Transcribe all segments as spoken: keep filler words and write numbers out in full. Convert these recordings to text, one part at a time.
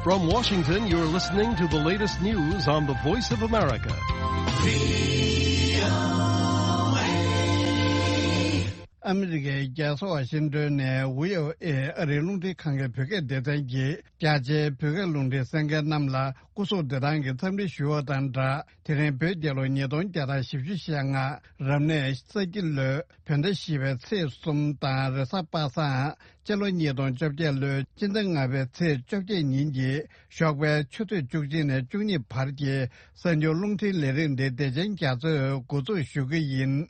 From Washington, you're listening to the latest news on the Voice of America. ཨ་མི་རི་ཀའི་རྒྱལ་ས་ཝ་ཤིང་ཏོན་ནས་ཝི་ཨོ་ཨེ་ཨ་རིའི་རླུང་འཕྲིན་ཁང་གི་བོད་སྐད་སྡེ་ཚན་གྱིས་རྒྱ་ཆེའི་བོད་སྐད་རླུང་འཕྲིན་གསན་མཁན་རྣམས་ལ་སྐུ་གཟུགས་བདེ་ཐང་གི་འཚམས་འདྲི་ཞུ་བ་དང་སྦྲགས། དེ་རིང་བོད་རྒྱལ་ལོ་ཉིས་སྟོང་བརྒྱ་དང་བཞི་བཅུ་ཞེ་ལྔ། རབ་གནས་ས་ཁྱི་ལོའི་བོད་ཟླ་བཞི་པའི་ཚེས་གསུམ་དང་རེས་གཟའ་པ་སངས། སྤྱི་ལོ་ཉིས་སྟོང་བཅོ་བརྒྱད་ལོའི་སྤྱི་ཟླ་ལྔ་པའི་ཚེས་བཅོ་བརྒྱད་ཉིན་གྱི་ཞོགས་པའི་ཆུ་ཚོད་བཅུ་གཅིག་ནས་བཅུ་གཉིས་བར་གྱི་གསར་འགྱུར་རླུང་འཕྲིན་ལས་རིམ་འདི་བདེ་ཆེན་རྒྱ་མཚོས་འགོ་འཛུགས་ཞུ་གི་ཡིན།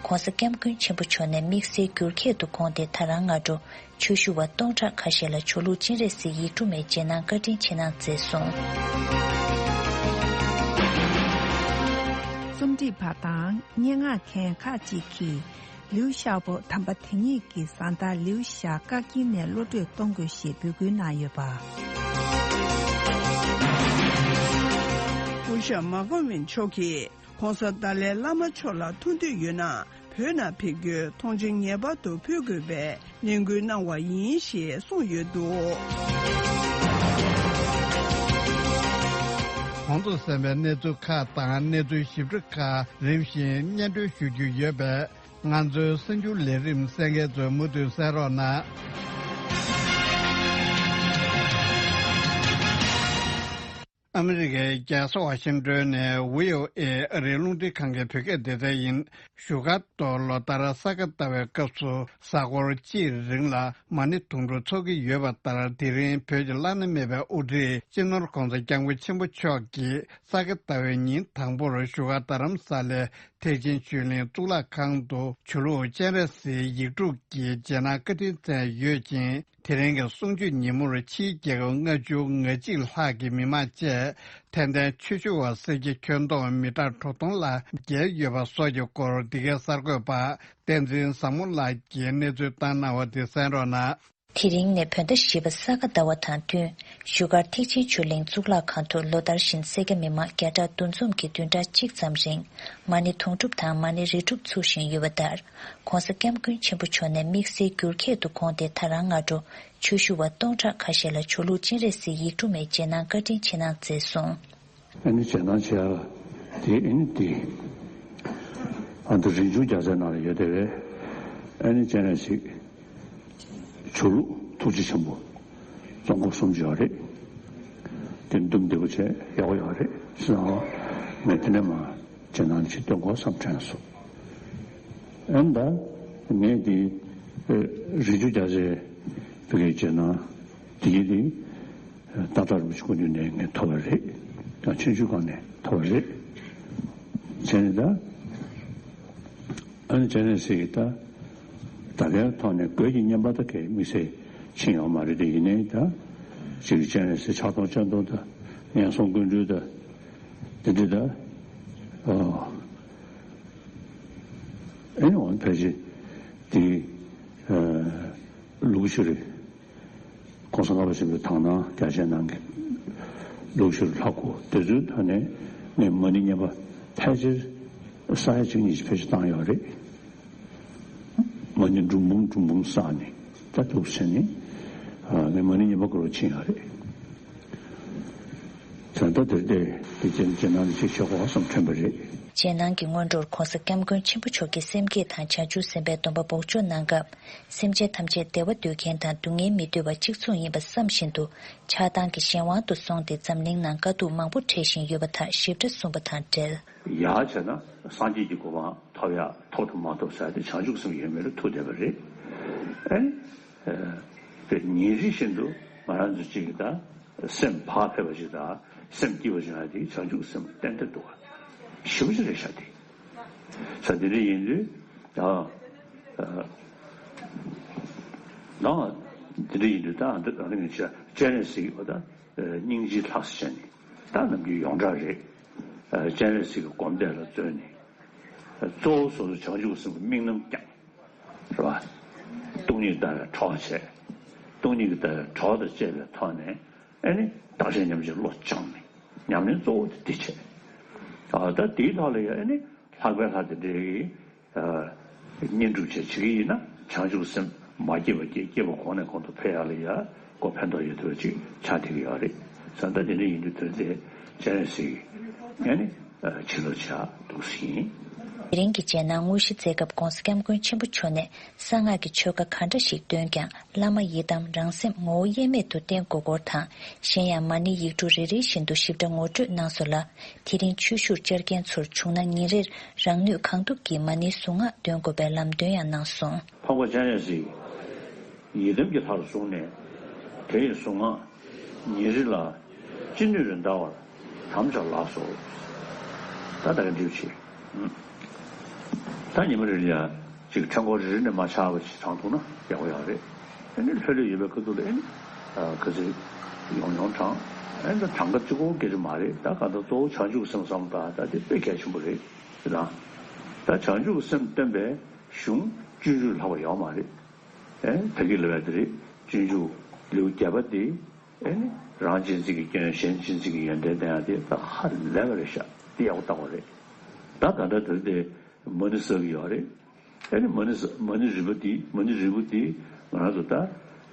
༸གོང་ས་༸སྐྱབས་མགོན་ཆེན་པོ་མཆོག་ནས་དམིགས་བསལ་བསྒྱུར་བསྐྱེད་དུ་དགོངས་ཏེ་ད་རང་སྔ་དྲོ། ཆོས་ཞུ་བ་སྟོང་ཕྲག་ཁ་ཤས་ལ་ཆོས་ལུགས་སྤྱན་རས་གཟིགས་ཡིག་དྲུག་མའི་རྗེས་གནང་བཀའ་དྲིན་ཆེ་གནང་མཛད་སོང་། རྩོམ་སྒྲིག་པ་དང་སྙན་ངག་མཁན་ཁག་ཅིག་གིས་ལིའུ་ཤ་པོ་དམ་པ་དེ་ཉིད་ཀྱི་བཟའ་ཟླ་ལིའུ་ཞའོ་ཀ་ཀིན་ནས་བློ་གྲོས་གཏོང་དགོས་ཞེས་འབོད་སྐུལ་གནང་ཡོད་པ། སྐུ་ཞབས་མཱ་ཀོ་ཝིན་མཆོག་གིས། ༸གོང་ས་ཏཱ་ལའི་བླ་མ་མཆོག་ལ་ཐུགས་འདོད་ཡོད་ན་བོད་ནང་ཕེབས་རྒྱུའི་མཐོང་མཆན་ངེས་པར་དུ་ཕུལ་དགོས་པའི་ནན་སྐུལ་གནང་བ་ཡིན་ཞེས་གསུངས་ཡོད་འདུག་གོང་དུ་གསན་པའི་གནས་ཚུལ་ཁག་དང་གནས་ཚུལ་ཞིབ་ཕྲ་ཁག་རིམ་བཞིན་སྙན་སྒྲོན་ཞུ་རྒྱུ་ཡོད་པས། ང་ཚོའི་གསར་འགྱུར་ལས་རིམ་གསན་མཁན་ཚོས་མུ་མཐུད་གསན་རོགས་གནང་། ཨ་མི་རི་ཀའི་རྒྱལ་ས་ཝ་ཤིང་ཏོན་ནས་ཝི་ཨོ་ཨེ་ཨ་རིའི་རླུང་འཕྲིན་ཁང་གི་བོད་སྐད་སྡེ་ཚན་ཡིན། བཞུགས་སྒར་དུ་ལོ་ལྟར་ས་ག་ཟླ་བའི་སྐབས་སུ་གཟའ་འཁོར་གཅིག་རིང་ལ་མ་ཎི་དུང་སྒྲུབ་འཚོགས་ཀྱི་ཡོད་པ་ལྟར། དེ་རིང་བོད་ཀྱི་བླ་ན་མེད་པའི་དབུ་ཁྲིད་སྤྱི་ནོར་༸གོང་ས་༸སྐྱབས་མགོན་ཆེན་པོ་མཆོག་གིས་ས་ག་ཟླ་བའི་ཉིན་དང་པོར་བཞུགས་སྒར་རྡ་རམ་ས་ལའི་ཐེག་ཆེན་ཆོས་གླིང་གཙུག་ལག་ཁང་དུ་ཆོས་ལུགས་སྤྱན་རས་གཟིགས་ཡིག་དྲུག་གི་རྗེས་གནང་བཀའ་དྲིན་བསྩལ་ཡོད་ཅིང་། དེ་རིང་གི་གསུང་ཆོས་ཉིན་མོར་ཕྱིའི་རྒྱལ་ཁབ་ལྔ་བཅུ་ང་གཅིག་ལྷག་གི་མི་མང་བཅས་ཐན་ཐན་ཆོས་ཞུ་བ་སེར་སྐྱ་ཁྱོན་བསྡོམས་མི་གྲངས་དྲུག་སྟོང་ལ་བརྒལ་ཡོད་པ་སོགས་ཀྱི་སྐོར། འདི་གའི་གསར་འགོད་པ་བསྟན་འཛིན་བཟང་མོ་ལགས་ཀྱིས་གནས་ཚུལ་བཏང་གནང་བ་དེ་གསན་རོགས་གནང་། དེ་རིང་ནས་བོད་ཟླ་བཞི་པ་ས་ག་ཟླ་བ་དང་བསྟུན། བཞུགས་སྒར་ཐེག་ཆེན་ཆོས་གླིང་གཙུག་ལག་ཁང་དུ་ལོ་ལྟར་བཞིན་སེར་སྐྱ་མི་མང་བརྒྱ་ཕྲག་འདུ་འཛོམས་ཀྱིས་བདུན་ཕྲག་གཅིག་ཙམ་རིང་མ་ཎི་དུང་སྒྲུབ་དང་མ་ཎི་རི་སྒྲུབ་ཚུགས་བཞིན་ཡོད་པ་ལྟར། ༸གོང་ས་༸སྐྱབས་མགོན་ཆེན་པོ་མཆོག་ནས་དམིགས་བསལ་བསྒྱུར་བསྐྱེད་དུ་དགོངས་ཏེ་ད་རང་སྔ་དྲོ་ཆོས་ཞུ་བ་སྟོང་ཕྲག་ཁ་ཤས་ལ་ཆོས་ལུགས་སྤྱན་རས་གཟིགས་ཡིག་དྲུག་མའི་རྗེས་གནང་བཀའ་དྲིན་ཆེ་གནང་མཛད་སོང་། ཨ་ནི་རྗེས་གནང་བྱས་ལ་དེ་ཨ་ནི་དེ་ཨ་ནི་རིན་འབྱུང་རྒྱལ་མཚན་ནང་ལ་ཡོད་དེ་བས། ཨ་ནི་སྤྱན་རས་གཟིགས་ཆོས་ལུགས་ཐུགས་རྗེ་ཆེན་པོ་རྫོང་ཁོག་གསུམ་ཡོད་རེད། དེ་འདུམ་བདེ་པོ་བྱས་ཡག་པོ་ཡོད་རེད་ཟེར་ན། ངས་དེ་ནས་མ་རྗེས་གནང་ཅིག་སྟོན་དགོས་བསམ་དྲན་སོང་། ཨ་ནི་ད་ངས་དེ་རིན་འབྱུང་རྒྱལ་མཚན་བོད་སྐད་རྗེས་གནང་དེ་གི་དེ། ཏག་ཏག་རིན་པོ་ཆེ་སྐུ་མདུན་ནས་ངས་ཐོབ་པ་རེད། ཡང་ཆོས་བརྒྱུད་ཁང་ནས་ཐོབ་པ་རེད། བྱས་ནས་ད་ཨ་ནི་སྤྱན་རས་གཟིགས་ཀྱི་ད་ད་གའི་ཐོག་ནས་གོས་ཀྱི་བརྙན་པར་ད་གའི་དམིགས་བསལ་ཕྱིན་ཡོད་མ་རེད། དེ་ཡིན་ནའི་ད་ཅིག་སྤྱན་རས་གཟིགས་ཕྱག་སྟོང་སྤྱན་སྟོང་ད་ངན་སོང་ཀུན་འདུལ་ད་དེ་འདྲ་ད་ཨ་ཨ་ནི་འོ་ཕལ་ཆེར་དེ་ལུག་ཤུ་རེད། ༸གོང་ས་ལྔ་པ་ཆེན་པོའི་དག་སྣང་རྒྱ་ཆེན་ནང་གི་ལུགས་ཤུལ་ལྷག་གོ། དེ་ཚོའི་ཐོག་ནས་ངས་མ་ཎི་བརྙན་པར་ཕལ་ཆེར་ས་ཡ་གཅིག་གཉིས་ཕལ་ཆེར་བཏང་ཡོད་རེད། མ་ཎི་འབྲུམ་འབུམ་འབྲུམ་འབུམ་བསགས་ནས་ད་འདུག་ཟེར་ནས་ངས་མ་ཎི་བརྙན་པར་བསྐུར་བ་ཕྱིན་ཡོད་རེད། ད་ལྟ་དེར་བལྟས་དེ་རྗེས་གནང་ཅིག་ཆོག་གོ་བསམ་དྲན་པ་རེད། རྗེས་གནང་གི་སྔོན་འགྲོར་༸གོང་ས་༸སྐྱབས་མགོན་ཆེན་པོ་མཆོག་གིས་སེམས་བསྐྱེད་དང་བྱང་ཆུབ་སེམས་དཔའི་སྡོམ་པ་འབོགས་ཆོག་གནང་སྐབས། སེམས་ཅན་ཐམས་ཅད་བདེ་བ་འདོད་མཁན་དང་སྡུག་བསྔལ་མི་འདོད་པ་གཅིག་མཚུངས་ཡིན་པ་བསམ་བཞིན་དུ་ཆགས་སྡང་གི་གཞན་དབང་དུ་སོང་སྟེ་འཛམ་གླིང་ནང་དཀའ་སྡུག་མང་པོ་འཕྲད་བཞིན་ཡོད་པ་དག་ཞིབ་ཕྲ་གསུངས་པ་དང་འབྲེལ། ཡར་བྱས་ན་སངས་རྒྱས་ཀྱི་གོ་འཕང་ཐོབ་ཡག་ཐོབ་དང་མ་ཐོབ་ཟེར་ཏེ་བྱང་ཆུབ་སེམས་ཡོད་མེད་ལ་ཐུག་བསྡད་པ་རེད། ཨེ་ནི། དེ་ཉིན་རེ་བཞིན་དུ་ང་རང་ཚོ་གཅིག་གི་ད་སེམས་ཕར་ཕེབས་པ་ཞིག་དང་སེམས་སྐྱིད་པ་ཞིག་ཡོང་ཡག་དེ་བྱང་ཆུབ་སེམས་ཏན་ཏན་འདུག་ག་ཞེ་པོ་ཅིག་རེད་ཤག་དེ། ས་དེ་འདྲ་ཡིན་དུས་ད་ཨ་ནང་དེ་འདྲ་ཡིན་དུས་ད་ཨ་འདི་ད་ནི་ངས་བྱས་སྤྱན་རས་གཟིགས་པ་ད་སྙིང་རྗེའི་ལྷ་ཟེར་ནས་ད་ནམ་རྒྱུན་ཡོངས་གྲགས་རེད། སྤྱན་རས་གཟིགས་ཀྱི་སྒོམ་བཟླས་ལ་བརྩོན་ནས་གཙོ་བོ་སོ་སོ་བྱང་ཆུབ་སེམས་ཀྱི་དམིགས་རྣམ་བསྐྱང་། རེད་བ། སྟོང་ཉིད་ལྟ་བའི་གྲོགས་བྱས། སྟོང་ཉིད་ཀྱི་ལྟ་བའི་གྲོགས་དང་བཅས་པའི་ཐོག་ནས་ཨེ་ནི་བདག་གཞན་མཉམ་བརྗེའི་བློ་བཅངས་ནས་ཉམས་ལེན་གཙོ་བོ་དེ་འདི་བྱས། ཨ་ད་དེའི་ཐོག་ལ་ཡང་ཨེ་ནི་ལྷག་པའི་ལྷ་དེ་འདྲའི་བསྙེན་སྒྲུབ་བྱས་བྱེད་ཀྱི་ཡིན་ན་བྱང་ཆུབ་སེམས་ མ་སྐྱེས་པ་སྐྱེས། སྐྱེས་པ་གོང་ནས་གོང་དུ་འཕེལ་ཡག་ལ་ཡ་ཁོ་ཕན་ཐོགས་ཡོད་ཐུབ་པ་ཅིག་ཆགས་བསྡད་ཀྱི་ཡོད་རེད་བསམ། ད་དེ་འདྲ་ཡིན་དུས་དོན་དེ་སྤྱན་རས་གཟིགས་ཡ་ནི་ཕྱིར་ལོག་བྱ་འདུག་ཟིན། དེ་རིང་གི་རྗེས་གནང་དངོས་གཞི་མཛད་སྐབས་༸གོང་ས་༸སྐྱབས་མགོན་ཆེན་པོ་མཆོག་ནས་གསང་སྔགས་ཀྱི་ཆོས་བཀའ་ག་འདྲ་ཞིག་འདོན་ཀྱང་བླ་མ་ཡི་དམ་རང་སེམས་ངོ་བོ་དབྱེར་མེད་དུ་བསྟེན་དགོས་སྐོར་དང་། གཞན་ཡང་མ་ཎི་ཡིག་འབྲུ་རེ་རེ་བཞིན་དུ་ཞིབ་ཕྲ་ངོ་སྤྲོད་གནང་སོང་ལ། དེ་རིང་ཆོས་ཞུར་བཅར་མཁན་ཚོར་བྱུང་ན་ཉིན་རེར་རང་ནུས་གང་ཐུབ་ཀྱིས་མ་ཎིའི་གཟུངས་སྔགས་འདོན་དགོས་པའི་ལམ་སྟོན་ཡང་གནང་སོང་། འཕགས་པ་སྤྱན་རས་གཟིགས་ཡི་དམ་གྱི་ལྷར་བཟུང་ནས། དེ་ཡི་གཟུངས་སྔགས་ཉིན་རེ་ལ་ཅི་ནུས་རེ་བཟླ་བར་དམ་བཅའ་ལགས་སོ། ད་ད་ག་འདྲ་བྱེད། ད་ཉི་མ་རེ་ལ་ཡ་ཅིག་ཕྲེང་སྐོར་རེ་རེ་ནས་མ་ཆག་པ་ཞིག་བགྲངས་ཐུབ་ན་ཡག་པོ་ཡག་རེད། ཨ་ནི་ལྷོད་ལྷོད་ཡོད་པའི་ཁ་ཐུག་ལ་ཨ་ནི་ག་ཚོད་ཡོང་ཡོང་བགྲངས། ཨ་ནི་ད་གྲངས་ཀ་གཅིག་པོ་སྐད་ཆ་མ་རེད། ད་གང་ལྟར་གཙོ་བོ་བྱང་ཆུབ་སེམས་བསམ་བློ་བཏང་ད་དེ་དཔེ་གལ་ཆེན་པོ་རེད། དེ་དང་། ད་བྱང་ཆུབ་སེམས་བསྟེན་པའི་གཞུང་སྤྱོད་འཇུག་ལྷག་པ་ཡོད་མ་རེད། ཨེ་ད་གི་ལབ་ཡ་དེ་རེད། སྤྱོད་འཇུག་ལེའུ་བརྒྱད་པ་དེ་ཨེ་ནི་རང་གཅེས་འཛིན་གྱི་སྐྱོན། གཞན་གཅེས་འཛིན་གྱི་ཡོན་ཏན་བསྟན་ཡ་དེ་ད་ཧ་ལས་པ་རེད་ཤག་དེ་ཡག་པོ་བལྟ་དགོས་རེད། ད་ད་ལྟ་དེ་དེ་མ་ཎི་བསགས་ཀྱི་ཡོད་རེད། ཨེ་ནི་མ་ཎི་བསགས་མ་ཎི་རིལ་པོ་དེ་མ་ཎི་རིལ་པོ་དེ་ང་རང་ཚོ་ད་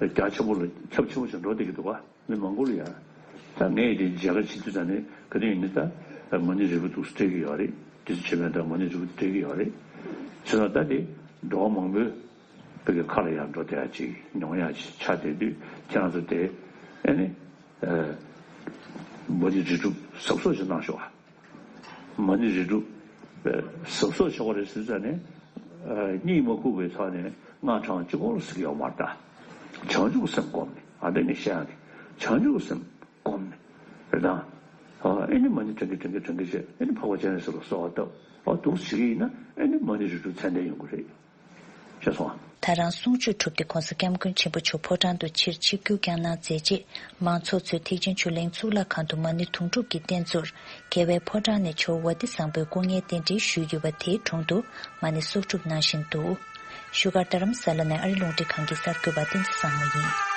རྒྱ་ཆེན་པོ་ལ་ཁྱབ་ཆེན་པོ་ཞིག་འགྲོ་བསྡད་ཀྱི་འདུག་ག་མི་མང་པོ་ལ་ཡ། ད་ངས་དེ་མཇལ་ཁ་བྱེད་དུས་ཙང་ནས་ག་དུས་ཡིན་ནའི་ད་མ་ཎི་རིལ་པོ་འདུག་སྤྲད་ཀྱི་ཡོད་རེད། དུས་ཚོད་ཆེ་བས་ད་མ་ཎི་རིལ་པོ་སྤྲད་ཀྱི་ཡོད་རེད། བྱས་ཙང་ད་དེ་འགྲོ་བ་མང་པོའི་བོད་ཀྱི་ཁ་ལ་ཡང་འགྲོ་བསྡད་ཡ་ཅིག་མྱོང་ཡ་ཅིག་ཆགས་བསྡད་དུས་ཁྱེད་རང་ཚོ་དེ་ཨེ་ནི་མ་ཎི་རིལ་སྒྲུབ་གཟབ་གཟབ་ཅིག་གནང་ཤོག་ཨ། མ་ཎི་རིལ་སྒྲུབ་གཟབ་གཟབ་བྱེད་དགོས་རེད་ཟེར་ཙང་ནས་གཉིད་མ་ཁུག་པའི་ཐོག་ནས་སྔགས་བགྲང་གཅིག་པོ་ཟེར་གྱི་ཡོད་མ་རེད་ད། བྱང་ཆུབ་སེམས་བསྒོམས་ནས་ཨ་འདི་ནས་བཤད་ཡ་དེ་བྱང་ཆུབ་སེམས་བསྒོམས་ནས་རེད་ད། ཨེ་ནི་མ་ཎི་བགྲང་གིན་བགྲང་གིན་བགྲང་གིན་བྱས་ཨེ་ནི་འཕགས་པ་སྤྱན་རས་གཟིགས་ལ་གསོལ་བ་བཏབ་ཨ་འདུག་བྱེད་ཀྱི་ཡིན་ན་ཨེ་ནི་མ་ཎི་རིལ་སྒྲུབ་ཚད་ལྡན་ཡོང་གི་རེད། ཤེས་སོང་ཨ། ད་རང་གསུང་ཆོས་གྲུབ་སྟེ་༸གོང་ས་༸སྐྱབས་མགོན་ཆེན་པོ་མཆོག་ཕོ་བྲང་དུ་ཕྱིར་ཆིབས་བསྒྱུར་བསྐྱངས་གནང་མཛད་རྗེས་མང་ཚོགས་ཚོས་ཐེག་ཆེན་ཆོས་གླིང་གཙུག་ལག་ཁང་དུ་མ་ཎི་དུང་སྒྲུབ་ཀྱི་རྟེན་གཙོར་རྒྱལ་བའི་ཕོ་བྲང་ནས་ཇོ་བོ་ཝ་ཏི་བཟང་པོའི་སྐུ་བརྙན་གདན་འདྲེན་ཞུས་ཡོད་པ་དེའི་དྲུང་དུ་མ་ཎི་གསོག་སྒྲུབ་གནང་བཞིན་འདུག་བཞུགས་སྒར་རྡ་རམ་ས་ལ་ནས་ཨ་རི་རླུང་འཕྲིན་ཁང་གི་གསར་འགོད་པ་བསྟན་འཛིན་བཟང་མོ་ཡིན།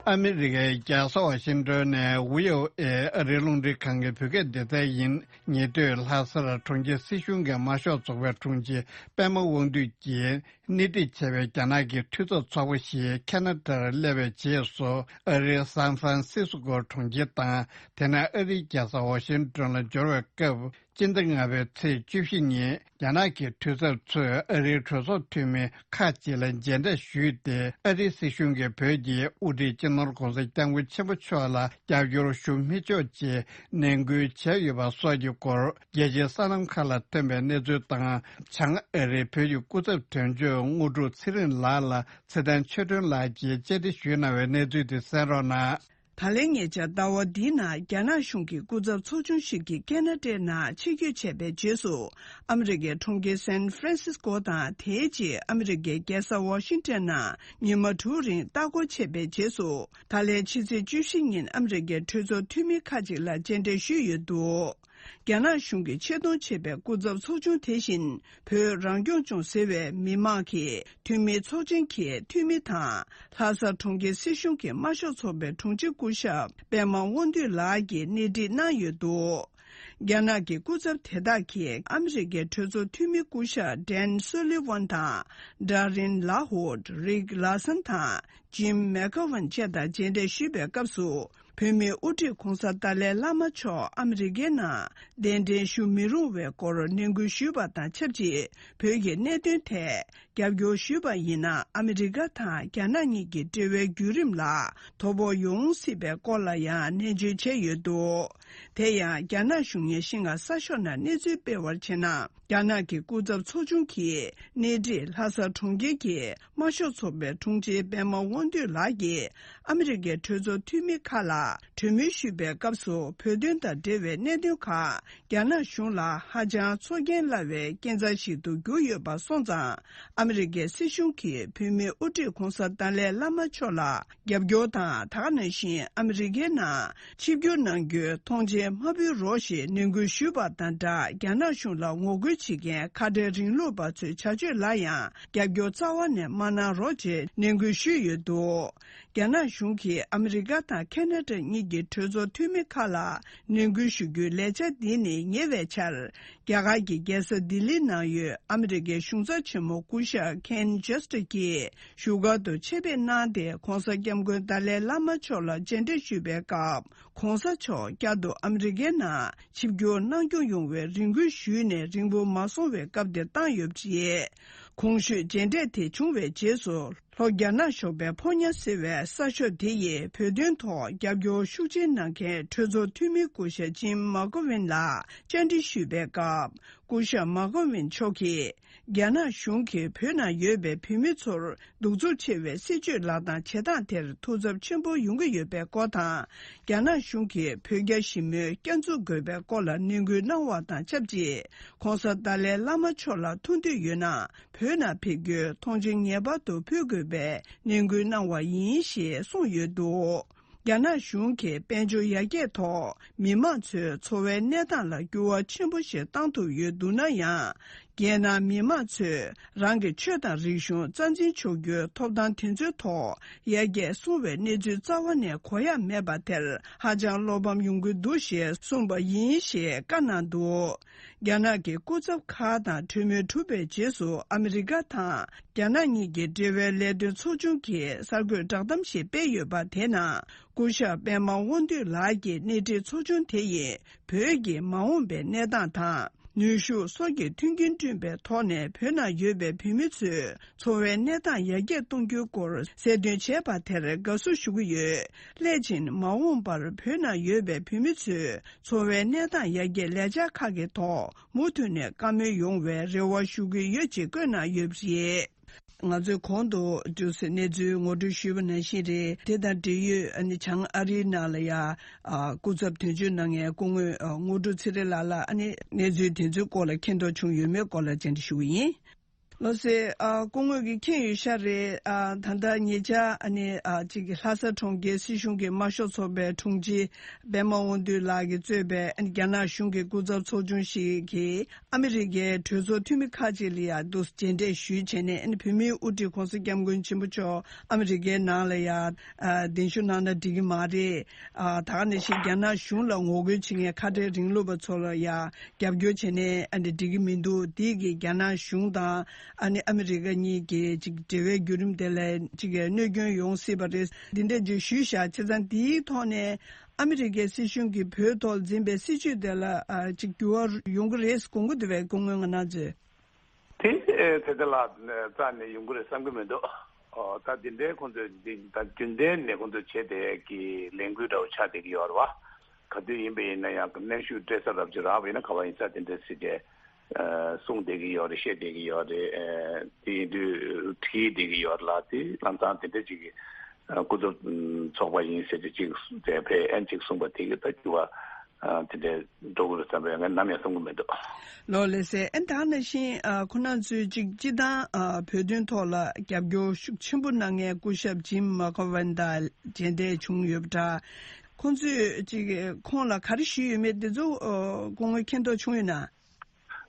ཨ་མི་རི་ཀའི་རྒྱལ་ས་ཝ་ཤིང་ཏོན་ནས་བྷི་ཨོ་ཨེ་ཨ་རིའི་རླུང་འཕྲིན་ཁང་གི་བོད་སྐད་སྡེ་ཚན་ཡིན། ཉེ་དུས་ལྷ་སར་གྲོང་ཁྱེར་སེར་གཞུང་གི་དམར་ཤོག་ཚོགས་པའི་དྲུང་ཆེ་པད་མ་དབང་འདུས་ཀྱིས་སྣེ་ཁྲིད་བྱས་པའི་རྒྱ་ནག་གི་འཐུས་ཚབ་ཚོགས་པ་ཞིག་ཁེ་ན་ཌར་སླེབས་པའི་རྗེས་སུ་ཨ་རིའི་སན་ཧྥ་རན་སི་སི་ཀོ་གྲོང་ཁྱེར་དང་དེ་ནས་ཨ་རིའི་རྒྱལ་ས་ཝ་ཤིང་ཏོན་ལ་འབྱོར་བའི་སྐབས། སྤྱི་ཟླ་ལྔ་པའི་ཚེས་བཅུ་བཞི་ཉིན་རྒྱ་ནག་གི་འཐུས་ཚབ་ཚོས་ཨ་རིའི་གྲོས་ཚོགས་འཐུས་མི་ཁག་ཅིག་ལ་མཇལ་འཕྲད་ཞུས་ཏེ། ཨ་རིའི་སྲིད་གཞུང་གིས་བོད་ཀྱི་དབུ་ཁྲིད་སྤྱི་ནོར་༸གོང་ས་༸སྐྱབས་མགོན་ཆེན་པོ་མཆོག་ལ་རྒྱབ་སྐྱོར་ཞུ་མི་ཆོག་ཅེས་ནན་སྐུལ་བྱས་ཡོད་པ་སོགས་ཀྱི་སྐོར་རྒྱལ་སྤྱིའི་གསར་ལམ་ཁག་ལ་ཐོན་པའི་གནས་ཚུལ་དང་། བྱང་ཨ་རིའི་བོད་ཀྱི་སྐུ་ཚབ་དོན་གཅོད་དངོས་གྲུབ་ཚེ་རིང་ལགས་ལ་ཚེ་བརྟན་ཆོས་སྒྲོན་ལགས་ཀྱིས་བཅར་འདྲི་ཞུས་གནང་བའི་གནས་ཚུལ་དེ་གསན་རོགས་གནང་། ད་ལན་ཉེ་ཆར་ཟླ་བ་འདིའི་ནང་རྒྱ་ནག་གཞུང་གི་སྐུ་ཚབ་ཚོགས་ཆུང་ཞིག་གིས་ཁེ་ན་ཌའི་ནང་ཆིབས་བསྒྱུར་བྱས་པའི་རྗེས་སུ། ཨ་མི་རི་ཀའི་གྲོང་ཁྱེར་སན་ཧྥ་རན་སིས་ཀོ་དང་དེའི་རྗེས་ཨ་མི་རི་ཀའི་རྒྱལ་ས་ཝ་ཤིང་ཏོན་ནང་ཉི་མ་དྲུག་རིང་ལྟ་སྐོར་བྱས་པའི་རྗེས་སུ། ད་ལན་ཕྱི་ཚེས་བཅུ་བཞི་ཉིན་ཨ་མི་རི་ཀའི་གྲོས་ཚོགས་འཐུས་མི་ཁག་ཅིག་ལ་མཇལ་འཕྲད་ཞུས་ཡོད་འདུག་རྒྱ་ནག་གཞུང་གིས་ཆེད་གཏོང་བྱས་པའི་སྐུ་ཚབ་ཚོགས་ཆུང་དེ་བཞིན་བོད་རང་སྐྱོང་ལྗོངས་ཟེར་བའི་མི་མང་གི་འཐུས་མི་ཚོགས་ཆེན་གྱི་འཐུས་མི་དང་། ལྷ་ས་གྲོང་ཁྱེར་སྲིད་གཞུང་གི་དམར་ཤོག་ཚོགས་པའི་དྲུང་ཆེ་སྐུ་ཞབས་པད་མ་དབང་འདུས་ལགས་ཀྱིས་སྣེ་ཁྲིད་གནང་ཡོད་འདུག་རྒྱ་ནག་གི་སྐུ་ཚབ་དེ་དག་གིས་ཨ་མི་རི་ཀའི་གྲོས་ཚོགས་འཐུས་མི་སྐུ་ཞབས་ཌན་སོ་ལི་ཝན་དང་། ཌ་རིན་ལ་ཧུད། རིག་ལ་སན་དང་། ཇིམ་མེ་ཀ་ཝན་བཅས་དང་མཇལ་འཕྲད་ཞུས་པའི་སྐབས་སུ། བོད་མིའི་དབུ་ཁྲིད་༸གོང་ས་ཏཱ་ལའི་བླ་མ་མཆོག་ཨ་མི་རི་ཀའི་ནང་གདན་འདྲེན་ཞུ་མི་རུང་བའི་སྐོར་ནན་སྐུལ་ཞུས་པ་དང་ཆབས་ཅིག་བོད་ཀྱི་གནད་དོན་ཐད་རྒྱབ་སྐྱོར་ཞུས་པ་ཡིན་ན། ཨ་མི་རི་ཀ་དང་རྒྱ་ནག་གཉིས་ཀྱི་འབྲེལ་བའི་བརྒྱུད་རིམ་ལ་དོ་ཕོག་ཡོང་སྲིད་པའི་སྐོར་ལ་ཡང་ནན་བརྗོད་བྱས་ཡོད་འདུག་དེ་ཡང་རྒྱ་ནག་གཞུང་ངོས་ཤིན་ཧྭ་གསར་ཤོག་ནང་གནས་ཚུལ་སྤེལ་བར་བྱས་ན། རྒྱ་ནག་གི་སྐུ་ཚབ་ཚོགས་ཆུང་གི་སྣེ་ཁྲིད་ལྷ་ས་གྲོང་ཁྱེར་གྱི་དམར་ཤོག་ཚོགས་པའི་དྲུང་ཆེ་པད་མ་དབང་འདུས་ལགས་ཀྱིས་ཨ་མི་རི་ཀའི་གྲོས་ཚོགས་འཐུས་མི་ཁག་ལ་གྲོས་མོལ་ཞུས་པའི་སྐབས་སུ། བོད་དོན་དང་འབྲེལ་བའི་གནད་དོན་ཁག་རྒྱ་ནག་གཞུང་ལ་ཧ་ཅང་ཚོར་སྐྱེན་སླ་བའི་རྐྱེན་རྩ་ཞིག་ཏུ་གྱུར་ཡོད་པ་སོང་ཙང་། ཨ་མི་རི་ཀའི་སྲིད་གཞུང་གིས་བོད་མིའི་དབུ་ཁྲིད་༸གོང་ས་ཏཱ་ལའི་བླ་མ་མཆོག་ལ། རྒྱབ་སྐྱོར་དང་། ད་ག་ནང་བཞིན་ཨ་མི་རི་ཀའི་ནང་ཆིབས་བསྒྱུར་གནང་རྒྱུའི་ཐོངས་མཆན་མ་ཕུལ་རོགས་ཞེས་ནན་སྐུལ་ཞུས་པ་དང་སྦྲགས། རྒྱ་ནག་གཞུང་ལ་ངོ་རྒོལ་བྱེད་མཁན་ཁ་བྲལ་རིང་ལུགས་པ་ཚོའི་བྱ་སྤྱོད་ལ་ཡང་རྒྱབ་སྐྱོར་རྩ་བ་ནས་མ་གནང་རོགས་ཅེས་ནན་སྐུལ་ཞུས་ཡོད་འདུག་རྒྱ་ནག་གཞུང་གིས་ཨ་མི་རི་ཀ་དང་ཁེ་ན་ཌ་གཉིས་ཀྱི་གྲོས་ཚོགས་འཐུས་མི་ཁག་ལ་ནན་སྐུལ་ཞུ་རྒྱུའི་ལས་འཆར་འདི་ནི་ཉེ་བའི་ཆར། རྒྱ་གར་གྱི་རྒྱལ་ས་ལྡི་ལིའི་ནང་ཡོད་ཨ་མི་རི་ཀའི་གཞུང་ཚབ་ཆེན་མོ་སྐུ་ཞབས་Ken Justice གྱིས་བཞུགས་སྒར་དུ་ཆེད་ཕེབས་གནང་སྟེ། ྋགོང་ས་ྋསྐྱབས་མགོན་ཏཱ་ལའི་བླ་མ་མཆོག་ལ་མཇལ་འཕྲད་ཞུས་པའི་སྐབས། ྋགོང་ས་མཆོག་བསྐྱར་དུ་ཨ་མི་རི་ཀའི་ནང་ཆིབས་བསྒྱུར་གནང་སྐྱོང་ཡོང་བའི་རེ་སྐུལ་ཞུས་ནས་རིང་པོ་མ་སོང་བའི་སྐབས་དེར་བཏང་ཡོད་པ་རེད། གོང་ཞུས་མཇལ་འཕྲད་དེ་བྱུང་བའི་རྗེས་སུ། ལྷོ་རྒྱ་ནག་ཞོགས་པའི་ཕོ་ཉ་ཟེར་བའི་གསར་ཤོག་དེ་ཡིས་བོད་དོན་ཐོག་རྒྱབ་སྐྱོར་ཤུགས་ཆེན་གནང་མཁན་གྲོས་ཚོགས་འཐུས་མི་སྐུ་ཞབས་ཇིམ་མ་ཀོ་ཝིན་ལ་བཅར་འདྲི་ཞུས་པའི་སྐབས། སྐུ་ཞབས་མ་ཀོ་ཝིན་མཆོག་གིས། རྒྱ་ནག་གཞུང་གིས་བོད་ནང་ཡོད་པའི་བོད་མི་ཚོར་གདུག་རྩུབ་ཆེ་བའི་སྲིད་བྱུས་ལག་བསྟར་བྱེད་སྟངས་དེར་ཐུགས་འཚབ་ཆེན་པོ་ཡོང་གི་ཡོད་པའི་སྐོར་དང་། རྒྱ་ནག་གཞུང་གིས་བོད་རྒྱ་ཞི་མོལ་བསྐྱར་འཛུགས་དགོས་པའི་སྐོར་ལ་ནན་སྐུལ་གནང་བ་དང་ཆབས་ཅིག ྋགོང་ས་ཏཱ་ལའི་བླ་མ་མཆོག་ལ་ཐུག་འདོད་ཡོད་ན། བོད་ནང་ཕེབས་རྒྱུའི་ཐོངས་མཆན་ངེས་པར་དུ་ཕུལ་དགོས་པའི་ནན་སྐུལ་གནང་བ་ཡིན་ཞེས་གསུངས་ཡོད་འདུག་རྒྱ་ནག་གཞུང་གིས་དཔལ་འབྱོར་ཡར་རྒྱས་ཐོག་མི་མང་ཚོའི་འཚོ་བའི་གནས་སྟངས་ལ་འགྱུར་བ་ཆེན་པོ་ཞིག་བཏང་ཐུབ་ཡོད་འདུག་ན་ཡང་། རྒྱལ་ནང་མི་མང་ཚོས་རང་གི་ཆོས་དང་རིག་གཞུང་རྩ་འཛིན་ཆོག་རྒྱུའི་ཐོབ་ཐང་དེ་ཚོའི་ཐོག་ཡར་རྒྱས་སོང་བའི་གནས་ཚུལ་རྩ་བ་ནས་གོ་ཡ་མེད་པ་དེར་ཧ་ཅང་བློ་ཕམ་ཡོང་གི་འདུག་ཞེས་གསུངས་པ་ཡིན་ཞེས་བཀའ་གནང་འདུག་རྒྱ་ནག་གི་སྐུ་ཚབ་ཁག་དང་གྲོས་མོལ་གྲུབ་པའི་རྗེས་སུ། ཨ་མི་རི་ཀ་དང་རྒྱ་ནག་གཉིས་ཀྱི་འབྲེལ་བའི་ལས་དོན་ཚོགས་ཆུང་གིས་གསར་འགོད་བསྒྲགས་གཏམ་ཞིག་སྤེལ་ཡོད་པ་དེ་ནང་། སྐུ་ཞབས་པད་མ་དབང་འདུས་ལགས་ཀྱིས་སྣེ་ཁྲིད་ཚོགས་ཆུང་དེ་ཡིས་བོད་ཀྱི་མ་འོངས་པའི་གནས་སྟངས་དང་། ནུས་ཤུགས་སོགས་ཀྱི་མཐུན་རྐྱེན་བསྐྲུན་པའི་ཐོག་ནས་བོད་ནང་ཡོད་པའི་བོད་མི་ཚོའི་འཚོ་བའི་གནས་སྟངས་ཡར་རྒྱས་གཏོང་རྒྱུའི་སྐོར་གསལ་སྟོན་བྱས་པ་དེར་དགའ་བསུ་ཞུ་གི་ཡོད། སླད་ཕྱིན་མ་འོངས་པར་བོད་ནང་ཡོད་པའི་བོད་མི་ཚོའི་འཚོ་བའི་གནས་སྟངས་ཡར་རྒྱས་ལས་འཆར་ཁག་གི་ཐོག་མུ་མཐུད་ནས་བཀའ་མོལ་ཡོང་བའི་རེ་བ་ཞུ་གི་ཡོད་ཅེས་བཀོད་གནང་ཡོད་པ་རེད། ང་ཚོས་གོང་དུ་ཏུ་སི་གནས་ཚུལ་ངོ་སྤྲོད་ཞུས་པ་ནང་བཞིན་རེད། དེ་དང་འབྲེལ་ཡོད་ཨ་ནི་བྱང་ཨ་རིའི་ནང་ལ་ཡ་ཨ་སྐུ་ཚབ་དོན་གཅོད་གནང་མཁན་སྐུ་ངོ་ཨ་དངོས་གྲུབ་ཚེ་རིང་ལགས་ལ་ཨ་ནི་གནས་ཚུལ་དེ་ཚོའི་སྐོར་ལ་མཁྱེན་རྟོགས་བྱུང་ཡོད་མེད་སྐོར་ལ་བཅར་འདྲི་ཞུ་གི་ཡིན། ལགས་སེ། ཨ་སྐུ་ངོ་གིས་མཁྱེན་ཡོད་ཤག་རེད། ཨ་ད་ལྟ་ཉེ་ཆར་ཨ་ནི་ཨ་ཅིག་ལྷ་ས་གྲོང་ཁྱེར་སྲིད་གཞུང་གི་དམར་ཤོག་ཚོགས་པའི་དྲུང་ཆེ་པད་མ་དབང་འདུས་ལགས་ཀྱིས་གཙོས་པའི་ཨ་ནི་རྒྱ་ནག་གཞུང་གི་སྐུ་ཚབ་ཚོགས་ཆུང་ཞིག་གིས་ཨ་མི་རི་ཀའི་གྲོས་ཚོགས་འཐུས་མི་ཁག་ཅིག་ལ་ཡང་འདུག་མཇལ་འཕྲད་ཞུས་བྱས་ནས། ཨ་ནི་བོད་མིའི་དབུ་ཁྲིད་ྋགོང་ས་ྋསྐྱབས་མགོན་ཆེན་པོ་མཆོག་ཨ་མི་རི་ཀའི་ནང་ལ་ཡང་ཨ་གདན་ཞུ་གནང་ན་འགྲིག་གི་མ་རེད། ཨ་ད་ག་ནང་བཞིན་རྒྱ་ནག་གཞུང་ལ་ངོ་རྒོལ་བྱེད་མཁན་ཁ་བྲལ་རིང་ལུགས་པ་ཚོ་ལ་ཡང་རྒྱབ་སྐྱོར་བྱས་ནས་ཨ་ནི་འགྲིག་གི་མི་འདུག་འདི་གིས་རྒྱ་ནག་གཞུང་དང་ཨ་ནི་ཨ་མི་རི་ཀ་གཉིས་ཀྱི་ཅིག་འབྲེལ་བའི་བརྒྱུད་རིམ་དེ་ལ་ཅིག་གནོད་སྐྱོན་ཡོང་སྲིད་པ་རེད། འདི་འདྲ་ཅིག་ཞུས་བཞག་བྱས་ཙང་། འདིའི་ཐོག་ནས་ཨ་མི་རི་ཀའི་སྲིད་གཞུང་གིས་བོད་ཐོག་འཛིན་པའི་སྲིད་བྱུས་དེ་ལ་ཨ་ཅིག་འགྱུར་བ་ཡོང་གི་རེད་དགོངས་ཀྱི་འདུག་པས། སྐུ་ངོ་ང་རང་ཚོས། དེ་ཨེ་ཚེ་བརྟན་ལགས་རྩ་ནས་ཡོང་གི་རེད་བསམ་གྱི་མི་འདུག་ཨོ་ད་དེ་འདྲའི་ཁོང་ཚོས་འདི་ད་རྒྱུན་ལྡན་ནས་ཁོང་ཚོས་བྱེད་བསྡད་ཀྱི་ལས་འགུལ་འདྲ་བོ་ཆགས་བསྡད་ཀྱི་ཡོད་རེད་བ། ག་དུས་ཡིན་པ་ཡིན་ན་ཡང་གནོན་ཤུགས་སྤྲད་ས་རབ་ཅིག་རག་པ་ཡིན་ན། ག་བ་ཡིན་ས་དེ་འདྲའི་སྲིད་ཇུས་ཨ་གསུངས་བསྡད་ཀྱི་ཡོད་རེད། བཤད་བསྡད་ཀྱི་ཡོད་རེད། ཨ་དེ་ཡིན་དུས་བྲིས་བསྡད་ཀྱི་ཡོད་རེད་ལ། དེ་ལམ་སང་དེ་འདྲ་ཅིག་གི་ཨ་སྐུ་ཚབ་ཚོགས་པ་ཡིན་ཟེར་ཏེ་ཅིག་དེ་ཕེབས་ཨན་ཅིག་གསུངས་པ་དེ་གི་ད་འགྱུར་བ་ཨ་དེ་འདྲ་འགྲོ་གི་རེད་བསམ་པའི་ང་ནམ་ཡང་བསམ་གྱི་མི་འདུག་ལགས་སེ། ཨ་ནི་ད་ག་ནང་བཞིན་ཨ་ཁོང་རྣམ་ཚོས་ཅིག་སྤྱིར་བཏང་ཨ་བོད་དོན་ཐོག་ལ་རྒྱབ་སྐྱོར་ཤུགས་ཆེན་པོ་གནང་མཁན་སྐུ་ཞབས་ཇིམ་མ་ཀོ་ཝན་དང་མཇལ་འཕྲད་བྱུང་ཡོད་པ་འདྲ། ཁོང་ཚོས་ཅིག་ཁོང་ལ་ག་རེ་ཞུས་ཡོད་མེད་དེ་ཚོ་ཨ་སྐུ་ངོས་མཁྱེན་རྟོགས་བྱུང་ཡོད་ན།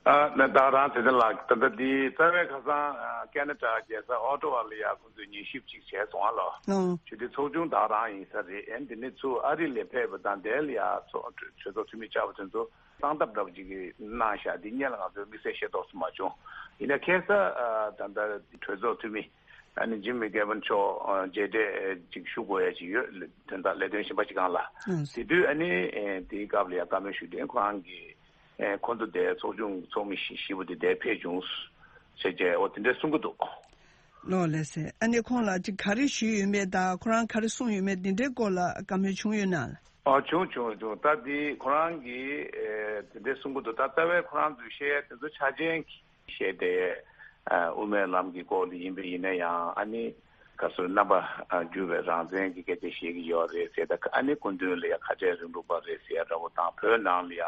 ཨ་ན་ད་རང་ཚེ་བརྟན་ལགས་ད་ལྟ་འདི་རྩ་བའི་ཁ་སང་ཨ་ཁེ་ན་ཌ་རྒྱལ་ས་ཨོ་ཊ་ཝ་ལ་ཡ་ཁོང་ཚོས་ཉན་ཞིབ་ཅིག་བྱས་སོང་ཨ་ལོ། ཨོ། ཆུ་དེ་ཚོགས་ཆུང་ད་རང་ཡིན་ས་རེད། ཨ་འདི་ནི་ཚུར་ཨ་རི་ལ་ཕེབས་པ་དང་དེ་ལ་ཡ་ཚོགས་གྲོས་ཚོགས་འཐུས་མི་བཅར་བ་དེ་ཚོ་གསང་སྟབས་འདྲ་པོ་ཅིག་གིས་གནང་ཤག་འདི་སྔོན་ལ་ང་ཚོས་དམིགས་བསལ་ཤེས་རྟོགས་སུ་མ་བྱུང་། ཡིན་ན་ཁ་སང་ཨ་ད་ལྟ་གྲོས་ཚོགས་འཐུས་མི་ཨ་ནི་ཇིམ་མི་ཀེ་ཝན་མཆོག་ཨ་མཇལ་འཕྲད་ཅིག་ཞུ་དགོས་ཡ་ཅིག་ཡོད། དོན་དག་ལས་དོན་གཞན་པ་ཅིག་སྒང་ལ། ཨང་། དེ་དུས་ཨ་ནི་ཨེ་དེའི་སྐབས་ལ་ཡ་བཀའ་མོལ་ཞུས་ཏེ་ཁོ་རང་གིས་ཨེ་ཁོང་ཚོ་དེ་ཚོགས་ཆུང་ཚོགས་མི་བཞི་བཞི་པོ་དེ་དེ་ཕེབས་བྱུང་ཟེར་བྱས་འོ་དེ་འདྲས་གསུང་གི་འདུག་ལགས་སེ། ཨ་ནི་ཁོང་ལ་ཅིག་ག་རེ་ཞུས་ཡོད་མེད་དང་ཁོ་རང་ག་རེ་གསུངས་ཡོད་མེད་དེ་འདྲའི་སྐོར་ལ་བཀའ་མོལ་བྱུང་ཡོད་ན། ཨ་བྱུང་བྱུང་བྱུང་། ད་དེ་ཁོ་རང་གིས་ཨེ་དེ་འདྲས་གསུང་གི་འདུག་ད་རྩ་བའི་ཁོ་རང་ཚོས་བཤད་ཡ་དེ་ཚོ་ཆ་རྐྱེན་གྱི་བཤད་དེ། ཨ་དབུ་མའི་ལམ་གྱི་སྐོར་ལ་ཡིན་པ་ཡིན་ན་ཡང་། ཨ་ནི་ག་སོ་རྣམ་པ་ཨ་བསྒྱུར་བའི་རང་བཙན་གྱི་སྐད་ཆ་བཤད་ཀྱི་ཡོད་རེད་ཟེར། ད་ཨ་ནི་སྐུ་མདུན་ལ་ཡ་ཁ་བྲལ་རིང་ལུགས་པ་རེད་ཟེར་ཡ་འདྲ་བོ་དང་། བོད་ནང་ལ་ཡ་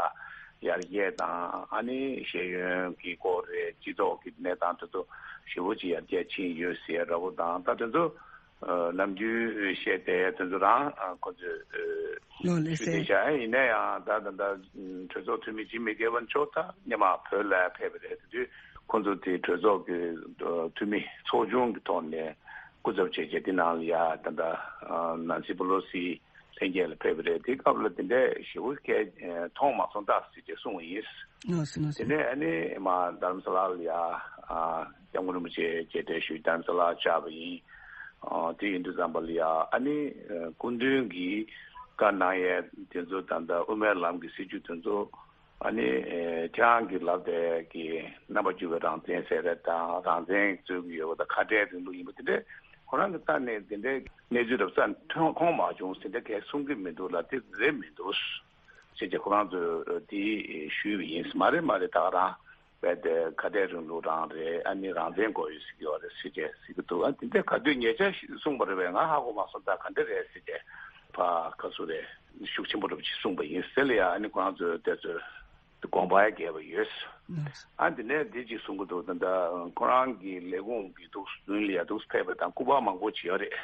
ཡར་རྒྱས་དང་ཨ་ནི་ཤེས་ཡོན་གྱི་སྐོར་རེད། སྤྱི་ཚོགས་ཀྱི་གནས་སྟངས་དེ་ཚོ་ཞེ་པོ་ཅིག་ཡར་རྒྱས་ཕྱིན་ཡོད་ཟེར་ཡ་འདྲ་བོ་དང་། ད་དེ་ཚོ་ཨ་ནམ་རྒྱུན་བཤད་དེ་དེ་ཚོ་རང་ཨ་ཁོ་ཚོས་ཨ་ལགས་ཞུས་ཏེ་སེ། བཞག་ཡིན་ན་ཡང་ད་ད་ད་གྲོས་ཚོགས་འཐུས་མི་ཇིམ་མི་ཀེ་ཝན་མཆོག་ད་སྔོན་མ་བོད་ལ་ཕེབས་པ་རེད། དེ་དུས་ཁོང་ཚོ་དེ་གྲོས་ཚོགས་ཀྱི་ཨ་འཐུས་མི་ཚོགས་ཆུང་གི་ཐོག་ནས་སྐུ་ སྐུ་ཚབ་བྱས་རྗེས་དེ་ནང་ལ་ཡ་ད་ལྟ་ནན་སི་པེ་ལོ་སི་ལྷན་རྒྱས་ལ་ཕེབས་པ་རེད། དེ་སྐབས་ལ་དེ་འདྲའི་ཞེ་པོ་གལ་མཐོང་མ་སོང་ད་ཟེར་ཏེ་གསུངས་པ་ཡིན། ལགས་སོ་ལགས་སོ། དེ་ནས་ཨ་ནི་མ་རྡ་རམ་ས་ལ་ལ་ཡ་སྐྱབས་མགོན་རིན་པོ་ཆེ་མཇལ་འཕྲད་ཞུས་རྡ་རམ་ས་ལ་བཅར་བ་ཡིན། དེ་ཡིན་དུས་ཙམ་པ་ལ་ཡ་ཨ་ནི་སྐུ་མདུན་གྱིས་བཀའ་གནང་ཡས་དེ་ཚོ་ད་ལྟ་དབུ་མའི་ལམ་གྱི་སྲིད་བྱུས་དེ་ཚོ། ཨ་ནི་ཨེ་ཁྱེད་རང་གིས་ལབ་དེ་གི་རྣམ་པ་འགྱུར་བའི་རང་བཙན་ཟེར་རེད་དང་རང་བཙན་རྩོད་ཀྱི་ཡོད་པ་དང་ཁ་བྲལ་རིང་ལུགས་ཡིན་པ་དེ་འདྲས་ཁོ་རང་གི་རྩ་ནས་དེ་འདྲའི་གནས་ཚུལ་རབ་གསལ་མཐོང་མཐོང་མ་བྱུང་ཟེར་འདྲ་གས་གསུང་གི་མི་འདུག་ལ་དེ་རེད་མི་འདུག་ཟེར་གྱི་ཁོ་རང་ཚོས་དེ་ཞུས་པ་ཡིན། མ་རེད་མ་རེད་ད་ག་རང་བས་དེ་ཁ་བྲལ་རིང་ལུགས་རང་རེད། ཨ་ནི་རང་བཙན་དགོས་ཡོད་ཟེར་གྱི་ཡོད་རེད་ཟེར་གྱི་ཟེར་གྱི་འདུག་ཨ་དེ་འདྲས་ག་དུས་ཉེ་ཆར་གསུངས་པ་རེད་པས་ང་ཧ་གོ་མ་སོང་ད་ག་འདྲས་རེད་ཟེར་གྱི་ཕ་ཁ་སུ་རེད་ཤུགས་ཆེན་པོ་རབ་ཅིག་གསུངས་པ་ཡིན་ཟེར་ལ་ཡ་ཨ་ནི་ཁོ་རང་ཚོས་དེ་ཚོས། དགོངས་པ་རྒྱས་པ་ཡོད། ལགས། ཨ་འདི་ནས་འདི་གཅིག་གསུང་གི་འདུག་ད་ལྟ་ཁོ་རང་གི་ལས་ཁུངས་ཀྱི་འདུག་མདུན་ལ་ཡ་འདུག་ཕེབས་པ་དང་སྐུ་པར་མང་པོ་བྱས་ཡོད་རེད།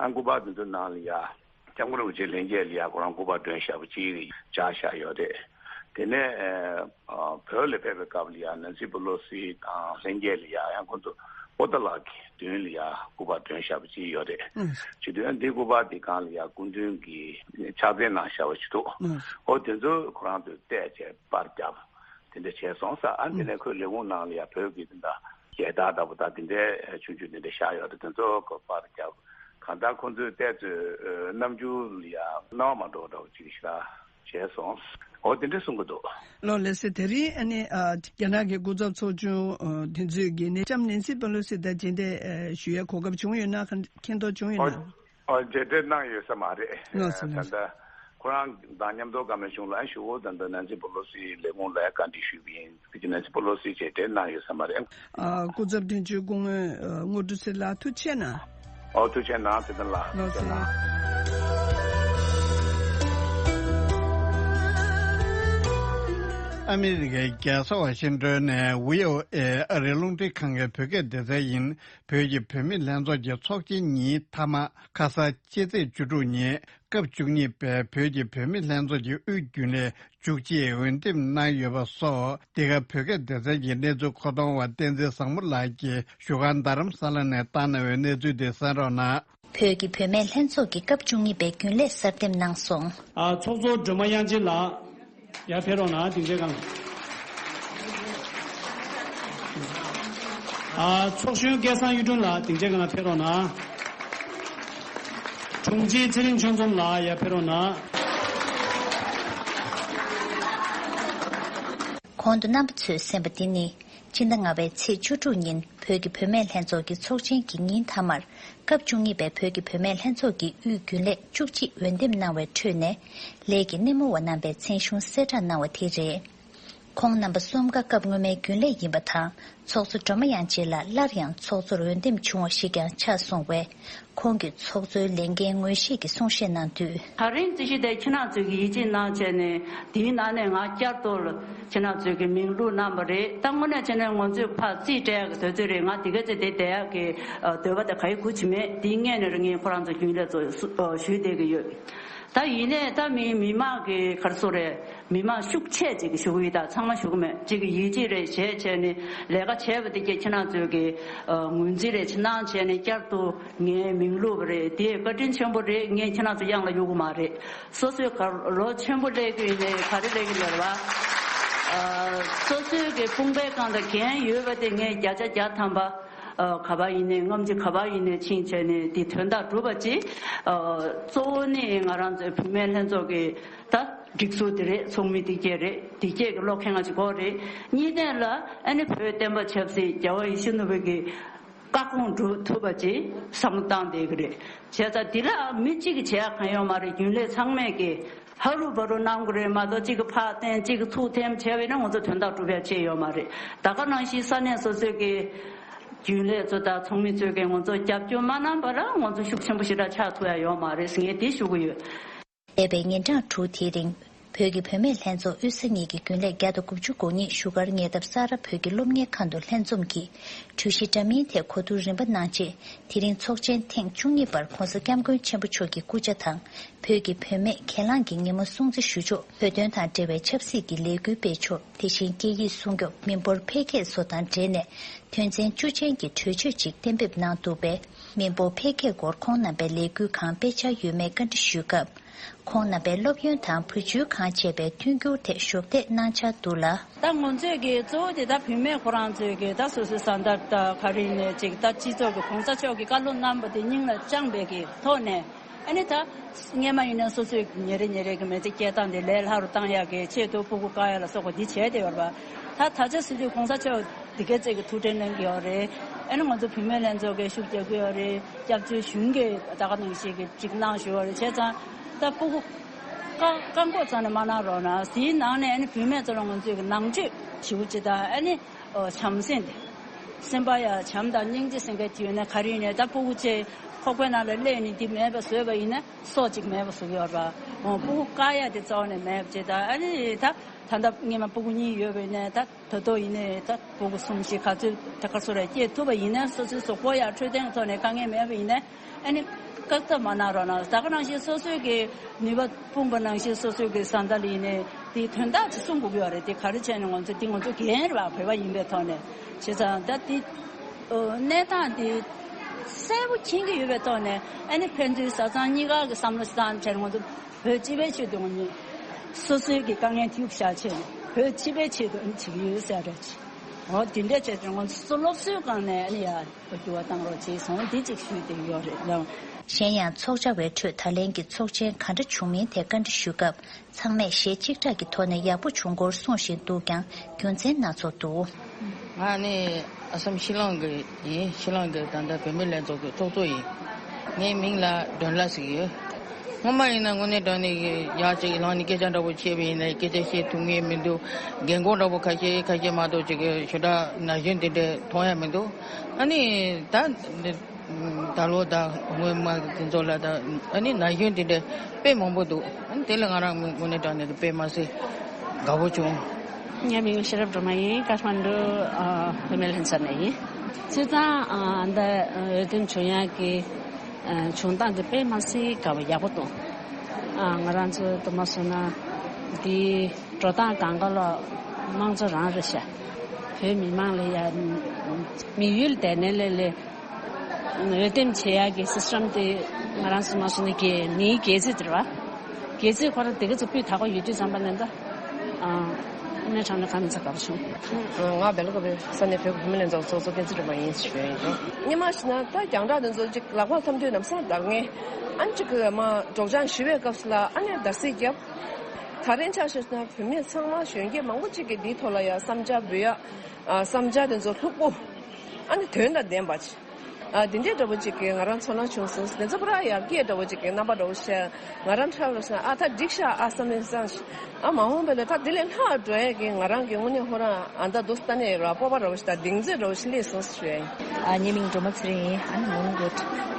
ཨ་སྐུ་པར་འདི་ཚོ་ནང་ལ་ཡ་སྐྱབས་མགོན་རིན་པོ་ཆེ་ལྷན་རྒྱས་ལ་ཡ་ཁོ་རང་སྐུ་པར་སྒྲོན་བཞག་པ་གཅིག་རེད་བཞག་བཞག་ཡོད་རེད། དེ་ནས་ཨ་བོད་ལ་ཕེབས་པའི་སྐབས་ལ་ཡ་ནན་སི་པེ་ལོ་སི་དང་ལྷན་རྒྱས་ལ་ཡ་ཡང་ཁོ་ཚོ་པོ་ཏ་ལག་གི་མདུན་ལ་ཡ་སྐུ་པར་སྒྲོན་བཞག་པ་གཅིག་ཡོད་རེད། ཨང་། བྱེད་དུས་ཨ་འདི་སྐུ་པར་འདི་སྒང་ལ་ཡ་སྐུ་མདུན་གྱིས་ཕྱག་འཚལ་གནང་བཞག་པ་ཞིག་འདུག་ཨང་། འོ་དེ་ཚོ་ཁོ་རང་ཚོས་བལྟས་བྱས་པར་བརྒྱབ། དེ་འདྲ་བྱས་སོང་ས། ཨ་འདི་ནས་ཁོའི་ལས་ཁུངས་ནང་ལ་ཡ་བོད་ཀྱི་དེ་འདྲ་རྒྱལ་དར་ལྟ་བུ་དང་དེ་འདྲའི་ཆུང་ཆུང་དེ་འདྲ་བཞག་ཡོད་རེད། དེ་ཚོ་ཁོ་པར་བརྒྱབ། གང་ལྟར་ཁོ་ཚོས་བལྟས་ཚོད་རྣམ་འགྱུར་ལ་ཡ་སྣང་བ་མ་འགྲོ་འདྲ་བོ་ཅིག་ཞིག་བྱས་སོང་། འོ་དེ་འདྲ་གསུང་གི་འདུག་ལགས་ལགས་སེ། དེ་རིང་ཨ་ནི་ཨ་རྒྱ་ནག་གི་སྐུ་ཚབ་ཚོགས་ཆུང་ཨ་དེ་ཚོས་ཀྱིས་ནི་ལྕམ་ནན་སི་པེ་ལོ་སི་དང་མཇལ་འཕྲད་ཨ་ཞུ་ཡའི་གོ་སྐབས་བྱུང་ཡོད་ན་མཁྱེན་རྟོགས་བྱུང་ཡོད་ན། ཨོ་མཇལ་འཕྲད་གནང་ཡོད་ས་མ་རེད། ལགས་སོ་ད་ལགས་སོ། ལྟ་ཁོ་རང་དང་མཉམ་དུ་བཀའ་མོལ་གཞུང་ལ་ཞུ་བོ་དང་དུ་ནན་སི་པོ་ལོ་སི་ལས་ཁུངས་ལ་བཀའ་འདྲི་ཞུས་པ་ཡིན། དེ་ནན་སི་པོ་ལོ་སི་མཇལ་འཕྲད་གནང་ཡོད་ས་མ་རེད། ཨ་སྐུ་ཚབ་དོན་གཅོད་སྐུ་ངོ་ཨ་དངོས་གྲུབ་ཚེ་ལགས་ཐུགས་རྗེ་གནང་། ཨོ་ཐུགས་རྗེ་གནང་། ཚེ་བརྟན་ལགས་ལགས་ཐུགས་རྗེ་གནང་། ཨ་མི་རི་ཀའི་རྒྱལ་ས་ཝ་ཤིང་ཏོན་ནས་བྷི་ཨོ་ཨེ་ཨ་རིའི་རླུང་འཕྲིན་ཁང་གི་བོད་སྐད་སྡེ་ཚན་ཡིན། བོད་ཀྱི་བུད་མེད་ལྷན་ཚོགས་ཀྱི་ཚོགས་ཆེན་གཉིས་མཐའ་མ་ཁ་ས་ཕྱི་ཚེས་བཅུ་དྲུག་ཉིན་སྐབས་བཅུ་གཉིས་པའི་བོད་ཀྱི་བུད་མེད་ལྷན་ཚོགས་ཀྱི་དབུས་རྒྱུན་ལས་བཅུ་གཅིག་འོས་འདེམས་གནང་ཡོད་པ་སོགས། འདི་ག་བོད་སྐད་སྡེ་ཚན་གྱི་གནས་ཚུལ་མཁོ་གཏོང་བ་བསྟན་འཛིན་བཟང་མོ་ལགས་ཀྱིས་བཞུགས་སྒར་རྡ་རམ་ས་ལ་ནས་བཏང་གནང་བའི་གནས་ཚུལ་དེ་གསན་རོགས་གནང་། བོད་ཀྱི་བུད་མེད་ལྷན་ཚོགས་ཀྱི་སྐབས་བཅུ་གཉིས་པའི་རྒྱུན་ལས་གསར་འདེམས་གནང་སོང་། ཨ་ཚོགས་གཙོ་སྒྲོལ་མ་དབྱངས་ཅན་ལགས། ཡར་ཕེབས་རོགས་གནང་། སྡིངས་ཆའི་སྒང་། ཨ་ཚོགས་གཞོན་སྐལ་བཟང་གཡུ་སྒྲོན་ལགས་སྡིངས་ཆའི་སྒང་ལ་ཕེབས་རོགས་གནང་། དྲུང་ཆེ་ཚེ་རིང་ཆོས་འཛོམས་ལགས་ཡར་ཕེབས་རོགས་གནང་། གོང་དུ་རྣམ་པ་ཚོས་གསན་པ་འདི་ནི་ཕྱི་ཟླ་ལྔ་པའི་ཚེས་བཅུ་དྲུག་ཉིན་བོད་ཀྱི་བུད་མེད་ལྷན་ཚོགས་ཀྱི་ཚོགས་ཆེན་གྱི་ཉིན་མཐའ་མར་སྐབས་བཅུ་གཉིས་པའི་བོད་ཀྱི་བུད་མེད་ལྷན་ཚོགས་ཀྱི་དབུས་རྒྱུན་ལས་བཅུ་གཅིག་འོས་འདེམས་གནང་བའི་ཁྲོད་ནས་ལས་ཀྱི་སྣེ་མོ་བ་རྣམ་པའི་མཚན་གཞུང་གསལ་བསྒྲགས་གནང་བ་དེ་རེད། ཁོང་རྣམ་པ་གསུམ་ཀ་སྐབས་སྔོན་མའི་རྒྱུན་ལས་ཡིན་པ་དང་ཚོགས་གཙོ་སྒྲོལ་མ་དབྱངས་ཅན་ལགས་སླར་ཡང་ཚོགས་གཙོར་འོས་འདེམས་བྱུང་བ་ཞིག་ཀྱང་ཆགས་སོང་བས། ཁོང་གིས་ཚོགས་གཙོའི་ལས་འགན་ངོས་བཞེས་ཀྱི་གསུང་བཤད་གནང་དུས། ད་རིང་རྩིས་གཞི་དེ་ཁྱེད་རང་ཚོས་ཀྱི་ཡིད་ཆེས་གནང་བྱས་ནས་དེའི་ནང་ནས་ང་བསྐྱར་དུ་ཁྱེད་རང་ཚོས་ཀྱི་མིང་བླུགས་གནང་བ་རེད། ད་དངོས་གནས་བྱས་ནས་ང་ཚོས་ཕར་རྩིས་སྤྲད་ཀྱི་དུས་ཚོད་རེད། ང་དེ་ག་ཚོད་དེ་བསྡད་ཡག་གི་འདོད་པ་དེ་ག་ཡི་དགོས་ཀྱི་མེད། དེའི་སྔོན་ནས་ངས་ཁོ་རང་ཚོ་རྒྱུན་ལས་ཚོ་ཞུས་བསྡད་ཀྱི་ཡོད། ད་ཡིན་ནའི་ད་མི་མི་མང་གི་ག་རེ་ཟེར་དགོས་རེད། མི་མང་ཤུགས་ཆེ་ཅིག་གིས་ཞུ་གི་ཡོད། ད་ཚང་མ་ཞུ་གི་མེད། ཅིག་གིས་ཡིད་ཆེས་རེ་བྱས་བྱས་ནས་ལས་ཀ་བྱས་པ་དེ་གྱད་ཁྱེད་རང་ཚོས་ཀྱི་ངོས་འཛིན་རེ་གནང་བྱས་ནས་བསྐྱར་དུ་ངའི་མིང་བླུགས་པ་རེད། དེ་བཀའ་དྲིན་ཆེན་པོ་རེད། ངས་ཁྱེད་རང་ཚོ་གཡང་ལ་གཡུག་གི་མ་རེད། སོ་སོས་ག་རེ་ཆེན་པོ་ལས་ཀྱི་ཡིན་ནའི་ག་རེ་ལས་ཀྱི་ལས་རེད་བ། སོ་སོའི་གི་དཔུང་པའི་སྒང་དང་འགན་ཡོད་པ་དེ་ངས་བརྒྱ་ཆ་བརྒྱ་ཐམ་པ། ཨ་ག་པར་ཡིན་ནའི་རྔམ་བརྗིད་ག་པར་ཡིན་ནའི་ཕྱིན་བྱས་ནས་དེ་དོན་དག་སྒྲུབ་པ་ཅིག་ཨ་གཙོ་བོ་ནི་ང་རང་ཚོའི་བུད་མེད་ལྷན་ཚོགས་ཀྱི་ད་སྒྲིག་འཛུགས་དེ་རེད། ཚོགས་མི་དེ་གྱད་རེད། དེ་གྱད་ཀྱི་བློ་ཁེངས་ང་ཅིག་དགོས་རེད། གཉིས་ནས་ལ་ཨ་ནི་བོད་བསྟན་པ་ཆབ་སྲིད་རྒྱལ་བ་ཡིད་བཞིན་ནོར་བུ་གི་བཀའ་དགོངས་སྒྲུབ་ཐུབ་པ་ཅིག་བསམ་བློ་བཏང་བསྡད་ཀྱི་རེད། བྱས་ཙང་འདི་ལ་མི་གཅིག་གིས་བྱེད་ཡག་གང་ཡོད་མ་རེད། རྒྱུན་ལས་ཚང་མས་ཀྱི་ཧ་རུ་བ་རུ་གནང་དགོས་རེད་མ་གཏོགས་གཅིག་གིས་ཕར་བསྟན་གཅིག་གིས་ཚུར་འཐེན་བྱས་པ་ཡིན་ན་ང་ཚོ་དོན་དག་སྒྲུབ་ཡ་ཅིག་ཡོད་མ་རེད། ད་ག་ནང་བཞིན་ས་གནས་སོ་སོའི་གི་རྒྱུན་ལས་ཚོ་དང་ཚོགས་མི་ཚོས་གི་ང་ཚོ་རྒྱབ་སྐྱོར་མ་གནང་པ་ལ་ང་ཚོ་ཤུགས་ཆེན་པོ་ཞེ་དྲག་ཆགས་ཐུབ་ཡ་ཡོད་མ་རེད་ཟེར་ངས་དེ་ཞུ་གི་ཡོད། འདས་པའི་ཉིན་གྲངས་དྲུག་དེའི་རིང་། བོད་ཀྱི་བུད་མེད་ལྷན་ཚོགས་དབུས་ས་གཉིས་ཀྱི་རྒྱུན་ལས་བརྒྱ་དང་དགུ་བཅུ་གོ་གཉིས་བཞུགས་སྒར་ཉེ་འདབས་ས་རཱ་བོད་ཀྱི་སློབ་གཉེར་ཁང་དུ་ལྷན་འཛོམས་ཀྱིས་གྲོས་གཞི་འདྲ་མིན་ཐད་གོ་བསྡུར་རིམ་པ་གནང་རྗེས། དེ་རིང་ཚོགས་ཆེན་ཐེངས་བཅུ་གཉིས་པར་༧གོང་ས་༧སྐྱབས་མགོན་ཆེན་པོ་མཆོག་གི་སྐུ་ཕྱྭ་དང་། བོད་ཀྱི་བུད་མེད་གྱེན་ལངས་ཀྱི་ཉིན་མོ་སྲུང་བརྩི་ཞུ་ཕྱོགས། བོད་དོན་དང་འབྲེལ་བའི་ཆབ་སྲིད་ཀྱི་ལས་འགུལ་སྤེལ་ཕྱོགས། དེ་བཞིན་སྐད་ཡིག་སྲུང་སྐྱོབ། མི་འབོར་འཕེལ་རྒྱས་སོགས་དང་འབྲེལ་ནས་དོན་ཚན་བཅུ་ཅན་གྱི་གྲོས་ཆོད་ཅིག་གཏན་འབེབས་གནང་འདུག་པས། མི་འབོར་འཕེལ་རྒྱས་སྐོར་ཁོང་རྣམ་པའི་ལས་འགུལ་ཁང་དཔེ་ཆ་ཡོད་མེད་བཀའ་འདྲི་ཞུས་སྐབས། ཁོང་རྣམ་པས་སློབ་ཡོན་དང་བུ་བཅོལ་ཁང་བཅས་པའི་མཐུན་འགྱུར་ཐད་ཞུ་བདེ་གནང་འཆར་འདུག་ལ། ད་ང་ཚོས་ཀྱི་གཙོ་བོ་དེ་ད་བུད་མེད་ཁོ་རང་ཚོས་ཀྱི་ད་སོ་སོའི་བཟའ་ཟླ་ད་ག་རེ་ཡིན་ནའི་ཅིག་ད་སྤྱི་ཚོགས་ཀྱི་གོང་ས་མཆོག་གི་བཀའ་སློབ་གནང་བ་དེ་སྙིང་ལ་བཅངས་པའི་གི་ཐོག་ནས། ཨ་ནི་ད་སྔས་མ་ཡིན་ན་སོ་སོས་ཉིན་རེ་ཉིན་རེ་གི་མི་ཚེ་སྐྱེལ་སྟངས་དེ་ལས་སླ་རུ་བཏང་ཡག་གི་ཆེད་དུ་སྤུ་གུ་བཀག་ཡག་ལ་སོགས་པ་འདི་བྱས་བསྡད་ཡོད་རེད་པ། ད་ད་ཆ་སྲིད་དུས་གོང་ས་མཆོག་འདི་གའི་ཚེ་གི་ཐུགས་ཁྲལ་གནང་གི་ཡོད་རེད། ཨ་ནི་ང་ཚོ་བུད་མེད་ལྷན་ཚོགས་ཀྱི་ཤུགས་རྒྱག་གི་ཡོད་རེད། སྐྱབས་བཅོལ་གཞུང་གིས་ད་ག་ནང་བཞིན་གི་ཅིག་གནང་ཞུ་བ་རེད། བྱས་ཙང་ད་སྤུ་གུ་བཀག་བཀག་འགོག་རྩ་ནས་མ་གནང་རོགས་གནང་། དེའི་ནང་ནས་ཨ་ནི་བུད་མེད་ཚོ་ལ་ང་ཚོས་གི་ནང་ཆོས་ཞུ་ཅི་དང་ཨ་ནི་བྱམས་སེམས་དེ། སེམས་པ་ཡ་བྱམས་དང་སྙིང་རྗེ་སེམས་ཁ་ཅིག་ཡོད་ན། ག་རེ་ཡིན་ནའི་ད་སྤུ་གུ་ཚོ་ཁོག་པའི་ནང་ལ་སླེབས་ནས་འདི་མེད་པ་བཟོས་པ་ཡིན་ན་སྲོག་ཅིག་མེད་པ་བཟོ་གི་ཡོད་རེད་པ། འོ་སྤུ་གུ་བཀག་ཡ་དེ་རྩ་བ་ནས་མེད་པ་བྱས། ད་ཨ་ནི་ད་ད་ལྟ་སྔས་མ་སྤུ་གུ་གཉིས་ཡོད་པ་ཡིན་ནའི་ད་ད་དུང་ཡིན་ནའི་ད་སྤུ་གུ་གསུམ་བཞི་ག་ཚོད་ད་ག་ཚོད་རེ་སྐྱེས་ཐུབ་པ་ཡིན་ན་སོ་སོའི་གཟུགས་པོ་ཡ་འཕྲོད་བསྟེན་ཐོག་ནས་དཀའ་ངལ་མེད་པ་ཡིན་ན། ཨ་ནི་བཀག་ཐབས་མ་གནང་རོགས་གནང་། ད་ག་ནང་བཞིན་སོ་སོའི་གི་ནུས་པ་སྤུངས་པ་ནང་བཞིན་སོ་སོའི་གི་བཟའ་ཟླ་ལ་ཡིན་ནའི་དེའི་དོན་དག་ཅིག་གསུང་དགོས་ཀྱི་ཡོད་རེད། དེ་ག་རེ་བྱས་ནས་ང་ཚོ་དེ་ང་ཚོ་འགན་རེད་པ། བོད་པ་ཡིན་པའི་ཐོག་ནས། བྱས་ཙང་ད་དེ་གནས་སྟངས་དེ་གསལ་པོ་མཁྱེན་གྱི་ཡོད་པའི་ཐོག་ནས། ཨ་ནི་ཕན་ཚུན་བཟའ་ཚང་གཉིས་ཀ་གི་བསམ་བློ་བཏང་བྱས་ནས་ང་ཚོ་བོད་སྤྱི་པའི་ཆེད་དུ་ངོ་མ་སོ་སོའི་གི་དཀའ་ངལ་དེ་བཞག་བྱས་ནས་བོད་སྤྱི་པའི་ཆེད་དུ་ཨ་ནི་བྱེད་ཀྱི་ཡོད་ཟེར་རེད། འོ་དེ་འདྲ་བྱས་ཙང་ང་ཚོ་སློབ་གསོའི་སྒང་ནས་ཨ་ནི་ཡ། འགྱུར་བ་བཏང་རོགས་བྱས་སོང་། འདི་གཅིག་ཞུས་ཏེ་ཡོད་རེད་ལགས། གཞན་ཡང་ཚོགས་བཅར་བའི་ཁྲོད་ད་ལན་གྱི་ཚོགས་ཆེན་ག་འདྲ་བྱུང་མིན་ཐད་བཀའ་འདྲི་ཞུས་སྐབས། ཚང་མས་ཞེ་གཅིག་གྲགས་ཀྱི་ཐོག་ནས་ཡག་པོ་བྱུང་སྐོར་གསུང་བཞིན་འདུག་ཀྱང་རྒྱུ་མཚན་སྣ་ཚོགས་འདུག་ང་ནི་ཨ་སམ་ཤི་ལོང་གི་ཡིན། ཤི་ལོང་གི་ད་ལྟ་བུད་མེད་ལྷན་ཚོགས་ཀྱི་ཚོགས་གཙོ་ཡིན། ངའི་མིང་ལ་སྒྲོན་ལ་ཟེར་གྱི་ཡོད། སྔོན་མ་ཡིན་ན་དངོས་གནས་དྲང་གནས་ཀྱི་ཡག་ཅིག་ལངས་ནས་སྐད་ཆ་འདྲ་པོ་བཤད་པ་ཡིན་ན་སྐད་ཆ་བཤད་ཐུབ་ངེས་མི་འདུག་རྒན་གོག་འདྲ་པོ་ཁ་ཤས་ཁ་ཤས་མ་གཏོགས་ཅིག་གི་ཞེ་དྲག་ན་གཞོན་དེ་འདྲ་མཐོང་ཡ་མི་འདུག་ཨ་ནི་ད་འདི་ད་ལོ་ད་སྔོན་མ་དེ་ཚོ་ལ་ད་ཨ་ནི་ན་གཞོན་དེ་འདྲ་དཔེ་མང་པོ་འདུག་ཨ་ནི་དེ་ལ་ང་རང་དངོས་གནས་དྲང་གནས་ཀྱི་དཔེ་མ་སྲིད་དགའ་པོ་བྱུང་། ངའི་མིང་ལ་ཤེས་རབ་སྒྲོལ་མ་ཡིན། ཀ་ཐ་མན་ཌུ་ཨ་བུད་མེད་ལྷན་ཚོགས་ནས་ཡིན། སྤྱིར་བཏང་ཨ་འདི་འོས་འདེམས་བྱུང་ཡག་གི་ཨ་བྱུང་སྟངས་འདི་དཔེ་མ་སྲིད་དགའ་པོ་ཡག་པོ་འདུག་ཨ་ང་རང་ཚོ་དུ་མ་སོང་ན་འདི་འགྲོ་སྟངས་གང་ག་ལ་དམངས་གཙོ་རང་རེད་ཤག་བོད་མི་མང་ལ་ཡ་དམིགས་ཡུལ་དེ་ནས་ལས་ལས་འོས་འདེམས་བྱེད་ཡག་གི་སི་སི་ཊམ་དེ་ང་རང་ཚོ་མ་སོང་ན་གལ་མིའི་སྒེར་རྩིས་དེ་རེད་པ། སྒེར་རྩིས་ཁོ་རང་དེ་ག་ཚོ་སྤུས་དག་པོ་ཡོད་དུས་ཙམ་པ་ནས་ད། ཨ་ནས་དྲང་ནས་གང་ནས་ཚ་དགའ་པོ་བྱུང་། ང་བེ་ལ་ཀ་བེ་ས་གནས་བོད་ཀྱི་བུད་མེད་ལྷན་ཚོགས་ཚོགས་གཙོ་བསྟན་འཛིན་སྒྲོལ་མ་ཡིན་ཞུ་ཡ་ཡིན། སྔོན་མ་ཞིག་ན་ད་རྒྱང་བསྒྲགས་དེ་ཚོ་ཅིག་ལག་པ་འཐམ་དུས་ལམ་སང་བདག་ངས་ཨ་ནི་ཅིག་གི་མ་སྒྲོག་སྦྱང་ཞུ་བའི་སྐབས་སུ་ལ་ཨ་ནི་རྡ་སིལ་རྒྱབ། ད་རིང་ཆ་བཞག་ན་བུད་མེད་ཚང་མ་གཞོན་སྐྱེས་མང་པོ་ཅིག་གིས་འདིའི་ཐོག་ལ་ཡ་བསམ་འཆར་འབུལ་ཡ། ཨ་བསམ་འཆར་དེ་ཚོ་ལྷུག་པོ། ཨ་ནི་དོན་དང་ལྡན་པ་ཅིག་ཨ་འདི་འདྲའི་འདྲ་པོ་ཅིག་གིས་ང་རང་ཚོར་སྣང་བྱུང་སོང་། དེ་ཚོ་པུ་ར་ཡར་རྒྱས་འདྲ་པོ་ཅིག་གི་རྣམ་པ་འདྲ་པོ་ཤར། ང་རང་འཁྲབ་རོགས་ཞེས་ཨ་ད་འགྲིག་ཤག་ཨ་བསམ་ནས་བསམ་ཞིག་ཨ་མ་འོངས་པ་ལ་ད་འདི་ལས་ལྷག་འགྲོ་ཡས་ཀྱི་ང་རང་གི་དངོས་གནས་ཧོ་རང་ཨ་ད་འདུག་ལྟ་ནས་ར་སྤོབས་པ་འདྲ་པོ་ཞིག་དང་གདེང་ཚོད་འདྲ་པོ་ཞིག་སླེབས་སོང་ཞུ་ཡ་ཡིན། ཨ་ངའི་མིང་སྒྲོལ་མ་ཚེ་རིང་ཡིན། ཨ་ནི་མོན་གྷོ་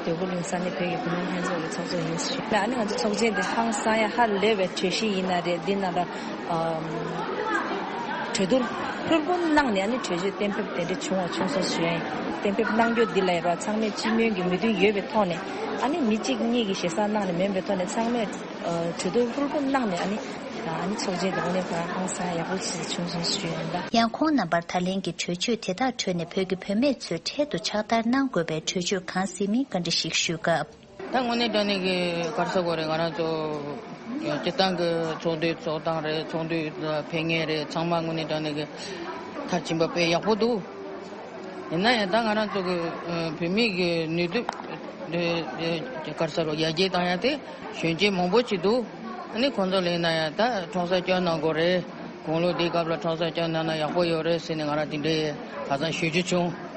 འདོད་རྒུ་གླིང་ས་གནས་བོད་ཀྱི་བུད་མེད་ལྷན་ཚོགས་ཀྱི་ཚོགས་གཙོ་ཡིན་ཞུ། ཨ་ནི་ང་ཚོ་ཚོགས་ཆེན་འདི་ཧང་སང་ཡ་ཧ་ལས་པའི་གྲོས་གཞི་ཡིན་ན་རེད། འདི་ནང་ལ་ཨམ། གྲོས་བསྡུར་ཧུར་པོ་གནང་ནས་ཨ་ནི་གྲོས་ཆོད་གཏན་འབེབས་དེ་འདྲ་བྱུང་བ་བྱུང་སོང་ཞུ་ཡ་ཡིན། གཏན་འབེབས་གནང་རྒྱུ་འདི་ལ་ཡ་རོགས་ཚང་མས་སྤྱི་མོས་ཀྱི་མོས་མཐུན་ཡོད་པའི་ཐོག་ནས་ཨ་ནི་མི་གཅིག་གཉིས་ཀྱིས་ཞེ་ས་གནང་ནས་མིན་པའི་ཐོག་ནས་ཚང་མས་གྲོས་བསྡུར་ཧུར་པོ་གནང་ནས་ཨ་ནི་ཨ་ནི་ཚོགས་ཆེན་དེ་དངོས་གནས་ཁོ་རང་ཧང་སང་ཡག་པོ་ཞིག་བྱུང་སོང་ཞུ་ཡ་ཡིན་ལ། ཡང་ཁོང་རྣམ་པར་ད་ལན་གྱི་གྲོས་ཆོད་དེ་དག་ཁྲོད་ནས་བོད་ཀྱི་བུད་མེད་ཚོས་འཕྲལ་དུ་ཕྱག་བསྟར་གནང་དགོས་པའི་གྲོས་ཆོད་གང་ཟིན་མིན་བཀའ་འདྲི་ཞིག་ཞུས་སྐབས། ད་དངོས་གནས་དྲང་གནས་ཀྱི་ག་རེ་ཟེར་དགོས་རེད། ང་རང་ཚོ་སྤྱིར་བཏང་གི་ཚོགས་འདུའི་ཚོགས་སྟངས་རེད། ཚོགས་འདུའི་ཕན་ངེས་རེད། ཚང་མ་དངོས་གནས་དྲང་གནས་ཀྱི་མཐར་ཕྱིན་པ་དཔེ་ཡག་པོ་འདུག་ཡིན་ན་ཡང་ད་ང་རང་ཚོ་གི་བུད་མེད་ཀྱི་ནུས་སྟོབས་ག་རེ་ཟེར་རོ་ཡར་རྒྱས་བཏང་ཡ་དེ་གཞོན་སྐྱེས་མང་པོ་ཅིག་འདུག་ཨ་ནི་ཁོང་ཚོ་ལ་ཡིན་ན་ཡང་ད་ཁྲོམ་ས་སྐྱོང་གནང་དགོས་རེད། དགུང་ལོ་འདིའི་སྐབས་ལ་ཁྲོམ་ས་སྐྱོང་གནང་ན་ཡག་པོ་ཡོད་རེད་ཟེར་ནས་ང་རང་དེ་འདྲའི་ཁ་སང་ཞུ་རྒྱུ་བྱུང་།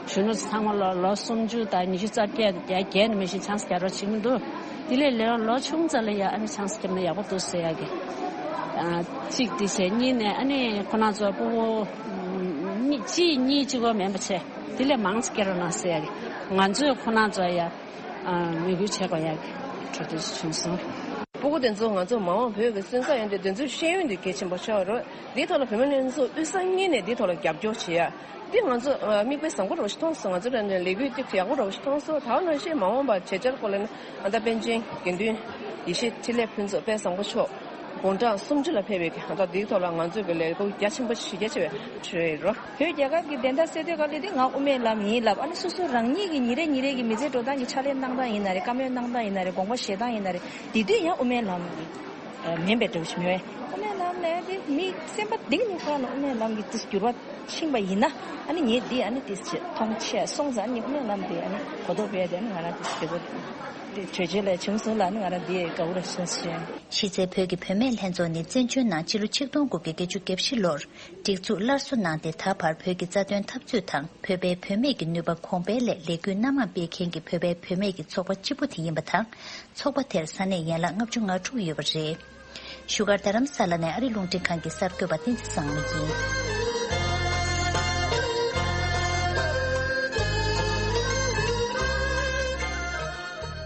གཞོན་ནུ་ཚང་མ་ལ་ལོ་སུམ་ཅུ་དང་ཉི་ཤུ་རྩ་བརྒྱད་དང་བརྒྱད་ནས་མི་ཤེས་ཆང་ས་རྒྱག་རོགས་བྱེད་མི་འདུག་དེ་ལས་ལས་ལོ་ཆུང་ཙམ་ལ་ཡ་ཨ་ནི་ཆང་ས་བརྒྱབ་ན་ཡག་པོ་འདུག་ཟེར་ཡ་གི་གཅིག་དེ་བྱས། གཉིས་ནས་ཨ་ནི་ཁོ་རང་ཚོ་སྤུ་གུ་གཅིག་གཉིས་གཅིག་པོ་མིན་པ་བྱས་དེ་ལས་མང་ཙམ་སྐྱེ་རོགས་གནང་ཟེར་ཡ་གི་ང་ཚོས་ཁོ་རང་ཚོ་ཡ་མོས་གུས་བྱེད་དགོས་ཡ་གི་གྲོས་བསྡུར་བྱུང་སོང་། སྤུ་གུ་དེ་ཚོ་ང་ཚོ་མ་འོངས་བོད་ཀྱི་སོན་རྩ་ཡིན་ཏེ་དེ་ཚོའི་ཤེས་ཡོན་དེ་གལ་ཆེན་པོ་ཆགས་རོགས། འདིའི་ཐོག་ལ་བུད་མེད་ལྷན་ཚོགས་དབུས་ས་གཉིས་ནས་འདིའི་ཐོག་ལ་རྒྱབ་སྐྱོར་བྱེད་ཡ། འདི་ང་ཚོ་ཨ་དམིགས་དཔེ་བཟང་པོ་འདྲ་བོ་ཞིག་མཐོང་སོང་། ང་ཚོ་རང་ནས་ལས་འགུལ་ཏིག་ཡག་པོ་འདྲ་བོ་ཞིག་མཐོང་སོང་། ད་ག་ནང་བཞིན་མ་འོངས་པར་བྱེད་འཆར་སྐོར་ལ་ནི་ཨ་ད་པཎ་ཆེན་དགེ་འདུན་ ཡེ་ཤེས་འཕྲིན་ལས་ཕུན་ཚོགས་དཔལ་བཟང་པོ་མཆོག་དགུང་གྲངས་སུམ་ཅུ་ལ་ཕེབས་པའི་གི་ཧང་ཏོག་འདིའི་ཐོག་ལ་ང་ཚོས་ཀྱི་ལས་འགུལ་རྒྱ་ཆེན་པོ་ཞེ་གྱ་ཆེ་བའི་གྲོས་རོ། བོད་རྒྱ་གར་གྱི་བདེན་མཐའ་གསལ་དོད་སྐབས་ལ་དེ་ང་དབུ་མའི་ལམ་ཡིན་ལབ། ཨ་ནི་སོ་སོ་རང་ཉིད་ཀྱི་ཉིན་རེ་ཉིན་རེ་གི་མི་ཚེ་འགྲོ་སྟངས་ཀྱི་ཕྱག་ལས་གནང་སྟངས་ཡིན་ན་རེད། བཀའ་མོལ་གནང་སྟངས་ཡིན་ན་རེད། དགོངས་པ་བཞེས་སྟངས་ཡིན་ན་རེད། དེ་དུས་ཡང་དབུ་མའི་ལམ་མིན་པའི་འདྲ་བོ་ཞིག་མེད་པས། དབུ་མའི་ལམ་ལས་དེ་མི་སེམས་པ་གཏིང་ནས་ཁོ་རང་ལ་དབུ་མའི་ལམ་གྱི་དེ་འགྱུར་བ་ཕྱིན་པ་ཡིན་ན། ཨ་ནི་ངས་འདི་ཨ་ནི་དེ་མཐོང་ཆེ་སོང་ཙང་། ཨ་ནི་དབུ་མའི་ལམ་དེ་ཨ་ནི་གོ་རྟོགས་སྤེལ་ཏེ། ཨ་ནི་ང་རང་དེ་དེ་བོ་དེ་གྲོས་ཆོད་ལ་བྱུང་སོང་ལ། ཨ་ནི་ང་རང་དེ་དགའ་བོ་ར་སོང་ཞེས། གཞི་རྩའི་བོད་ཀྱི་བུད་མེད་ལྷན་ཚོགས་ནི་བཙན་བྱོལ་ནང་ཕྱི་ལོ་ཆིག་སྟོང་དགུ་བརྒྱ་བརྒྱད་ཅུ་གྱ་བཞི་ལོར་སྒྲིག་འཛུགས་སླར་གསོ་གནང་སྟེ། ད་བར་བོད་ཀྱི་རྩ་དོན་འཐབ་རྩོད་དང་བོད་པའི་བུད་མེད་ཀྱི་ནུས་པ་གོང་འཕེལ་སླད་ལས་འགུལ་སྣ་མང་སྤེལ་མཁན་གྱི་བོད་པའི་བུད་མེད་ཀྱི་ཚོགས་པ་གཅིག་པུ་དེ་ཡིན་པ་དང་། ཚོགས་པ་དེར་ས་གནས་ཡན་ལག་ལྔ་བཅུ་ང་དྲུག་ཡོད་པ་རེད། བཞུགས་སྒར་རྡ་རམ་ས་ལ་ནས་ཨ་རི་རླུང་འཕྲིན་ཁང་གི་གསར་འགོད་པ་བསྟན་འཛིན་བཟང་མོ་ཡིན།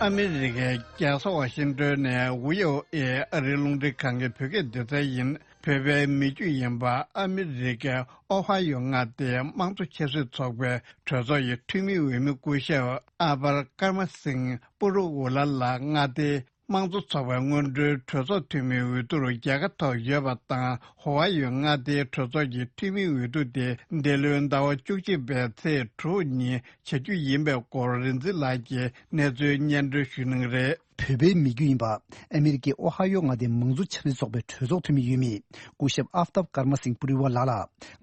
ཨ་མི་རི་ཀའི་རྒྱལ་ས་ཝ་ཤིང་ཏོན་ནས་བྷི་ཨོ་ཨེ་ཨ་རིའི་རླུང་འཕྲིན་ཁང་གི་བོད་སྐད་སྡེ་ཚན་ཡིན། བོད་པའི་མི་རྒྱུད་ཡིན་པ་ཨ་མི་རི་ཀའི་ཨོ་ཧ་ཡོ་མངའ་སྡེའི་དམངས་གཙོ་ཆབ་སྲིད་ཚོགས་པའི་གྲོས་ཚོགས་ཀྱི་འཐུས་མི་འོས་མི་སྐུ་ཞབས་ཨ་པར་ཀར་མ་སིང་པུ་རུ་ཝུ་ལ་ལགས་མངའ་སྡེའི་དམངས་གཙོ་ཚོགས་པའི་སྔོན་འགྲོའི་གྲོས་ཚོགས་འཐུས་མིའི་འོས་བསྡུར་རྒྱལ་ཁ་ཐོབ་ཡོད་པ་དང་། ཧོ་ཝ་ཡོ་མངའ་སྡེའི་གྲོས་ཚོགས་ཀྱི་འཐུས་མིའི་འོས་བསྡུ་དེ་འདི་ལོའི་ཟླ་བ་བཅུ་གཅིག་པའི་ཚེས་དྲུག་ཉིན་བྱ་རྒྱུ་ཡིན་པའི་སྐོར་རིག་འཛིན་ལགས་ཀྱིས་གནས་ཚུལ་སྙན་སྒྲོན་ཞུ་གནང་རེད། བོད་པའི་མི་རྒྱུད་ཡིན་པ་ཨ་མི་རི་ཀའི་ཨོ་ཧ་ཡོ་མངའ་སྡེའི་མང་གཙོ་ཆབ་སྲིད་ཚོགས་པའི་གྲོས་ཚོགས་འཐུས་མི་འོས་མི་སྐུ་ཞབས་ཨབ་ཏབ་ཀར་མ་སིང་པུ་རི་ཝ་ལགས་ལ་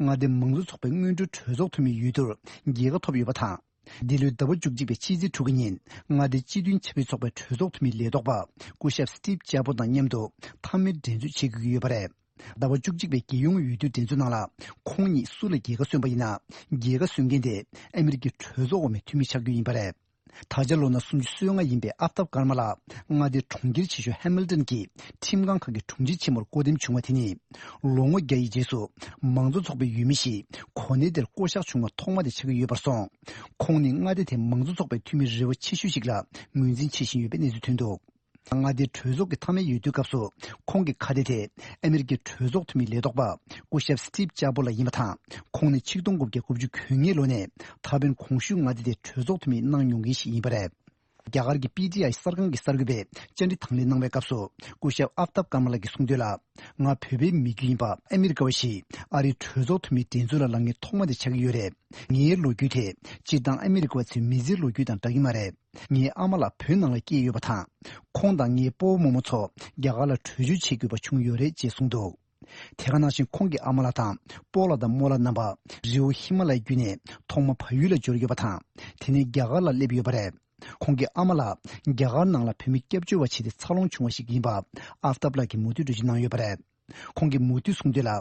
མངའ་སྡེའི་མང་གཙོ་ཚོགས་པའི་སྔོན་འགྲོའི་གྲོས་ཚོགས་འཐུས་མི་འོས་བསྡུར་རྒྱལ་ཁ་ཐོབ་ཡོད་པ་དང་། འདི་ལོའི་ཟླ་བ་བཅུ་གཅིག་པའི་ཕྱི་ཚེས་དྲུག་གི་ཉིན་མངའ་སྡེའི་སྤྱི་མཐུན་ཆབ་སྲིད་ཚོགས་པའི་གྲོས་ཚོགས་འཐུས་མི་ལས་ཐོག་པ་སྐུ་ཞབས་སི་ཏིབ་ཅཱ་པོ་དང་མཉམ་དུ་མཐའ་མའི་འགྲན་རྩོད་བྱེད་དགོས་ཀྱི་ཡོད་པ་རེད། ཟླ་བ་བཅུ་གཅིག་པའི་རྒྱལ་ཡོངས་འོས་བསྡུའི་འགྲན་རྩོད་ནང་ལ་ཁོང་ཉིད་སུ་ལ་རྒྱལ་ཁ་སོན་པ་ཡིན་ན། རྒྱལ་ཁ་སོན་མཁན་དེ་ཨ་མི་རི་ཀའི་གྲོས་ཚོགས་འོག་མའི་འཐུས་མི་ཆགས་རྒྱུ་ཡིན་པ་རེད། ད་ཆ་ལོ་ན་སུམ་ཅུ་སོ་ལྔ་ཡིན་པའི་ཨབ་ཏབ་ཀར་མ་ལགས་མངའ་སྡེའི་གྲོང་ཁྱེར་ཆེ་ཤོས་ཧེ་མིལ་ཏོན་གྱི་ཁྲིམས་ཁང་ཁག་གི་དྲུང་ཆེ་ཆེན་མོར་བསྐོ་འདེམས་བྱུང་བ་དེ་ནི། ལོ་ངོ་བརྒྱ་ཡི་རྗེས་སུ་མང་གཙོ་ཚོགས་པའི་འོས་མི་ཞིག་གོ་གནས་དེར་བསྐོ་གཞག་བྱུང་བ་ཐོག་མ་དེ་ཆགས་ཀྱི་ཡོད་པར་སོང་། ཁོང་ནི་མངའ་སྡེ་དེའི་མང་གཙོ་ཚོགས་པའི་འཐུས་མི་རེ་བ་ཆེ་ཤོས་ཤིག་ལ་ངོས་འཛིན་བྱེད་བཞིན་ཡོད་པའི་གནས་ཚུལ་ཐོན་འདུག་མངའ་སྡེའི་གྲོས་ཚོགས་ཀྱི་མཐའ་མའི་འོས་བསྡུའི་སྐབས་སུ་ཁོང་གི་ཁ་བརྡ་དེ་ཨ་མི་རི་ཀའི་གྲོས་ཚོགས་འཐུས་མི་ལས་ཐོག་པ་སྐུ་ཞབས་སི་ཏིབ་ཅཱ་པོ་ལགས་ཡིན་པ་དང་། ཁོང་ནི་ཆིག་སྟོང་དགུ་བརྒྱ་དགུ་བཅུ་གོ་ལྔའི་ལོ་ནས་ད་ཕན་གོང་ཞུས་མངའ་སྡེ་དེའི་གྲོས་ཚོགས་འཐུས་མི་གནང་མྱོང་མཁན་ཞིག་ཡིན་པ་རེད། རྒྱ་གར་གྱི་པི་ཏི་ཨའི་གསར་ཁང་གི་གསར་འགོད་པས་བཅར་འདྲི་དང་ལེན་གནང་བའི་སྐབས་སུ་སྐུ་ཞབས་ཨབ་ཏབ་ཀར་མ་ལགས་ཀྱིས་གསུངས་དོན་ལ། ང་བོད་པའི་མི་རྒྱུད་ཡིན་པ་ཨ་མི་རི་ཀ་བ་ཞིག་ཨ་རིའི་གྲོས་ཚོགས་འཐུས་མིའི་འགྲན་རྩོད་ལ་ལངས་མཁན་ཐོག་མ་དེ་ཆགས་ཀྱི་ཡོད་རེད། ངའི་ལོ་རྒྱུས་དེ་སྤྱིར་བཏང་ཨ་མི་རི་ཀ་བ་ཚོའི་མི་ཚེའི་ལོ་རྒྱུས་དང་འདྲ་གི་མ་རེད། ངའི་ཨ་མ་ལགས་བོད་ནང་ལ་སྐྱེས་ཡོད་པ་དང་། ཁོང་དང་ངའི་སྤོ་བོ་རྨོ་མོ་ཚོ་རྒྱ་གར་ལ་བྲོས་བྱོལ་བྱེད་དགོས་པ་བྱུང་ཡོད་རེད་ཅེས་གསུངས་འདུག་དེ་ག་ནང་བཞིན་ཁོང་གི་ཨ་མ་ལགས་དང་སྤོ་ལགས་དང་རྨོ་ལགས་རྣམ་པ་རི་བོ་ཧི་མ་ལ་ཡ་བརྒྱུད་ནས་ཐོག་མ་བལ་ཡུལ་ལ་འབྱོར་ཡོད་པ་དང་། དེ་ནས་རྒྱ་གར་ལ་སླེབས་ཡོད་པ་རེད། ཁོང་གི་ཨ་མ་ལགས་རྒྱ་གར་ནང་ལ་བོད་མི་སྐྱབས་བཅོལ་བ་བྱས་ཏེ་འཚར་ལོངས་བྱུང་བ་ཞིག་ཡིན་པ་ཨབ་ཏབ་ལགས་ཀྱིས་མུ་མཐུད་འགྲེལ་བརྗོད་གནང་ཡོད་པ་རེད། ཁོང་གིས་མུ་མཐུད་གསུངས་དོན་ལ།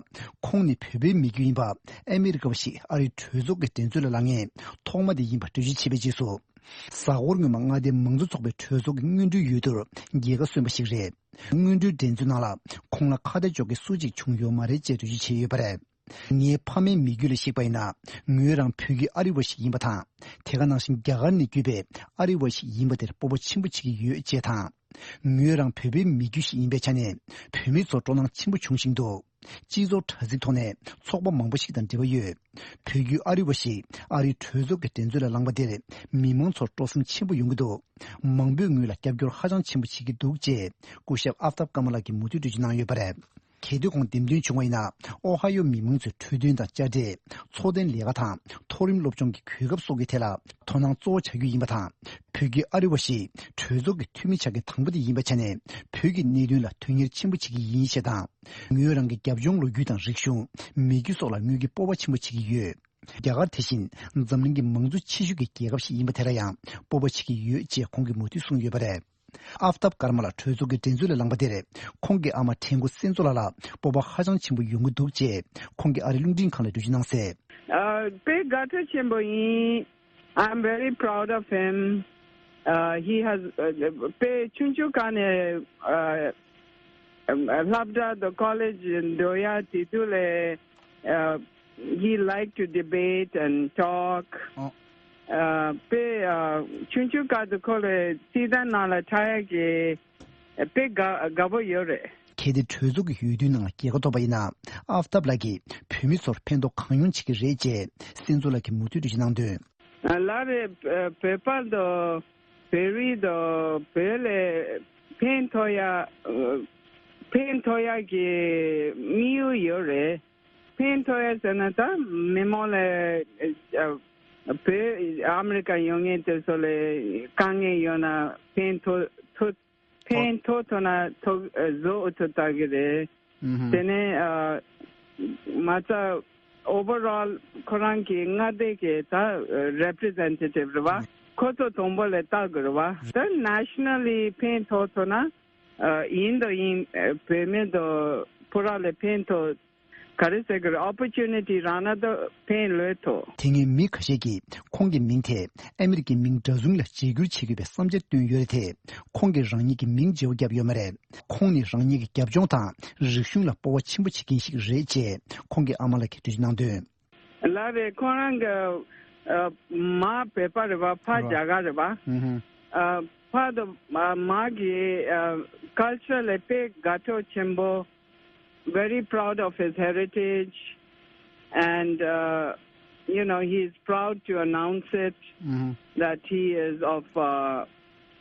ཁོང་ནི་བོད་པའི་མི་རྒྱུད་ཡིན་པ་ཨ་མི་རི་ཀ་བ་ཞིག་ཨ་རིའི་གྲོས་ཚོགས་ཀྱི་འགྲན་རྩོད་ལ་ལངས་མཁན་ཐོག་མ་དེ་ཡིན་པ་འགྲེལ་བརྗོད་བྱས་པའི་རྗེས་སུ། གཟའ་འཁོར་སྔོན་མ་མངའ་སྡེའི་མང་གཙོ་ཚོགས་པའི་གྲོས་ཚོགས་ཀྱི་སྔོན་འགྲོའི་འོས་བསྡུར་རྒྱལ་ཁ་སོན་པ་ཞིག་རེད། སྔོན་འགྲོའི་འགྲན་རྩོད་ནང་ལ་ཁོང་ལ་ཁ་གཏད་གཅོག་མཁན་སུ་གཅིག་བྱུང་ཡོད་མ་རེད་ཅེས་འགྲེལ་བརྗོད་བྱས་ཡོད་པ་རེད། ངའི་ཕ་མའི་མི་རྒྱུད་ལ་གཞིགས་པ་ཡིན་ན། ངོས་རང་བོད་ཀྱི་ཨ་རི་བ་ཞིག་ཡིན་པ་དང་། དེ་ག་ནང་བཞིན་རྒྱ་གར་ནས་བརྒྱུད་པའི་ཨ་རི་བ་ཞིག་ཡིན་པ་དེར་སྤོབས་པ་ཆེན་པོ་བྱེད་ཀྱི་ཡོད་ཅེས་དང་། ངོས་རང་བོད་པའི་མི་རྒྱུད་ཞིག་ཡིན་པའི་ཆ་ནས་བོད་མི་ཚོར་སྤྲོ་སྣང་ཆེན་པོ་བྱུང་བཞིན་འདུག་སྤྱི་ཚོགས་དྲ་ཚིགས་ཐོག་ནས་ཚོགས་པ་མང་པོ་ཞིག་དང་འབྲེལ་བ་ཡོད། བོད་བརྒྱུད་ཨ་རི་བ་ཞིག་ཨ་རིའི་གྲོས་ཚོགས་ཀྱི་འགྲན་རྩོད་ལ་ལངས་པ་དེར་མི་མང་ཚོར་སྤྲོ་སེམས་ཆེན་པོ་ཡོང་གི་འདུག་མང་པོས་ངོས་ལ་རྒྱབ་སྐྱོར་ཧ་ཅང་ཆེན་པོ་བྱེད་ཀྱི་འདུག་ཅེས་སྐུ་ཞབས་ཨབ་ཏབ་ཀར་མ་ལགས་ཀྱིས་མུ་མཐུད་འགྲེལ་བརྗོད་གནང་ཡོད་པ་རེད། གལ་ཏེ་ཁོང་འདེམས་ཐོན་བྱུང་བ་ཡིན་ན། ཨོ་ཧ་ཡོ་མི་མང་ཚོའི་འཕྲོད་བསྟེན་དང་དཔྱ་ཁྲལ། འཚོ་རྟེན་ལས་ཀ་དང་མཐོ་རིམ་སློབ་སྦྱོང་གི་གོ་སྐབས་སོགས་ཀྱི་ཐད་ལ་དོ་སྣང་གཙོ་བོ་བྱ་རྒྱུ་ཡིན་པ་དང་། བོད་ཀྱི་ཨ་རི་བ་ཞིག་གྲོས་ཚོགས་ཀྱི་འཐུས་མི་ཆགས་མཁན་དང་པོ་དེ་ཡིན་པའི་ཆ་ནས་བོད་ཀྱི་གནད་དོན་ལ་དོན་གཉེར་ཆེན་པོ་བྱེད་ཀྱི་ཡིན་ཞེས་དང་། ངོས་རང་གི་རྒྱབ་ལྗོངས་ལོ་རྒྱུས་དང་རིག་གཞུང་། མི་རྒྱུ་སོགས་ལ་ངོས་ཀྱིས་སྤོབས་པ་ཆེན་པོ་བྱེད་ཀྱི་ཡོད། རྒྱ་གར་དེ་བཞིན་འཛམ་གླིང་གི་མང་གཙོ་ཆེ་ཤོས་ཀྱི་རྒྱལ་ཁབ་ཞིག་ཡིན་པ་དེ་ལ་ཡང་སྤོབས་པ་བྱེད་ཀྱི་ཡོད་ཅེས་ཁོང་གིས་མུ་མཐུད་གསུངས་ཡོད་པ་རེད། ཨབ་ཏབ་ཀར་མ་ལགས་གྲོས་ཚོགས་ཀྱི་འགྲན་རྩོད་ལ་ལངས་པ་དེར་ཁོང་གི་ཨ་མ་ཁྲེང་ཀོ་སེན་ཙོ་ལགས་ལ་སྤོབས་པ་ཧ་ཅང་ཆེན་པོ་ཡོང་གི་འདུག་ཅེས་ཁོང་གིས་ཨ་རིའི་རླུང་འཕྲིན་ཁང་ལ་འགྲེལ་བརྗོད་གནང་གསལ། ཨ། དཔེ་དགའ་སྤྲོ་ཆེན་པོ་ཡིན། I'm very proud of him. Uh, he has, uh, དཔེ་ཆུང་ཆུང་སྒང་ནས། Uh, um, སློབ་གྲྭ་དང་ཀོ་ལེཇ་འགྲོ་ཡ་དེ་དུས་ལས། Uh, he like to debate and talk. ཨོ། Uh, དཔེ། Uh, ཆུང་ཆུང་སྐབས་དུས་ཁོ་ལ་སྲིད་དོན་ནང་ལ་ཆགས་ཡ་གི་དཔེ་དགའ་དགའ་པོ་ཡོད་རེད། གལ་ཏེ་གྲོས་ཚོགས་ཀྱི་འོས་བསྡུའི་ནང་ལ་རྒྱལ་ཁ་ཐོབ་པ་ཡིན་ན། ཨབ་ཏབ་ལགས་ཀྱིས་བོད་མི་ཚོར་ཕན་ཐོགས་གང་ཡོང་བྱེད་ཀྱི་རེད་ཅེས་སེན་ཙོ་ལགས་ཀྱིས་མུ་མཐུད་འགྲེལ་བརྗོད་གནང་དོན། ལགས་རེད། བོད་པ་དང་བོད་རིགས་དང་བོད་ལས་ ཕན་ཐོགས་ཡ་ཨ་ཕན་ཐོགས་ཡ་གི་དམིགས་ཡུལ་ཡོད་རེད། ཕན་ཐོགས་ཡ་ཟེར་ན་ད་མི་མང་ལ་ཨ་བོད་ཨ་མི་རི་ཀ་ཡོང་མཁན་དེ་ཚོ་ལ་དཀའ་ངལ་ཡོད་ན་ཕན་ཐོགས་ཐུབ། ཕན་ཐོགས་ཐུབ་ན་ཐུབ་བཟོ་ཐུབ་ཐག་གི་རེད། ཨུ་ཧུམ། དེ་ནས་ཨ་མ་རྩ་overall ཁོ་རང་གི་མངའ་སྡེ་གི་ད་representative རེད་བ། ཁོ་ཚོ་དང་པོ་ལ་ལྟ་དགོས་རེད་བ། ད་nationally ཕན་ཐོགས་ཐུབ་ན་ཨ་ཡིན་དང་ཡིན་བོད་མི་དང་ཕོ་བྲང་ལ་ཕན་ཐོགས། ག་རེ་ཟེར་དགོས་རེད། opportunity རག་ན་ད་ཕན་ལོས་ཐོགས། དེ་སྔའི་མི་ཁ་ཤས་ཀྱིས་ཁོང་གི་མིང་དེ་ཨ་མི་རི་ཀའི་མིང་འདྲ་མཚུངས་ལ་བརྗེ་བསྒྱུར་བྱེད་དགོས་པའི་བསམ་འཆར་བཏོན་ཡོད་རེད་དེ། ཁོང་གིས་རང་ཉིད་ཀྱི་མིང་བརྗེ་པོ་བརྒྱབ་ཡོད་མ་རེད། ཁོང་ནི་རང་ཉིད་ཀྱི་རྒྱབ་ལྗོངས་དང་རིག་གཞུང་ལ་སྤོབས་པ་ཆེན་པོ་བྱེད་མཁན་ཞིག་རེད་ཅེས་ཁོང་གི་ཨ་མ་ལགས་ཀྱིས་འགྲེལ་བརྗོད་གནང་དོན། ལགས་རེད། ཁོ་རང་གི་ཨ་མ་བོད་པ་རེད་བ། ཕ་རྒྱ་གར་རེད་བ། ཨུ་ཧུམ། ཨ་ཕ་དང་ཨ་མ་གི་ཨ་culture ལ་དཔེ་དགའ་སྤྲོ་ཆེན་པོ། Very proud of his heritage, and uh, you know, he's proud to announce it, mm-hmm, that he is of uh,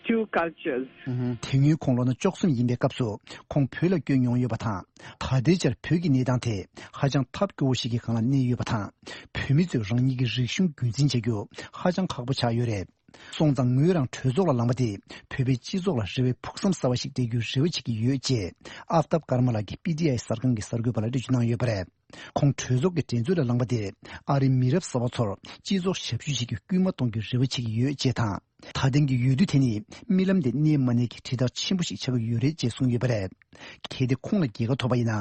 two cultures. དེ་སྔོན་ཁོང་ལོ་ན་བཅུ་གསུམ་ཡིན་པའི་སྐབས་སུ་ཁོང་བོད་ལ་བསྐྱོད་མྱོང་ཡོད་པ་དང་། ད་ལྟའི་ཆར་བོད་ཀྱི་གནས་སྟངས་དེ་ཧ་ཅང་ཐབས་སྐྱོ་བོ་ཞིག་གི་སྒང་ལ་གནས་ཡོད་པ་དང་། བོད་མི་ཚོས་རང་ཉིད་ཀྱི་རིག་གཞུང་རྒྱུན་འཛིན་བྱ་རྒྱུ་ཧ་ཅང་ཁག་པོ་ཆགས་ཡོད་རེད། སོང་ཙང་ངོས་རང་གྲོས་ཚོགས་ལ་ལངས་པ་དེ་བོད་པའི་སྤྱི་ཚོགས་ལ་རེ་བའི་ཕུགས་བསམ་གསར་བ་ཞིག་སྤྲད་རྒྱུའི་རེ་བ་བྱེད་ཀྱི་ཡོད་ཅེས་ཨ་ཕ་ཏབ་ཀར་མ་ལགས་ཀྱིས་པི་ཊི་ཨའི་གསར་ཁང་གི་གསར་འགོད་པ་ལ་འགྲེལ་བརྗོད་གནང་ཡོད་པ་རེད། ཁོང་གྲོས་ཚོགས་ཀྱི་འགྲན་རྩོད་ལ་ལངས་པ་དེ་ཨ་རིའི་མི་རབས་གསར་པ་ཚོར་སྤྱི་ཚོགས་ཞབས་ཞུ་བྱེད་རྒྱུའི་སྐུལ་མ་གཏོང་རྒྱུའི་རེ་བ་བྱེད་ཀྱི་ཡོད་ཅེས་དང་། ད་ཐེངས་ཀྱི་འོས་བསྡུ་དེ་ནི་རྨི་ལམ་དེ་གནས་མ་གནས་ཀྱི་དྲིལ་བསྒྲགས་ཆེན་པོ་ཞིག་ཆགས་ཀྱི་ཡོད་རེད་ཅེས་གསུངས་ཡོད་པ་རེད། གལ་ཏེ་ཁོང་ལ་རྒྱལ་ཁ་ཐོབ་པ་ཡིན་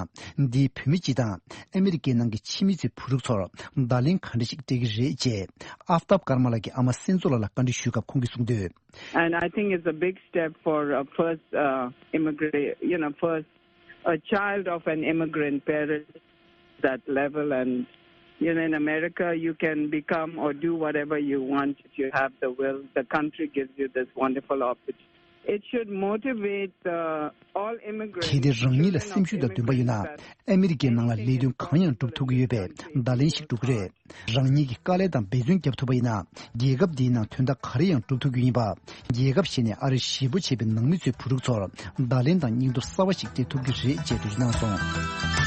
ན། འདིས་བོད་མི་སྤྱི་དང་ཨ་མི་རི་ཀའི་ནང་གི་ཕྱི་མི་ཚོའི་བུ་ཕྲུག་ཚོར་བརྡ་ལན་ག་འདྲ་ཞིག་སྤྲད་ཀྱི་རེད་ཅེས་ཨ་ཕ་ཏབ་ཀར་མ་ལགས་ཀྱི་ཨ་མ་སེན་ཙོ་ལགས་ལ་བཀའ་འདྲི་ཞུས་སྐབས་ཁོང་གིས་གསུངས་དོན། And I think it's a big step for a first uh, immigrant, you know, first a child of an immigrant parent that level. And you know, in America, you can become or do whatever you want if you have the will. The country gives you this wonderful opportunity. It should motivate the all immigrants. གལ་ཏེ་རང་ཉིད་ལ་སེམས་ཤུགས་དང་འདུན་པ་ཡོད་ན། ཨ་མི་རི་ཀའི་ནང་ལ་ལས་དོན་གང་ཡང་སྒྲུབ་ཐུབ་ཀྱི་ཡོད་པའི་བརྡ་ལན་ཞིག་འགྲོ་གི་རེད། རང་ཉིད་ཀྱིས་དཀའ་ལས་དང་འབད་བརྩོན་བརྒྱབ་ཐུབ་པ་ཡིན་ན། རྒྱལ་ཁབ་འདིའི་ནང་དོན་དག་ག་རེ་ཡང་སྒྲུབ་ཐུབ་ཀྱི་ཡིན་པ། རྒྱལ་ཁབ་གཞན་ནས་ཨ་རིར་གཞིས་སྤོ་བྱས་པའི་ནང་མི་ཚོའི་བུ་ཕྲུག་ཚོར་བརྡ་ལན་དང་སྙིང་སྟོབས་གསར་བ་ཞིག་སྤྲད་ཐུབ་ཀྱི་རེད་ཅེས་འགྲེལ་བརྗོད་གནང་སོང་།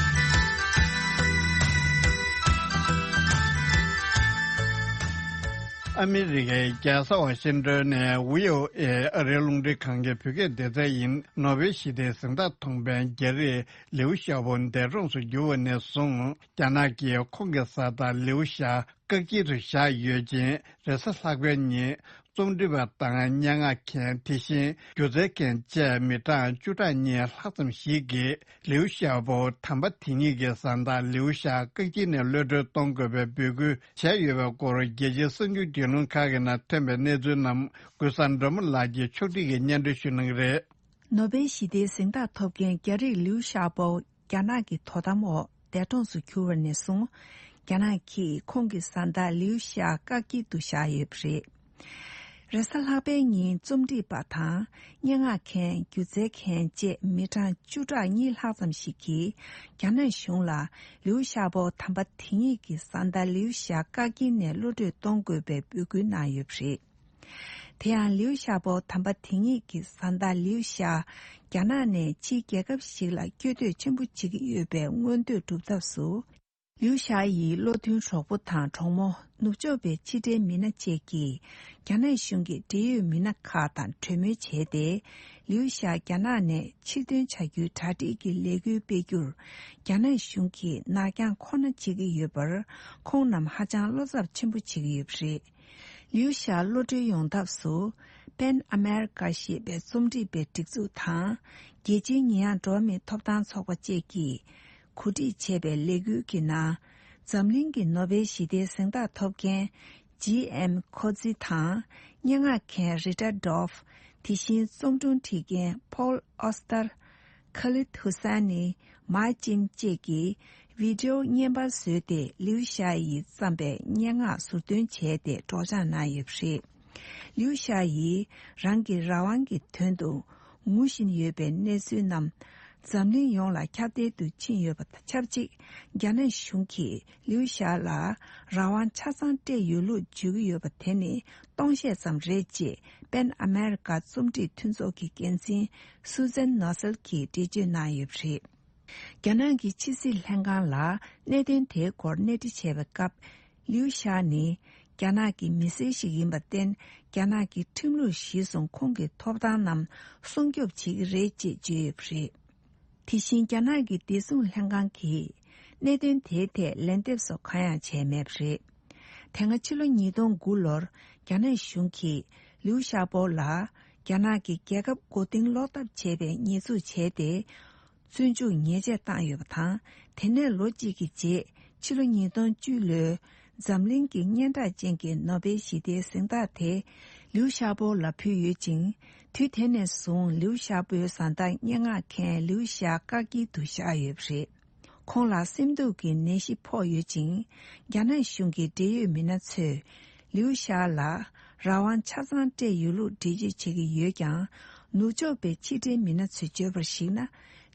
ཨ་མི་རི་ཀའི་རྒྱལ་ས་ཝ་ཤིང་ཏོན་ནས་ཝི་ཨོ་ཨེ་ཨ་རིའི་རླུང་འཕྲིན་ཁང་གི་བོད་སྐད་སྡེ་ཚན་ཡིན། ནོ་བེལ་ཞི་བདེའི་གཟེངས་རྟགས་ཐོབ་མཁན་རྒྱ་རིགས་ལིའུ་ཞའོ་པོ་འདས་གྲོངས་སུ་གྱུར་བ་ནས་བཟུང་། རྒྱ་ནག་གིས་ཁོང་གི་བཟའ་ཟླ་ལིའུ་ཞའོ་བཀག་སྐྱིལ་དུ་བཞག་ཡོད་ཅིང་། རེས་གཟའ་ལྷག་པའི་ཉིན་རྩོམ་སྒྲིག་པ་དང་སྙན་ངག་མཁན། དེ་བཞིན་སྒྱུ་རྩལ་མཁན་བཅས་མི་གྲངས་བཅུ་ཕྲག་གཉིས་ལྷག་ཙམ་ཞིག་གིས་ལིའུ་ཞའོ་པོ་དམ་པ་དེ་ཉིད་ཀྱི་བཟའ་ཟླ་ལིའུ་ཞའོ་བཀག་སྐྱིལ་ནས་གློད་གྲོལ་གཏོང་དགོས་པའི་འབོད་སྐུལ་བྱས་ཡོད་པའི་སྐོར་རྒྱལ་སྤྱིའི་གསར་འགྱུར་བརྒྱུད་ལམ་ཁག་གི་ནང་ཐོན་པའི་གནས་ཚུལ་རྣམས་ཀུན་བཟང་སྒྲོལ་མ་ལགས་ཀྱིས་ཕྱོགས་སྒྲིག་གིས་སྙན་སྒྲོན་ཞུ་གནང་གི་རེད། ནོ་བེལ་ཞི་བདེའི་གཟེངས་རྟགས་ཐོབ་མཁན་རྒྱ་རིགས་ལིའུ་ཞའོ་པོ་རྒྱ་ནག་གི་དོ་དམ་འོག་འདས་གྲོངས་སུ་གྱུར་བ་ནས་བཟུང་། རྒྱ་ནག་གིས་ཁོང་གི་བཟའ་ཟླ་ལིའུ་ཞའོ་བཀག་སྐྱིལ་དུ་བཞག་ཡོད་པ་རེད། རེས་གཟའ་ལྷག་པའི་ཉིན་རྩོམ་སྒྲིག་པ་དང་སྙན་ངག་མཁན། སྒྱུ་རྩལ་མཁན་བཅས་མི་གྲངས་བཅུ་ཕྲག་གཉིས་ལྷག་ཙམ་ཞིག་གིས་རྒྱ་ནག་གཞུང་ལ་ལིའུ་ཞའོ་པོ་དམ་པ་དེ་ཉིད་ཀྱི་བཟའ་ཟླ་ལིའུ་ཞའོ་བཀག་སྐྱིལ་ནས་གློད་གྲོལ་གཏོང་དགོས་པའི་འབོད་སྐུལ་གནང་ཡོད་པ་རེད། དེ་ཡང་ལིའུ་ཞའོ་པོ་དམ་པ་དེ་ཉིད་ཀྱི་བཟའ་ཟླ་ལིའུ་ཞའོ་རྒྱ་ནག་ནས་ཕྱིའི་རྒྱལ་ཁབ་ཞིག་ལ་སྐྱོད་འདོད་ཆེན་པོ་བྱེད་ཀྱི་ཡོད་པའི་མངོན་འདོད་སྒྲུབ་ཐབས་སུ། ལིའུ་ཞའོ་ཡི་བློ་མཐུན་གྲོགས་པོ་དང་གྲོགས་མོ། ནུབ་ཕྱོགས་པའི་ཕྱི་འབྲེལ་མི་སྣ་བཅས་ཀྱིས་རྒྱ་ནག་གཞུང་གི་འབྲེལ་ཡོད་མི་སྣ་ཁག་དང་གྲོས་མོལ་བྱས་ཏེ། ལིའུ་ཞའོ་རྒྱ་ནག་ནས་ཕྱིར་འདོན་བྱ་རྒྱུའི་གྲ་སྒྲིག་གི་ལས་འགུལ་སྤེལ་རྒྱུར་རྒྱ་ནག་གཞུང་གིས་ནག་འགྱངས་ཁོ་ན་བྱེད་ཀྱི་ཡོད་པར། ཁོང་རྣམས་ཧ་ཅང་བློ་འཚབ་ཆེན་པོ་བྱེད་ཀྱི་ཡོད་པ་རེད། ལིའུ་ཞའོ་གློད་གྲོལ་ཡོང་ཐབས་སུ། པེན་ཨ་མེ་རི་ཀ་ཞེས་པའི་རྩོམ་སྒྲིག་པའི་སྒྲིག་འཛུགས་དང་། རྒྱལ་སྤྱིའི་ཉེས་ཡངས་འགྲོ་བ་མིའི་ཐོབ་ཐང་ཚོགས་པ་བཅས་ཀྱིས་གོ་སྒྲིག་བྱས་པའི་ལས་འགུལ་གྱི་ནང་། འཛམ་གླིང་གི་ནོ་བེལ་ཞི་བདེའི་གཟེངས་རྟགས་ཐོབ་མཁན་ཇི་ཨེམ་ཁོ་ཛི་དང་། སྙན་ངག་མཁན་རི་ཏྲ་ཌོབ། དེ་བཞིན་རྩོམ་སྒྲུང་བྲིས་མཁན་ཕོལ་ཨོ་སྟར། ཁ་ལིད་ཧུ་སན་ནི། མཱ་ཅིམ་བཅས་ཀྱིས་བི་ཌི་ཨོ་བརྙན་པར་བཟོས་ཏེ། ལིའུ་ཞའོ་ཡིས་བརྩམས་པའི་སྙན་ངག་ཟུར་འདོན་བྱས་ཏེ་སྒྲོག་སྦྱང་གནང་ཡོད་པ་རེད། ལིའུ་ཞའོ་ཡིས་རང་གི་རང་དབང་གི་དོན་དུ་ངུ་བཞིན་ཡོད་པའི་གནས་ཚུལ་རྣམས་ འཛམ་གླིང་ཡོངས་ལ་ཁྱབ་གདལ་དུ་ཕྱིན་ཡོད་པ་དང་ཆབས་ཅིག་རྒྱ་ནག་གཞུང་གིས་ལིའུ་ཞའོ་ལ་རང་དབང་ཆ་ཚང་སྤྲད་ཡོད་ལུགས་བརྗོད་ཀྱི་ཡོད་པ་དེ་ནི་སྟོང་བཤད་ཙམ་རེད་ཅེས་པེན་ཨ་མེ་རི་ཀ་རྩོམ་སྒྲིག་མཐུན་ཚོགས་ཀྱི་འགན་འཛིན་སུ་ཛན་ནོ་སེལ་གྱིས་འགྲེལ་བརྗོད་གནང་ཡོད་པ་རེད། རྒྱ་ནག་གི་ཕྱི་སྲིད་ལྷན་ཁང་ལ་གནད་དོན་དེའི་སྐོར་གནས་འདྲི་བྱས་པའི་སྐབས། ལིའུ་ཞའོ་ནི་རྒྱ་ནག་གི་མི་སེར་ཞིག་ཡིན་པར་བརྟེན། རྒྱ་ནག་གི་ཁྲིམས་ལུགས་གཞིར་བཟུང་ཁོང་གི་ཐོབ་ཐང་རྣམས་སྲུང་སྐྱོབ་བྱེད་ཀྱི་རེད་ཅེས་བརྗོད་ཡོད་པ་རེད། དེ་བཞིན་རྒྱ་ནག་གི་བདེ་སྲུང་ལྷན་ཁང་གིས་གནད་དོན་དེའི་ཐད་ལན་འདེབས་སོགས་གང་ཡང་བྱས་མེད་པ་རེད། དེ་སྔ་ཕྱི་ལོ་ཉིས་སྟོང་དགུ་ལོར་རྒྱ་ནག་གཞུང་གིས་ལིའུ་ཞའོ་པོ་ལ་རྒྱ་ནག་གི་རྒྱལ་ཁབ་མགོ་རྟིང་སློག་ཐབས་བྱས་པའི་ཉེས་འཛུགས་བྱས་ཏེ། བཙོན་འཇུག་ཉེས་ཆད་བཏང་ཡོད་པ་དང་། དེ་ནས་ལོ་གཅིག་གི་རྗེས་ཕྱི་ལོ་ཉིས་སྟོང་བཅུ་ལོའི་འཛམ་གླིང་གི་སྙན་གྲགས་ཅན་གྱི་ནོ་བེལ་ཞི་བདེའི་གཟེངས་རྟགས་དེ་ལིའུ་ཞའོ་པོ་ལ་ཕུལ་ཡོད་ཅིང་། དུས་དེ་ནས་བཟུང་ལིའུ་ཞའོ་པོའི་བཟའ་ཟླ་སྙན་ངག་མཁན་ལིའུ་ཞའོ་བཀག་སྐྱིལ་དུ་བཞག་ཡོད་པ་རེད། ཁོང་ལ་སེམས་སྡུག་གི་ནད་གཞི་ཕོག་ཡོད་ཅིང་། རྒྱ་ནག་གཞུང་གི་འབྲེལ་ཡོད་མི་སྣ་ཚོས་ལིའུ་ཞའོ་ལ་རང་དབང་ཆ་ཚང་སྤྲད་ཡོད་ལུགས་འགྲེལ་བརྗོད་བྱེད་ཀྱི་ཡོད་ཀྱང་། ནུབ་ཕྱོགས་པའི་ཕྱི་འབྲེལ་མི་སྣ་ཚོས་བརྗོད་པར་གཞིགས་ན།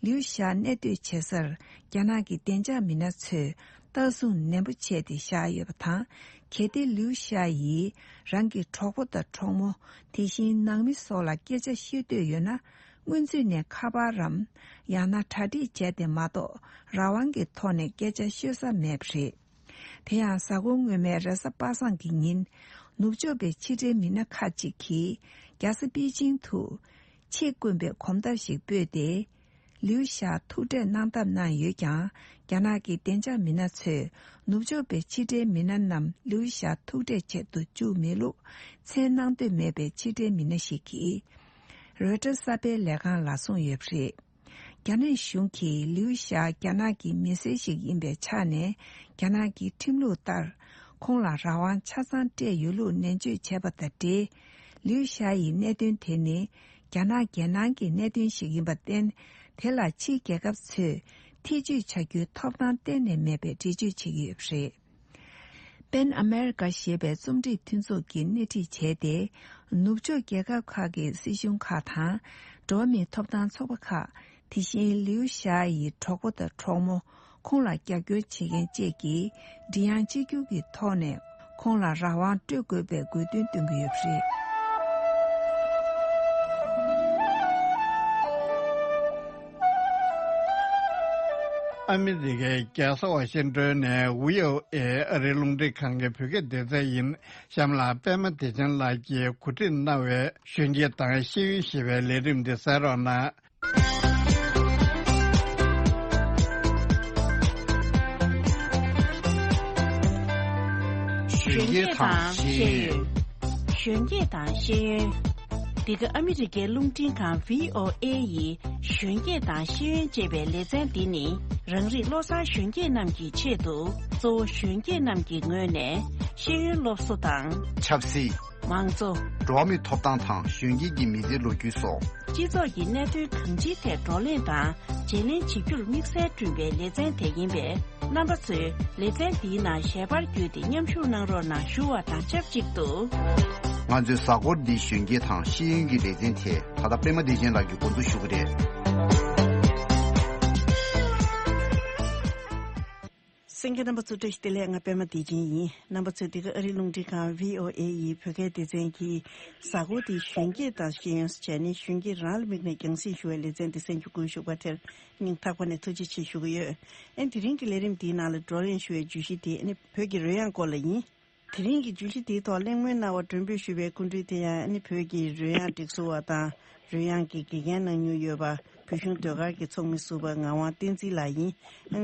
ལིའུ་ཞའོ་གནས་སྡོད་བྱེད་སར་རྒྱ་ནག་གི་བདེ་འཇགས་མི་སྣ་ཚོས་ལྟ་སྲུང་ནན་པོ་བྱས་ཏེ་བཞག་ཡོད་པ་དང་། གལ་ཏེ་ལིའུ་ཞའོ་ཡིས་རང་གི་གྲོགས་པོ་དང་གྲོགས་མོ། དེ་བཞིན་ནང་མི་སོགས་ལ་སྐད་ཆ་བཤད་འདོད་ཡོད་ན། སྔོན་ཚུད་ནས་ཁ་པར་རམ། ཡང་ན་གྲ་སྒྲིག་བྱས་ཏེ་མ་གཏོགས། རང་དབང་གི་ཐོག་ནས་སྐད་ཆ་ཤོད་ས་མེད་པ་རེད། དེ་ཡང་། གཟའ་འཁོར་སྔོན་མའི་རེས་གཟའ་པ་སངས་ཀྱི་ཉིན། ནུབ་ཕྱོགས་པའི་ཕྱི་འབྲེལ་མི་སྣ་ཁག་ཅིག་གིས། རྒྱལ་ས་པེ་ཅིང་དུ། ཆེད་བསྐོན་པའི་གོམ་སྟབས་ཤིག་སྤོས་ཏེ། ལིའུ་ཞའོ་ཐུག་འཕྲད་གནང་ཐབས་གནང་ཡོད་ཀྱང་། རྒྱ་ནག་གི་བདེ་འཇགས་མི་སྣ་ཚོས། ནུབ་ཕྱོགས་པའི་ཕྱི་འབྲེལ་མི་སྣ་རྣམས་ལིའུ་ཞའོ་ཐུག་འཕྲད་ཆེད་དུ་བཅུག་མེད་ལུགས། མཚན་གནང་འདོད་མེད་པའི་ཕྱི་འབྲེལ་མི་སྣ་ཞིག་གིས། རོའི་ཊར་གསར་སྤེལ་ལས་ཁང་ལ་གསུངས་ཡོད་པ་རེད། རྒྱ་ནག་གཞུང་གིས་ལིའུ་ཞའོ་རྒྱ་ནག་གི་མི་སེར་ཞིག་ཡིན་པའི་ཆ་ནས། རྒྱ་ནག་གི་ཁྲིམས་ལུགས་ལྟར། ཁོང་ལ་རང་དབང་ཆ་ཚང་སྤྲད་ཡོད་ལུགས་ནན་བརྗོད་བྱས་པ་དང་འབྲེལ། ལིའུ་ཞའོ་ཡི་གནད་དོན་དེ་ནི། རྒྱ་ནག་རྒྱལ་ནང་གི་གནད་དོན་ཞིག་ཡིན་པར་བརྟེན། དེ་ལ་ཕྱིའི་རྒྱལ་ཁབ་ཚོས་ཐེ་བྱུས་བྱ་རྒྱུའི་ཐོབ་ཐང་གཏན་ནས་མེད་པའི་འགྲེལ་བརྗོད་བྱེད་ཀྱི་ཡོད་པ་རེད། པེན་ཨ་མེ་རི་ཀ་ཞེས་པའི་རྩོམ་སྒྲིག་མཐུན་ཚོགས་ཀྱིས་སྣེ་ཁྲིད་བྱས་ཏེ། ནུབ་ཕྱོགས་རྒྱལ་ཁབ་ཁག་གི་སྲིད་གཞུང་ཁག་དང་། འགྲོ་བ་མིའི་ཐོབ་ཐང་ཚོགས་པ་ཁག་དེ་བཞིན་ལིའུ་ཞའོ་ཡི་གྲོགས་པོ་དང་གྲོགས་མོ། ཁོང་ལ་རྒྱབ་སྐྱོར་བྱེད་མཁན་བཅས་ཀྱིས་མགྲིན་དབྱངས་གཅིག་གྱུར་གྱི་ཐོག་ནས་ཁོང་ལ་རང་དབང་སྤྲོད་དགོས་པའི་དགོས་འདུན་བཏོན་གྱི་ཡོད་པ་རེད། ཨ་མི་རི་ཀའི་རྒྱལ་ས་ཝ་ཤིང་ཏོན་ནས་བྷི་ཨོ་ཨེ་ཨ་རིའི་རླུང་འཕྲིན་ཁང་གི་བོད་སྐད་སྡེ་ཚན་ཡིན། གཤམ་ལ་པད་མ་བདེ་ཆེན་ལགས་ཀྱིས་གོ་སྒྲིག་གནང་བའི་གཞོན་སྐྱེས་དང་ཤེས་ཡོན་ཞེས་པའི་ལས་རིམ་འདི་གསན་རོགས་གནང་། གཞོན་སྐྱེས་དང་ཤེས་ཡོན། གཞོན་སྐྱེས་དང་ཤེས་ཡོན། འདི་ག་ཨ་མི་རི་ཀའི་རླུང་འཕྲིན་ཁང་བྷི་ཨོ་ཨེ་ཡི་གཞོན་སྐྱེས་དང་ཤེས་ཡོན་ཅེས་པའི་ལེ་ཚན་འདི་ནི། རང་རིགས་བློ་བཟང་གཞོན་སྐྱེས་རྣམས་ཀྱི་ཆེད་དུ། གཙོ་བོ་གཞོན་སྐྱེས་རྣམས་ཀྱི་ངོས་ནས་ཤེས་ཡོན་སློབ་གསོ་དང་། ཆབ་སྲིད། མང་གཙོ། འགྲོ་བ་མིའི་ཐོབ་ཐང་དང་གཞོན་སྐྱེས་ཀྱི་མི་ཚེའི་ལོ་རྒྱུས་སོགས། སྤྱི་ཚོགས་ཀྱི་གནད་དོན་གང་ཅིའི་ཐད་བགྲོ་གླེང་དང་བརྗེ་ལེན་བྱེད་རྒྱུར་དམིགས་བསལ་བསྐྲུན་པའི་ལེ་ཚན་དེ་ཡིན་པས། རྣམ་པ་ཚོས་ལེ་ཚན་འདིའི་ནང་ཞལ་པར་བརྒྱུད་དེ་མཉམ་ཞུགས་གནང་རོགས་གནང་ཞུ་བ་དང་ཆབས་ཅིག་ཏུ། ང་ཚོའི་གཟའ་འཁོར་འདིའི་གཞོན་སྐྱེས་དང་ཤེས་ཡོན་གྱི་ལེ་ཚན་དེ་ད་ལྟ་པད་མ་བདེ་ཆེན་ལགས་ཀྱིས་འགོ་འཛུགས་ཞུ་གི་རེད། གསན་མཁན་རྣམ་པ་ཚོ་བཀྲ་ཤིས་བདེ་ལེགས། ང་པད་མ་བདེ་ཆེན་ཡིན། རྣམ་པ་ཚོས་འདི་ག་ཨ་རིའི་རླུང་འཕྲིན་ཁང་བྷི་ཨོ་ཨེ་ཡི་བོད་སྐད་སྡེ་ཚན་གྱི་གཟའ་འཁོར་འདིའི་གཞོན་སྐྱེས་དང་ཤེས་ཡོན་ཟེར་བྱས་ནས་གཞོན་སྐྱེས་རང་ལ་དམིགས་ནས་རྒྱང་སྲིང་ཞུ་བའི་ལེ་ཚན་འདི་གསན་རྒྱུ་བསྐུལ་ཞུ་བ་དེར་སྙིང་ཐག་པ་ནས་ཐུགས་རྗེ་ཆེ་ཞུ་གི་ཡོད། ཨེ་དེ་རིང་གི་ལས་རིམ་འདིའི་ནང་ལ་བགྲོ་གླེང་ཞུ་བའི་བརྗོད་གཞི་དེ་ཨ་ནི་བོད་ཀྱི་རོལ་དབྱངས་སྐོར་ལ་ཡིན། དེ་རིང་གི་བརྗོད་གཞི་དེའི་ཐོག་གླེང་མོལ་གནང་བར་མགྲོན་འབོད་ཞུས་པའི་སྐུ་མགྲོན་དེ་ཡང་ཨ་ནི་བོད་ཀྱི་རོལ་དབྱངས་སྒྲིག་བཟོ་བ་དང་རོལ་དབྱངས་ཀྱི་དགེ་རྒན་གནང་མྱོང་ཡོད་པ་བོད་གཞུང་ཟློས་གར་གྱི་ཚོགས་མི་ཟུར་པ་ངག་དབང་བསྟན་འཛིན་ལགས་ཡིན།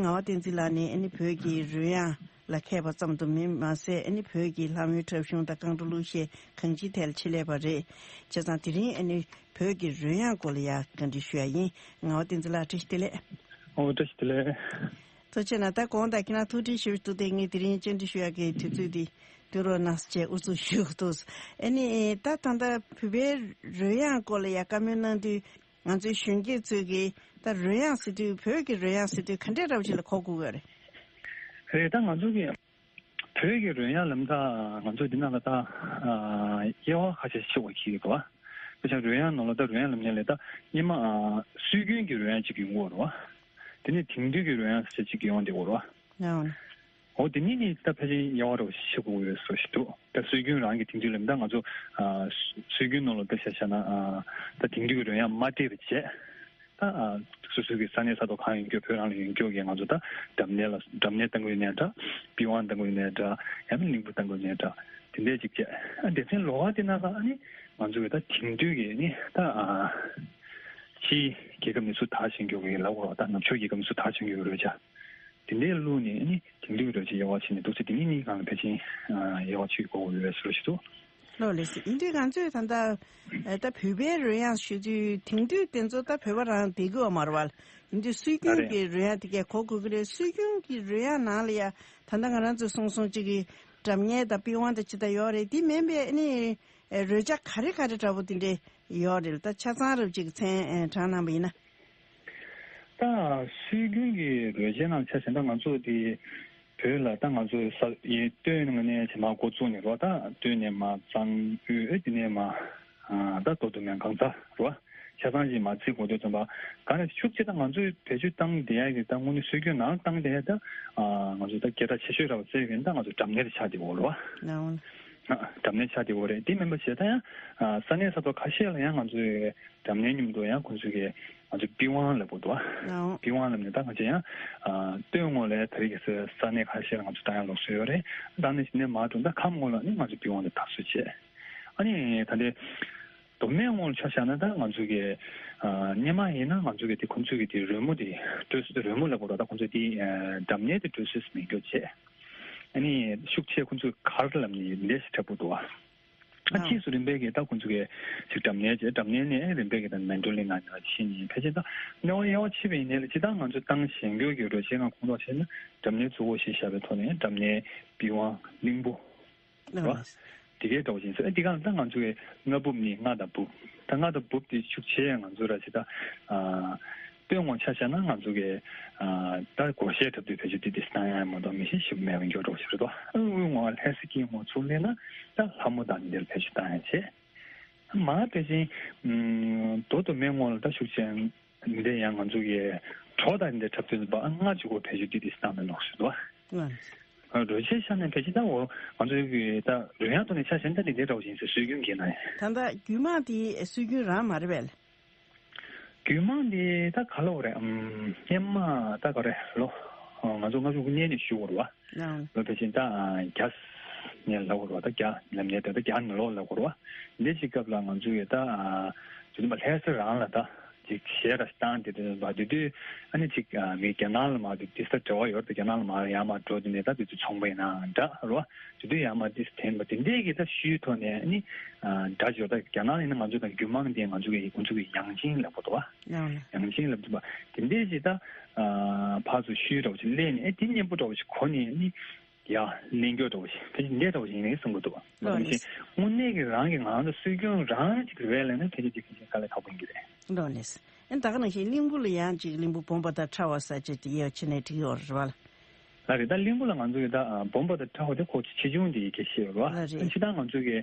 ངག་དབང་བསྟན་འཛིན་ལགས་ནི་ཨ་ནི་བོད་ཀྱི་རོལ་དབྱངས་ལ་མཁས་པ་ཙམ་དུ་མིན་མ་ཟད་ཨ་ནི་བོད་ཀྱི་ལྷ་མོའི་འཁྲབ་གཞུང་དང་རྐང་བྲོ་གླུ་གཞས་གང་ཅིའི་ཐད་ལ་ཆེད་ལས་པ་རེད། བྱས་ཙང་དེ་རིང་ཨ་ནི་བོད་ཀྱི་རོལ་དབྱངས་སྐོར་ལ་ཡང་བཀའ་འདྲི་ཞུ་ཡ་ཡིན། ངག་དབང་བསྟན་འཛིན་ལགས་བཀྲ་ཤིས་བདེ་ལེགས། ཨོ་བཀྲ་ཤིས་བདེ་ལེགས། ཐུགས་རྗེ་གནང་། ད་དགོངས་དག་ཁྱེད་རང་ཐུགས་འདྲི་ཞུ་འདུག་སྟེ་ངས་དེ་རིང་བཅར་འདྲི་ཞུ་ཡག་གི་དུས་ཚོད་འདི་བསྟུན་རོགས་གནང་ཟེར་ཨུ་ཚུགས་ཞུ་འདུག་ཨ་ནི་ད་ད་ལྟ་བོད་པའི་རོལ་དབྱངས་སྐོར་ལ་ཡ་བཀའ་མོལ་གནང་དུས་ང་ཚོའི་གཞོན་སྐྱེས་ཚོས་ཀྱི་ད་རོལ་དབྱངས་ཟེར་དུས་བོད་ཀྱི་རོལ་དབྱངས་ཟེར་དུས་ག་འདྲས་འདྲ་བོ་ཞིག་ལ་གོ་དགོས་ཀྱི་རེད། རེད། ད་ང་ཚོ་གི་བོད་ཀྱི་རོལ་དབྱངས་ལབ་ད་ང་ཚོ་འདི་ནང་ལ་ད་དབྱེ་བ་ཁ་ཤས་ཕྱེ་བ་ཞིག་ཡོད་པ། ཁྱེད་རང་རོལ་དབྱངས་ནང་ལ་ད་རོལ་དབྱངས་ལབ་མཁན་ལས་ད་སྔོན་མ་ཨ་སྲོལ་རྒྱུན་གྱི་རོལ་དབྱངས་ཅིག་ཡོང་གི་ཡོད་རེད་བ། དེ་ནས་དེང་དུས་ཀྱི་རོལ་དབྱངས་ཟེར་ཅིག་ཡོང་བསྡད་ཡོད་རེད་བ། ཨང་། འོ་དེ་གཉིས་ནི་ད་ཕལ་ཆེར་དབྱེ་བ་འདྲ་བོ་ཞིག་ཕྱེ་དགོས་ཀྱི་ཡོད་བཟོ་ཞིག་འདུག་ད་སྲོལ་རྒྱུན་རང་གི་དེང་དུས་ལབ་ད་ང་ཚོ་ཨ་སྲོལ་རྒྱུན་ནང་ལ་ད་ཆ་བཞག་ན་ཨ་ད་དེང་དུས་ཀྱི་རོལ་དབྱངས་མ་སྤྲད་པ་བྱས། ད་ཨ་སོ་སོའི་གི་ས་གནས་ས་ཐོག་གང་ཡོད་རྒྱུ་བོད་རང་ལ་ཡོད་རྒྱུ་གི་ང་ཚོ་ད་སྒྲ་སྙན་ལ་སྒྲ་སྙན་བཏང་གི་ཡོད་ནའི་འདྲ། པི་ཝང་བཏང་གི་ཡོད་ནའི་འདྲ། ཡང་ན་གླིང་བུ་བཏང་གི་ཡོད་ནའི་འདྲ། དེ་འདྲས་ཅིག་བྱས། ཨ་སྡེ་ཚན་ལོགས་ཀ་དེ་ནང་ལ་ཨ་ནི་ང་ཚོ་གི་ད་དེང་དུས་ཀྱི་ནི་ད་ཨ་ཕྱིའི་རྒྱལ་ཁབ་ནས་ཚུར་དར་བཞིན་རྒྱུ་གི་ལབ་དགོས་རེད་བ། ད་ནུབ་ཕྱོགས་རྒྱལ་ཁབ་ནས་ཚུར་དར་བཞིན་རྒྱུ་གི་རོལ་ཆ། དེ་འདྲས་བླུགས་ནས་ཨ་ནི་དེང་དུས་ཀྱི་རོལ་ཆ་དབྱེ་བ་ཕྱེ་ནས་འདུག་ཟེར། དེ་གཉིས་གཉིས་སྒང་ལ་ཕལ་ཆེར་ཨ་དབྱེ་བ་ཕྱེ་དགོས་ཀྱི་ཡོད་པའི་བཟོ་ཞིག་འདུག་ལགས་ལགས་སོ། ཡིན་དུས་ང་ཚོས་ད་ལྟ་ཨ་ད་བོད་པའི་རོལ་དབྱངས་ཞུ་དུས་དེང་དུས་དེ་ཚོ་ད་བོད་པ་རང་བསྡད་ཀྱི་ཡོད་མ་རེད་བ། ཡིན་དུས་སྲོལ་རྒྱུན་རེད། གྱི་རོལ་དབྱངས་དེ་གས་གོ་དགོས་ཀྱི་རེད། སྲོལ་རྒྱུན་གྱི་རོལ་དབྱངས་ནང་ལ་ཡ་ད་ལྟ་ང་རང་ཚོས་གསུངས་སོང་གཅིག་གི་སྒྲ་སྙན་དང་པི་ཝང་དང་ཅི་ལྟར་ཡོད་རེད། དེ་མིན་པའི་ཨ་ནི་ཨ་རོལ་ཆ་ག་རེ་ག་རེ་འདྲ་པོ་དེ་འདྲས་ཡོད་རེད། ད་ཆ་ཚང་རབ་ཅིག་མཚན་ཨ་དྲངས་གནང་པ་ཡིན་ན། ད་སྲོལ་རྒྱུན་གྱི་རོལ་ཆའི་ནང་ཆ་བཞག་ན་ད་ང་ཚོ་དེ་བོད་ལ་ད་ང་ཚོ་ས་ཡི་སྟོད་ནས་ནས་བྱེ་མ་འགོ་བཙུགས་ནས་རོ། ད་སྟོད་ནས་མར་གཙང་ཨོལ་ཨོལ་དེ་ནས་མར་ཨ་ད་མདོ་སྟོད་སྨད་གངས་རྫ་རོ། ཆ་ཚང་ཞིག་མར་བརྩི་དགོས་དུས་ཙམ་པ་ག་ནས་ཤུགས་ཆེ་ད་ང་ཚོས་བེད་སྤྱོད་བཏང་བསྡད་ཡ་གི་ད་དངོས་གནས་སྲོལ་རྒྱུན་ནང་བཏང་བསྡད་ཡ་ད་ཨ་ང་ཚོ་ད་སྐད་གྲགས་ཆེ་ཤོས་ར་བ་བརྩི་ཡ་གི་ད་ང་ཚོ་སྒྲ་སྙན་དེ་ཆགས་བསྡད་ཡོད་རེད་བ། ཨ་སྒྲ་སྙན་ཆགས་བསྡད་ཡོད་རེད། དེ་མིན་པ་བྱས་ད་ཡང་ཨ་ས་གནས་ས་ཐོག་ཁ་ཤས་ལ་ཡང་ང་ཚོས་སྒྲ་སྙན་མཉམ་དུ་ཡང་ཁོང་ཚོས་གི་ང་ཚོས་པི་ཝང་ལབ་དགོས་འདུག་བ། ཨོ། པི་ཝང་ལབ་ནས་ད་ང་ཚོས་ཡང་ཨ་སྟོད་ངོས་ལ་ད་རེས་ཀྱི་ས་ས་གནས་ཁ་ཤས་ལ་ང་ཚོས་ད་ཡང་ལུགས་སྲོལ་ཡོད་རེད། ད་ནི་ནས་མར་འགྲོ་ད་ཁམས་ངོས་ལ་ནི་ང་ཚོས་པི་ཝང་དེ་དར་སྲོལ་བྱས། ཨ་ནི་ད་ལྟའི་མདོ་སྨད་ངོས་ལ་ཆ་བཞག་ན་ད་ང་ཚོས་གི་ཨ་སྔོན་མ་ཡིན་ན་ང་ཚོས་གི་དེ་ཁོང་ཚོས་གི་དེ་རོལ་མོ་དེ་དཀྲོལ་སྲོལ་དེ་རོལ་མོ་ལབ་དགོས་རེད། ད་ཁོང་ཚོས་དེ་ཨ་སྒྲ་སྙན་དེ་དཀྲོལ་སྲོལ་མེད་རྒྱུ་བྱས། ཨ་ནི་ཤུགས་ཆེ་ཁོང་ཚོས་གར་ལབ་ནས་འདི་འདྲས་ཞིག་འཁྲབ་ཀྱི་འདུག་བ། ཨ་ཨ་ཕྱིས་སུ་རིམ་པས་ཀྱིས་ད་ཁོང་ཚོ་གིས་ཅིག་སྒྲ་སྙན་བྱས། སྒྲ་སྙན་ནས་རིམ་པས་ཀྱིས་ད་མན་ཌོ་ལིན་ནང་ལ་ཕྱིན་ནས་ཕལ་ཆེར་ད་གནས་བབ་དབྱེ་བ་ཕྱེ་བ་ཡིན་ནའི་ལ་ཇི་ལྟར་ང་ཚོས་བཏང་ཞེན་རྒྱུ་གི་རོལ་ཆའི་སྒང་ཁོངས་གཏོགས་བྱས་ན་སྒྲ་སྙན་གཙོ་བོ་ཞེས་བྱ་བའི་ཐོག་ནས་སྒྲ་སྙན་པི་ཝང་གླིང་བུ་རོ། ཨ་དེ་གའི་འདྲ་བོ་ཞིག་ཡིན་ཟེར། ཨ་དེ་ག་ལ་ད་ང་ཚོ་གི་རྔ་འབུབ་ནི་རྔ་དང་འབུབ། ད་རྔ་དང་འབུབ་དེ་ཤུགས་ཆེ་ང་ཚོ་ར་ཇི་ལྟར་ཨ། སྟོད་ངོས་ཆ་བཞག་ན་ང་ཚོ་གི་ཨ་ད་སྒོར་གཞས་འཁྲབ་དུས་ཕལ་ཆེར་དེ་དེ་བཏང་ཡ་མ་གཏོགས་མི་ཤེས་ཞིབ་མེད་པ་འགྱུར་འགྲོ་ཞིག་རེད་དོ། ཨ་དབུས་ངོས་ལྷ་ས་དཀྱིལ་ངོས་ཚུར་སླེབས་ན་ད་ལྷ་མོ་དང་འདིར་ཕལ་ཆེར་བཏང་ཡ་བྱེད། མ་ཕལ་ཆེར་ཨ་མདོ་སྟོད་སྨད་ངོས་ལ་ད་ཤུགས་ཆེ་འདི་ཡང་ང་ཚོ་གི་གྲོགས་དང་འདི་འཁྲབ་དུས་ཙམ་པ་ཨ་ལྔ་གཅིག་གོ་ཕལ་ཆེར་དེ་དེ་བཏང་མེད་ལོག་ཞིག་རེད་དོ། ཨ་རོལ་ཆའི་ཆ་ནས་ཕལ་ཆེར་ད་འོ་ང་ཚོ་གི་ད་རོལ་དབྱངས་ཐོག་ནས་ཆ་བཞག་ན་ད་འདི་འདྲ་འདྲ་བོ་ཞིག་ཡིན་ཟེར། སྲོལ་རྒྱུན་གྱི་ནང་ཡང་། ད་ལྟ་རྒྱུད་མང་དེ་སྲོལ་རྒྱུན་རང་མ་རེད་པས། རྒྱུད་མང་དེ་ད་ག་ལབ་དགོས་རེད། ཨམ་སྔོན་མ་ད་ག་རེ་ལོ་ང་ཚོ་ལྔ་བཅུ་དགུ་ནས་ནས་ཞུ་དགོས་རེད་བ། ལོ་ཕལ་ཆེར་ད་བརྒྱ་ནས་ལབ་དགོས་རེད་བ། ད་བརྒྱ་ལབ་ནས་ད་ད་བརྒྱ་ནས་ལོ་ལབ་དགོས་རེད་བ། འདི་ཅིག་སྐབས་ལ་ང་ཚོ་གི་ད་དེ་ཚོ་མ་ལྷ་ས་རང་ལ་ད། ཅིག་གཞས་ར་བཏང་དེ་དུས་བ་དེ་དུས་ཨ་ནི་ཅིག་ཨ་མི་རྒྱ་ནག་ལ་མ་དེ་དེ་ས་འབྲེལ་བ་ཡོད་དེ་རྒྱ་ནག་ལ་མ་ཡང་མ་འགྲོ་དེ་ནས་ད་དེ་དུས་ཚོང་པ་ཡིན་ན་འདྲ་རོ། དེ་དུས་ཡང་མ་དེ་ས་འཐེན་པ་དེ་འདྲས་ཀྱི་ད་ཤུལ་ཐོག་ནས་ཨ་ནི་ཨ་འདྲ་འབྱོར་ད་རྒྱ་ནག་ཡིན་ན་ང་ཚོ་དང་རྒྱུད་མང་དེ་ང་ཚོ་གི་ཁོང་ཚོ་གི་ཡང་ཅིན་ལབ་པ་དོ་བ། ཡང་ཅིན་ལབ་དུས་བ་དེ་འདྲས་ཀྱི་ད་ཨ་ཕར་ཚུར་ཤུལ་འདྲ་བོ་ཅིག་སླེབས་ནས་ཨེ་དེ་སྙན་པོ་འདྲ་བོ་ཅིག་གོ་ནས་ཨ་ནི། ཡ་གླེང་རྒྱུ་འདྲ་བོ་ཞིག་ཕལ་ཆེར་འདི་འདྲ་བོ་ཞིག་ཡིན་ནའི་གསུང་གི་འདུག་བ། ལོ་ནི་དངོས་གནས་ཀྱི་རང་གི་ང་རང་ཚོ་སྲོལ་རྒྱུན་རང་ཅིག་རེད་ལབ་ན་ཕལ་ཆེར་ཅིག་ཕལ་ཆེར་དཀའ་ལས་ཁག་པོ་ཡིན་གྱི་རེད། ལོ་ནི་ཨེ་ད་ག་ནང་བཞིན་གླིང་བུ་ལ་ཡང་ཅིག་གླིང་བུ་སྦོམ་པ་དང་ཕྲ་བ་ཟེར་ཅིག་དེ་ཡོད་ཕྱི་ནས་བྲིས་ཡོད་རེད་བ། ལ་རེད། ད་གླིང་བུ་ལ་ང་ཚོ་གི་ད་སྦོམ་པ་དང་ཕྲ་བ་དེ་ཁོ་ཆེ་ཆུང་དེ་ཡི་གེ་ཤེས་ཡོད་རེད་བ། ལ་རེད། ཕྱི་ད་ང་ཚོ་གི་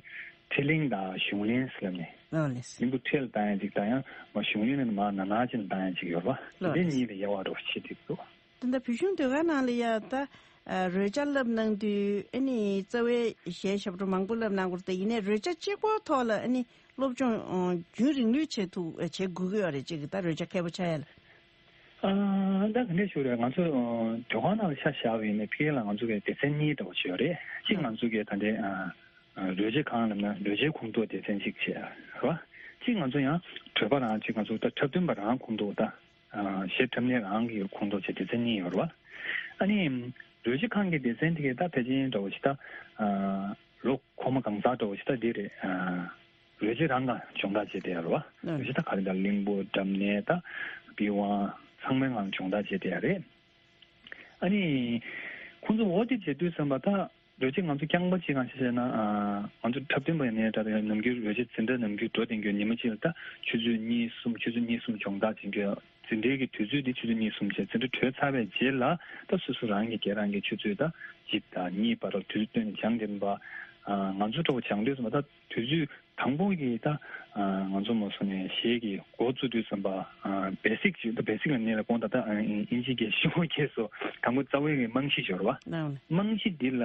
ཁྲི་གླིང་དང་གཞུང་གླིང་ཟེར་ལབ་ནས། ལོ་ནི་གླིང་བུ་ཁྲི་ལ་བཏང་ཡ་ཅིག་དང་ཡང་མ་གཞུང་གླིང་ལ་མ་ན་ན་ཅིག་ལ་བཏང་ཡ་ཅིག་ཡོད་རེད་བ། ལོ་འདི་གཉིས་ལ་དབྱེ་བ་འདྲ་བོ་ཕྱེ་བསྡད་འདུག་ད་ལྟ་བོད་གཞུང་ཟློས་གར་ནང་ལ་ཡ་ད་ཨ་རོལ་ཆ་བསླབ་གནང་དུས་ཨ་ནི་རྩ་བའི་གཞས་ཞབས་བྲོ་མང་པོ་བསླབ་གནང་དགོས་རེད། ད་ཡིན་ནའི་རོལ་ཆ་གཅིག་པོ་ཐོག་ལ་ཨ་ནི་སློབ་སྦྱོང་ཨ་རྒྱུན་རིང་ལོས་བྱེད་ཐུབ་བྱེད་དགོས་ཀྱི་ཡོད་རེད། ཅིག་ད་རོལ་ཆ་མཁས་པོ་ཆགས་ཡ་ལ། ཨ་ད་ག་འདྲ་ཞུ་རེད། ང་ཚོ་ཨ་ཟློས་གར་ནང་ལ་ཆ་བཞག་པ་ཡིན་ནའི་ཕ་གི་ལ་ང་ཚོ་གི་སྡེ་ཚན་གཉིས་འདྲ་བོ་ཅིག་ཡོད་རེད། གཅིག་ང་ཚོ་གི་ད་ལྟའི་ཨ་ཨ་རོལ་ཆ་ཁང་ལབ་ན་རོལ་ཆའི་ཁོངས་གཏོགས་སྡེ་ཚན་གཅིག་བྱས་རེད་བ། གཅིག་ང་ཚོ་ཡང་བགྲོད་པ་རང་གཅིག་ང་ཚོ་ད་འཁྲབ་སྟོན་པ་རང་ཁོངས་གཏོགས་ད། གཞས་འཁྲབ་མཁན་རང་གི་ཁོངས་གཏོགས་བྱས་སྡེ་ཚན་གཉིས་ཡོད་རེད་བ། ཨ་ནི་རོལ་ཆ་ཁང་གི་སྡེ་ཚན་དེ་གའི་ད་ཕལ་ཆེར་འདྲ་བོ་ཞིག་ད་ལོ་གོང་མ་གང་ཟག་འདྲ་བོ་ཞིག་ད་འདི་རེད། རོལ་ཆ་རང་ག་སྦྱོང་བརྡར་བྱས་བསྡད་ཡོད་རེད་བ། རོལ་ཆ་ད་ག་རེ་ད་གླིང་བུ་སྒྲ་སྙན་ད་པི་ཝང་ཚང་མའི་ངང་སྦྱོང་བརྡར་བྱས་བསྡད་ཡོད་རེད། ཨ་ནི་ཁོང་ཚོ་འོ་དེ་བྱེད་དུས་ཙམ་པ་ད། རོལ་ཆ་ང་ཚོ་རྐྱང་པ་ཅིག་གང་ཞིག་བྱས་ན་ང་ཚོ་འཁྲབ་སྟོན་པ་ཡིན་ནའི་འདྲ་ནམ་རྒྱུན་རོལ་ཆ་འཛིན་གྲྭ་ནམ་རྒྱུན་འགྲོ་བསྡད་རྒྱུ་ཉི་མ་གཅིག་ལ་ད་ཆུ་ཚོད་གཉིས་གསུམ་ཆུ་ཚོད་གཉིས་གསུམ་སྦྱོང་བརྡར་བྱེད་རྒྱུ་འཛིན་གྲྭའི་གི་དུས་ཚོད་འདི་ཆུ་ཚོད་གཉིས་གསུམ་བྱས་འཛིན་གྲྭ་གྲོལ་ཚར་བའི་རྗེས་ལ་ད་སོ་སོ་རང་གི་སྒེར་རང་གི་ཆུ་ཚོད་ད་གཅིག་དང་གཉིས་བར་དུ་དུས་ཚོད་བཏོན་ནས་སྦྱང་བསྡད་པ་ ང་ཚོ་འདྲ་བོ་སྦྱང་དུས་ཙམ་པ་ད་དུས་ཚོད་དང་པོ་གི་ད་ང་ཚོ་མ་སོང་ནས་གཞས་ཀྱི་འགོ་བཙུགས་དུས་ཙམ་པ་བེ་སིག་ཅིག་ད་བེ་སིག་ལ་ནས་ལ་དགོངས་ད་ད་ཨིན་ཇི་གི་ཤོག་གུ་ཁྱེར་སོ། དང་པོ་རྩ་བའི་གི་རྨང་གཞི་སྦྱོར་བ། རྨང་གཞི་འདི་ལ་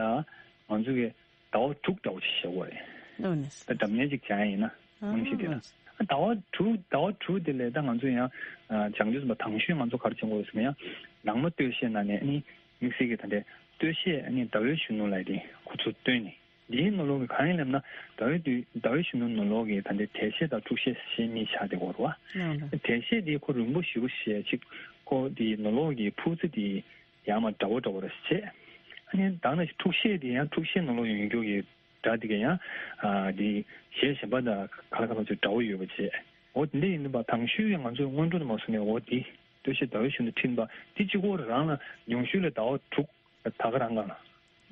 ང་ཚོ་གི་ཟླ་བ་དྲུག་འདྲ་བོ་ཞིག་བཞག་དགོས་རེད། ད་སྒྲ་སྙན་ཅིག་སྦྱང་ཡིན་ན་རྨང་གཞི་འདི་ལ་ཟླ་བ་དྲུག་ཟླ་བ་དྲུག་དེ་ལས་ད་ང་ཚོ་ཡང་སྦྱང་དུས་ཙམ་པ་དང་ཤོས་ང་ཚོ་ག་རེ་སྦྱང་དགོས་རེད་ཟེར་ན། ཡང་ནང་མ་སྟོད་གཞས་ནང་ནས་ཨ་ནི་དམིགས་བསལ་གྱི་ད་ལྟའི་སྟོད་གཞས་ཨ་ནི་ཟླ་བའི་གཞོན་ནུ་ལབ་དེ་ཁོ་ཚོ་བཏོན་ནས། འདིའི་ནང་ལོགས་ཀྱི་གང་ཡིན་ལབ་ན། ཟླ་བའི་དུས་ཟླ་བའི་གཞོན་ནུ་ནང་ལོགས་ཀྱི་ད་ལྟའི་འགྲེལ་བཤད་དང་འཁྲུག་བཤད་ཞེས་གཉིས་ཆགས་བསྡད་ཡོད་རེད་བ། འགྲེལ་བཤད་འདི་ཁོ་རིང་པོ་ཞེ་པོ་ཞིག་ཅིག་ཁོ་འདི་ནང་ལོགས་ཀྱི་ཕུགས་རྩ་འདི་ཡང་མ་འདྲ་བོ་འདྲ་བོ་ར་བྱས། ཨ་ནི་ད་ནང་བཞིན་འཁྲུག་བཤད་འདི་ཡང་འཁྲུག་བཤད་ནང་ལོགས་ཡོང་རྒྱུ་གི་སྒྲ་འདི་ག་ཡང་ཨ་འདི་གཞས་གཞན་པ་དང་ག་ལ་ག་ལ་ཚོ་འདྲ་བོ་ཡོད་པ་བྱས། འོ་འདི་འདྲ་ཡིན་པ་དང་ཤོས་ཀྱི་ང་ཚོའི་སྔོན་འགྲོ་དུ་མ་སོང་ནས་འོ་འདི་སྟོད་གཞས་ཟླ་བའི་གཞོན་ནུ་ཁྲིད་པ་འདི་གཅིག་པོ་རང་ལ་ཉུང་ཤོས་ལ་ཟླ་བ་དྲུག་ད་ག་རང་ག་ལ་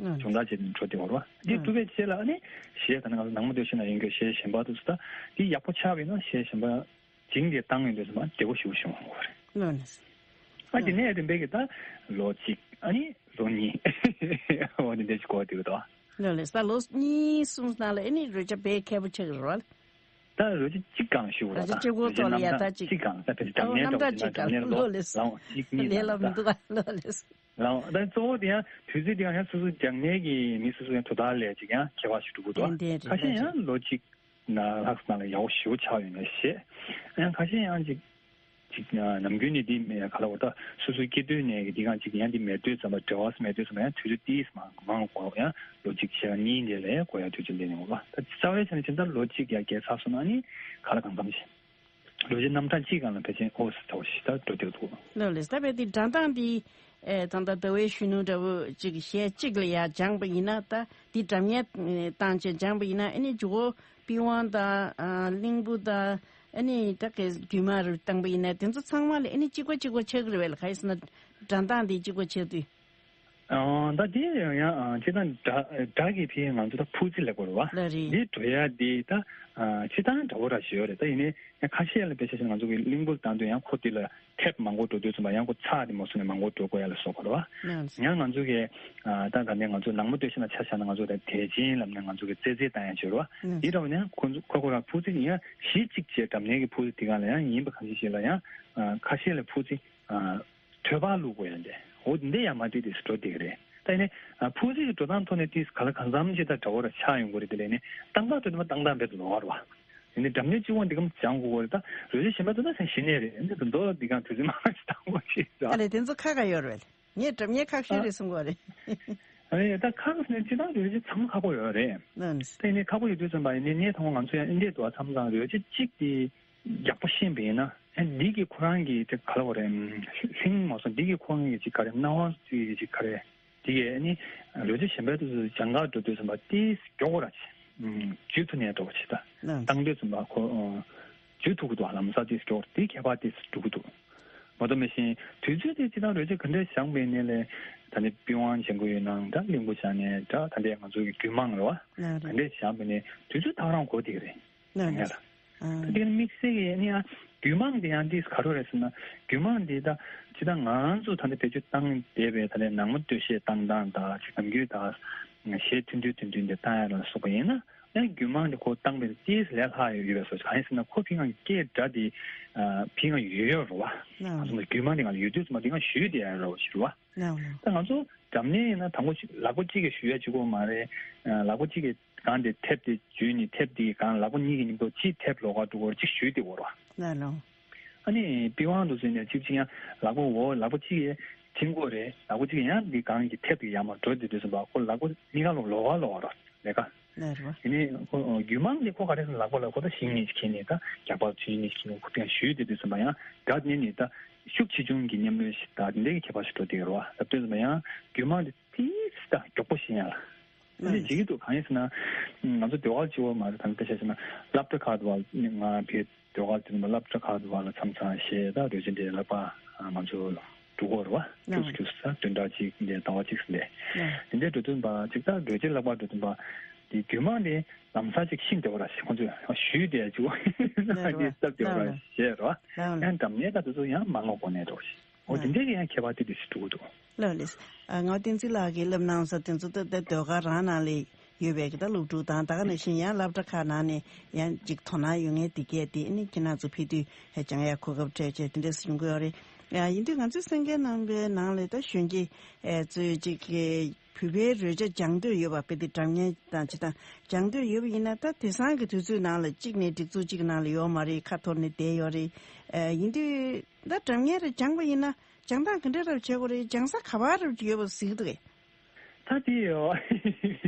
སྦྱོང་བརྡར་བྱས་ནས་འགྲོ་བདེ་བ་རེད་བ། འདི་གྲུབ་པའི་རྗེས་ལ་ཨ་ནི་གཞས་ད་ནང་ནང་མ་སྟོད་གཞས་ནང་ཡོང་རྒྱུ་གཞས་གཞན་པ་དུ་ད་འདི་ཡག་པོ་ཆགས་པ་ཡིན་ན་གཞས་གཞན་པ་སྦྱིང་དེ་བཏང་ཡོང་དུས་ཙམ་པ་བདེ་པོ་ཞེ་པོ་བྱུང་བ་རེད། ཨ་དེ་ནས་རིམ་པས་ཀྱི་ད་ལོ་གཅིག་ཨ་ནི་ལོ་གཉིས་འོ་དེ་འདྲ་ཞིག་འགོར་བསྡད་ཀྱི་འདུག་ལོ་ལེ་ས་ལོ་གཉིས་གསུམ་ནང་ལ་ཨ་ནི་རོལ་ཆ་དཔེ་མཁས་པོ་ཆགས་ཀྱི་རེད་བ། ད་རོལ་ཆ་གཅིག་གང་ཞུ་བ་རོལ་ཆ་ད་གཅིག་པོ་རོལ་ཆ་ཙོག་ལ་ཡ་རྣམ་ད་གཅིག་གཅིག་གང་ད་དེ་ད་རྣམ་གྲངས་གཅིག་གང་ལོ་ལེ་ས་ལོ་གཅིག་གཉིས་ལེ་ལ་མི་འདུག་ལོ་ལེ་ས། ལའོ། ད་གཙོ་བོ་དེ་ཡང་དུས་ཚོད་དེ་ཡང་ཡང་སོ་སོ་སྦྱང་མཁན་གྱི་མི་སོ་སོ་ཡང་དོ་བདག་ལས་ཅིག་ཡང་ཁྱད་པར་ཞིག་འགྲོ་གི་འདུག་ཏན་ཏན་རེད། ཁ་ཤས་ཡང་ལོ་གཅིག་ན་ལྷག་ཙམ་ལ་ཡག་པོ་ཞེ་པོ་ཆགས་ཡོད་ན་ཞེས། ཡང་ཁ་ཤས་ཡང་ཅིག་ཅིག་ནམ་རྒྱུན་ནས་འདི་ག་ལ་བར་ད་སོ་སོའི་སྐྱེ་དུས་ནས་ཀྱི་འདི་གང་ཅིག་ཡང་འདི་མེད་དུས་ཙམ་པ་འབྲེལ་བ་མེད་དུས་ཙམ་པ་ཡང་དུས་ཚོད་ཏིས་མང་མང་གོ་ཡང་ལོ་གཅིག་བྱས་གཉིས་འདི་ལས་གོ་ཡང་དུས་ཚོད་འདི་ནས་འོ་ལ་ད་རྩ་བའི་ཆ་ནས་ཕྱིན་ད་ལོ་གཅིག་ཡང་བརྒལ་ཚར་སོང་ན་ནི་ག་ལ་གང་འཚམ་ཞིག་ལོ་རྒྱུས་རྣམ་གྲངས་གཅིག་སྒང་ལ་ཕལ་ཆེར་ཨོ་སི་ཐོག་ཞིག་ད་འགྲོ་འདོད་འདུག་ལགས་ལགས། ད་བས་དེ་སྒྲ་གདངས་འདི་ཨེ་ད་ལྟ་ཟླ་བའི་གཞོན་ནུ་འདྲ་བོ་ཅིག་གཞས་གཅིག་ལ་ཡར་སྦྱངས་པ་ཡིན་ན་ད་འདི་སྒྲ་སྙན་བཏང་བྱས་སྦྱངས་པ་ཡིན་ན་ཨ་ནི་ཇོ་བོ་པི་ཝང་དང་གླིང་བུ་དང་ཨ་ནི་ད་གའི་རྒྱུད་མང་རུ་བཏང་པ་ཡིན་ན་དེ་ཚོ་ཚང་མ་ལ་ཨ་ནི་གཅིག་པ་གཅིག་པ་ཆགས་ཀྱི་རེད་བས་ལ། ག་ཡིན་ཟེར་ན་སྒྲ་གདངས་འདི་གཅིག་པ་ཆགས་དུས། ཨ་ད་དེ་ཡང་ཡང་ཨ་སྤྱིར་བཏང་སྒྲ་སྒྲ་གི་ཕི་ང་ཚོ་ད་ཕུགས་རྩི་ལབ་དགོས་རེད་བ། ལགས་རེད། འདི་འགྲོ་ཡ་འདི་ད་ཨ་སྤྱིར་བཏང་འདྲ་བོ་ར་ཞིག་ཡོད་རེད། ད་ཡིན་ནའི་ཡང་ཁ་ཤས་ལ་དཔེ་ཆ་བཞག་ན་ང་ཚོ་གི་གླིང་བུ་བཏང་དུས་ཡང་ཁོ་འདི་ལ་ཐེབས་མང་པོ་འགྲོ་དུས་ཙམ་པ་ཡང་ཁོ་ཚགས་དེ་མོ་སོང་ནས་མང་པོ་འགྲོ་དགོས་ཡ་ལ་སོགས་པ་རེད་བ། ལགས་རེད། ཡང་ང་ཚོ་གི་ཨ་ད་ད་ནས་ང་ཚོ་ནང་མ་སྟོད་གཞས་ནང་ཆ་བཞག་ན་ང་ཚོ་ད་དད་ཅན་ལབ་ནས་ང་ཚོ་གི་རྩེད་རྩེད་བཏང་ཡ་ཅིག་ཡོད་རེད་བ། ལགས་རེད། འདི་འདྲ་བ་ནས་ཁོ་ཚོ་ཁོ་ཁོ་རང་ཕུགས་རྩི་ཡང་གཞི་གཅིག་བྱས་སྒྲ་སྙན་གི་ཕུགས་རྩི་འདི་ག་ལ་ཡང་ཡིན་པ་གང་ཞིག་ཞིག་ལ་ཡང་ཨ་ཁ་ཤས་ལ་ཕུགས་རྩི་ཨ། ཐོས་པ་བླུག་དགོས་ཡ་འདི། འོ་འདི་ཡང་མ་བསྡད་དེ་འགྲོ་བསྡད་ཀྱི་རེད། ད་ཡིན་ནའི་ཕུགས་རྩི་གི་འགྲོ་སྟངས་ཐོག་ནས་ཏིས་ག་ལ་གང་འཚམ་ཅིག་ད་འདྲ་བོ་ར་ཆགས་ཡོང་གི་རེད། དེ་ལས་ནི་ཏང་ཏང་འགྲོ་དུས་མ་ཏང་ཏང་བེད་ལོག་ར་བ། ཡིན་ནའི་སྒྲ་སྙན་གཅིག་པོ་འདི་གམ་སྦྱང་དགོས་གོ་རེད། ད་རོལ་ཆ་གཞན་པ་ཚོ་ད་སེམས་ཤི་ནས་རེད། འདི་ད་མདོ་འདི་གང་དུས་ཚོད་མང་ཞིག་བཏང་དགོས་ཞིག་ད། ཨ་ལས་དེ་ཚོ་ཁག་ཁག་ཡོད་རེད། ངས་སྒྲ་སྙན་ཁག་ཤོས་རེད་གསུང་གོ་རེད། ཨ་ལས་ད་ཁག་ནས་སྤྱི་བཏང་རོལ་ཆ་ཚང་མ་ཁག་པོ་ཡོད་རེད། ད་ཡིན་ནའི་ཁག་པོ་ཡོད་དུས་ཙམ་པ་ཡིན་ནའི་ངས་མཐོང་བ་ང་ཚོ་ཡང་ཨིན་འདྲས་འདུག་ཨ། མཚམས་མཚམས་རོལ་ཆ་གཅིག་དེ། ཡག་པོ་ཤེས་པ་ཡིན་ན་ཨ་འདི་གི་ཁོ་རང་གི་དེ་ག་ལ་བ་རེད། ལྷིང་མ་སོང་འདི་གི་ཁོ་རང་གི་ཅིག་ག་རེ་སྣང་བ་ཅིག་ཅིག་ག་རེ་འདི་གས་ཨ་ནི་ལོ་རྒྱུས་གཞན་པའི་དུས་སུ་སྦྱང་ག་འགྲོ་དུས་ཙམ་པ་ཏིས་མགྱོགས་པོ་ར་ཅིག་འཇུ་ཐུབ་ནས་འགྲོ་བ་ཅིག་ད་ལགས། བཏང་དུས་ཙམ་པ་ཁོ་འཇུ་ཐུབ་ཀྱི་འདུག་ཨ། ལམ་སང་ཏིས་མགྱོགས་འདི་ཁྱད་པར་ཏིས་འགྲོ་གི་འདུག་མ་གཏོགས་མི་ཤེས་དུས་ཚོད་དེ་ཅི་ལྟར་རོལ་ཆ་ག་འདྲས་སྦྱངས་པའི་ནས་ལས་ད་ནི་པི་ཝང་སྦྱང་གི་ཡོད་ནའང་འདྲ་གླིང་བུ་སྦྱང་ནས་འདྲ་ད་འདྲས་ང་ཚོ་གི་རྒྱུད་མང་རེད་བ། ལགས་རེད། ག་འདྲས་སྦྱངས་པའི་ནས་དུས་ཚོད་ད་ག་རང་འགོར་བསྡད་ཀྱི་རེད། ལགས་ཡ་རེད། ལ། ད་དེ་ནི་དམིགས་བསལ་གྱི་ཨ་ནི་ཡང་རྒྱུད་མང་དེ་ཡང་འདི་ག་རེ་རེད་ཟེར་ན། རྒྱུད་མང་འདི་ད་ཅི་ད་ང་ཚོ་ད་ལྟ་བེད་སྤྱོད་བཏང་བསྡད་པའི་ད་ལྟ་ནང་མ་སྟོད་གཞས་བཏང་སྟངས་དང་ཅིག་ནམ་རྒྱུན་ད་གཞས་ཐུང་ཐུང་ཐུང་ཐུང་དེ་བཏང་ཡ་ལ་སོགས་པ་ཡིན་ན་ཡང་རྒྱུད་མང་དེ་ཁོ་བཏང་པའི་ཏིས་ལས་ལྷག་ཡོད་ཡོད་པའི་བཟོ་གང་ཡིན་ཟེར་ན་ཁོ་ཕི་ང་སྐད་སྒྲ་དེ་ཕི་ང་ཡོད་ཡོད་རེད་བ། ང་ཚོ་རྒྱུད་མང་དེ་ང་ཡོད་དུས་ཙམ་པ་དེ་ང་ཞུས་བསྡད་ཡ་རེད་བ་ཞུ་བ། ལགས་ལགས། ད་ང་ཚོ་སྒྲ་སྙན་ཡིན་ན་དང་པོ་ཅིག་ལག་པ་གཅིག་གིས་གཞུ་ཡ་གཅིག་པོ་མ་རེད། ལག་པ་གཅིག་གིས་སྒང་དེ་ཐེབས་དེ་འཇུས་ནས་ཐེབས་དེ་གི་སྒང་ལག་པ་གཉིས་ཀྱི་མཉམ་དུ་གཅིག་ཐེབས་ལོགས་ཀ་འགྲོ་བར་གཅིག་གཞུས་དེ་བོར་བ། ལགས་ལགས། ཨ་ནི་པི་ཝང་དུ་ཟིན་ནས་གཅིག་གཅིག་ཡང་ལག་པ་འོ་ལག་པ་གཅིག་གིས་ཐིམ་དགོས་རེད། ལག་པ་གཅིག་གིས་ཡང་འདི་སྒང་གི་ཐེབས་དེ་ཡར་མར་འགྲོ་དེ་དུས་ཙམ་པ་ཁོ་ལག་པ་གཉིས་ཀ་ལོགས་ལོགས་ཀ་ལོགས་ཀ་ར་ལས་ཀ། ལགས་རེད་བ། དེ་ནས་ཁོ་རྒྱུད་མང་དེ་ཁོ་ག་རེ་ཟེར་ན་ལག་པ་ལ་ཁོ་ད་ཤིང་གཉིས་ཤིག་ཁྱེར་ནས་ད་རྒྱག་པ་ཆུ་གཉིས་ཤིག་ཁྱེར་ནས་ཁོ་ད་ཡང་ཞུས་དེ་དུས་ཙམ་པ་ཡང་སྒྲ་དེ་ནས་ད་ཤུགས་ཆེ་ཆུང་གི་མཉམ་རོལ་ཞིག་ད་དེ་འདྲའི་ཁྱད་པར་ཞིག་འགྲོ་དེ་རེད་བ། ད་དུས་ཙམ་པ་ཡང་རྒྱུད་མང་དེ་ཏིས་ད་མགྱོགས་པོ་ཤེས་ཡ་ལ་ཨ་ནི་བྱེད་ཀྱི་འདུག་གང་ཡིན་ཟེར་ན་ང་ཚོ་ཟློས་གར་གཅིག་པོ་མ་རེད། ད་ལྟ་བཤད་ཟེར་ན་སློབ་གྲྭ་ཁག་ཏུ་བ་ང་བའི་ཟློས་གར་དེ་ནི་སློབ་གྲྭ་ཁག་ཏུ་བ་ལ་མཚམས་མཚམས་གཞས་ད་རོལ་ཆ་འདྲའི་ལག་པ་ང་ཚོ་འགྲོ་གི་རེད་བ། ལགས། ཁྱུག་ཁྱུག་ས་བདུན་ཕྲག་གཅིག་འདས་ཟླ་བ་གཅིག་འདས་ལགས། དེ་འདྲའི་འགྲོ་དུས་པ་ཅིག་ད་རོལ་ཆ་ལག་པ་འགྲོ་དུས་པ་དེ་རྒྱུད་མང་དེ་ལམ་སང་ཅིག་ཤེས་བདེ་བ་ར་ཞིག་ཁོང་ཚོས་ཞུས་བདེ་ཅིག་འདི་སྟབས་བདེ་བ་ར་ཞེས་ར་ཡང་འགྲམ་ནས་ད་དེ་ཚོ་ཡང་མང་བ་གོ་ནས་འགྲོ་ཞིག་འོ་དེ་འདྲའི་གི་ཡང་ཁྱད་པར་དེ་དེ་ཞིག་འགྲོ་གི་འདུག་ལགས་ལགས། ཨ་ང་བསྟན་འཛིན་ལགས་ཀྱིས་ལབ་གནང་ས་དེ་ཚོ་ད་ད་ཟློས་གར་རང་ནང་ལས་ ཡོད་པའི་གི་ད་སློབ་ཕྲུག་དང་། ད་ག་ནང་བཞིན་ཡང་སློབ་གྲྭ་ཁག་ནང་ནས་ཡང་ཅིག་དོ་སྣང་ཡོད་མཁན་དེ་གས་དེ་ཨ་ནི་ཁྱེད་རང་ཚོ་ཕེབས་དུས་ཧེ་སྦྱང་ཡ་གོ་སྐབས་སྤྲད་བྱས་དེ་འདྲས་སེ་ཡོང་གི་ཡོད་རེད། ཡ་ཡིན་དུས་ང་ཚོའི་གསན་མཁན་རྣམ་པའི་ནང་ལ་ད་གཞོན་སྐྱེས་ཨེ་ཚོས་ཅིག་གི་བོད་པའི་རོལ་ཆ་སྦྱང་འདོད་ཡོད་པ། དཔེ་དེ་སྒྲ་སྙན་དང་ཅི་དང་སྦྱང་འདོད་ཡོད་པ་ཡིན་ན། ད་དེང་སང་གི་དུས་ཚོད་ནང་ལ་གཅིག་ནས་སྒྲིག་འཛུགས་གཅིག་ནང་ལ་ཡོད་མ་རེད། ཁ་འཐོར་ནས་བསྡད་ཡོད་རེད། ཨེ་ཡིན་དུས་ད་སྒྲ་སྙན་རེ་སྦྱངས་པ་ཡིན་ན་སྦྱང་སྟངས་ག་འདྲ་རབ་བྱེད་དགོས་རེད། སྦྱང་ས་ག་པར་རབ་ཡོད་པ་གཟིགས་འདུག་གས། ད་དེ་ཡོ།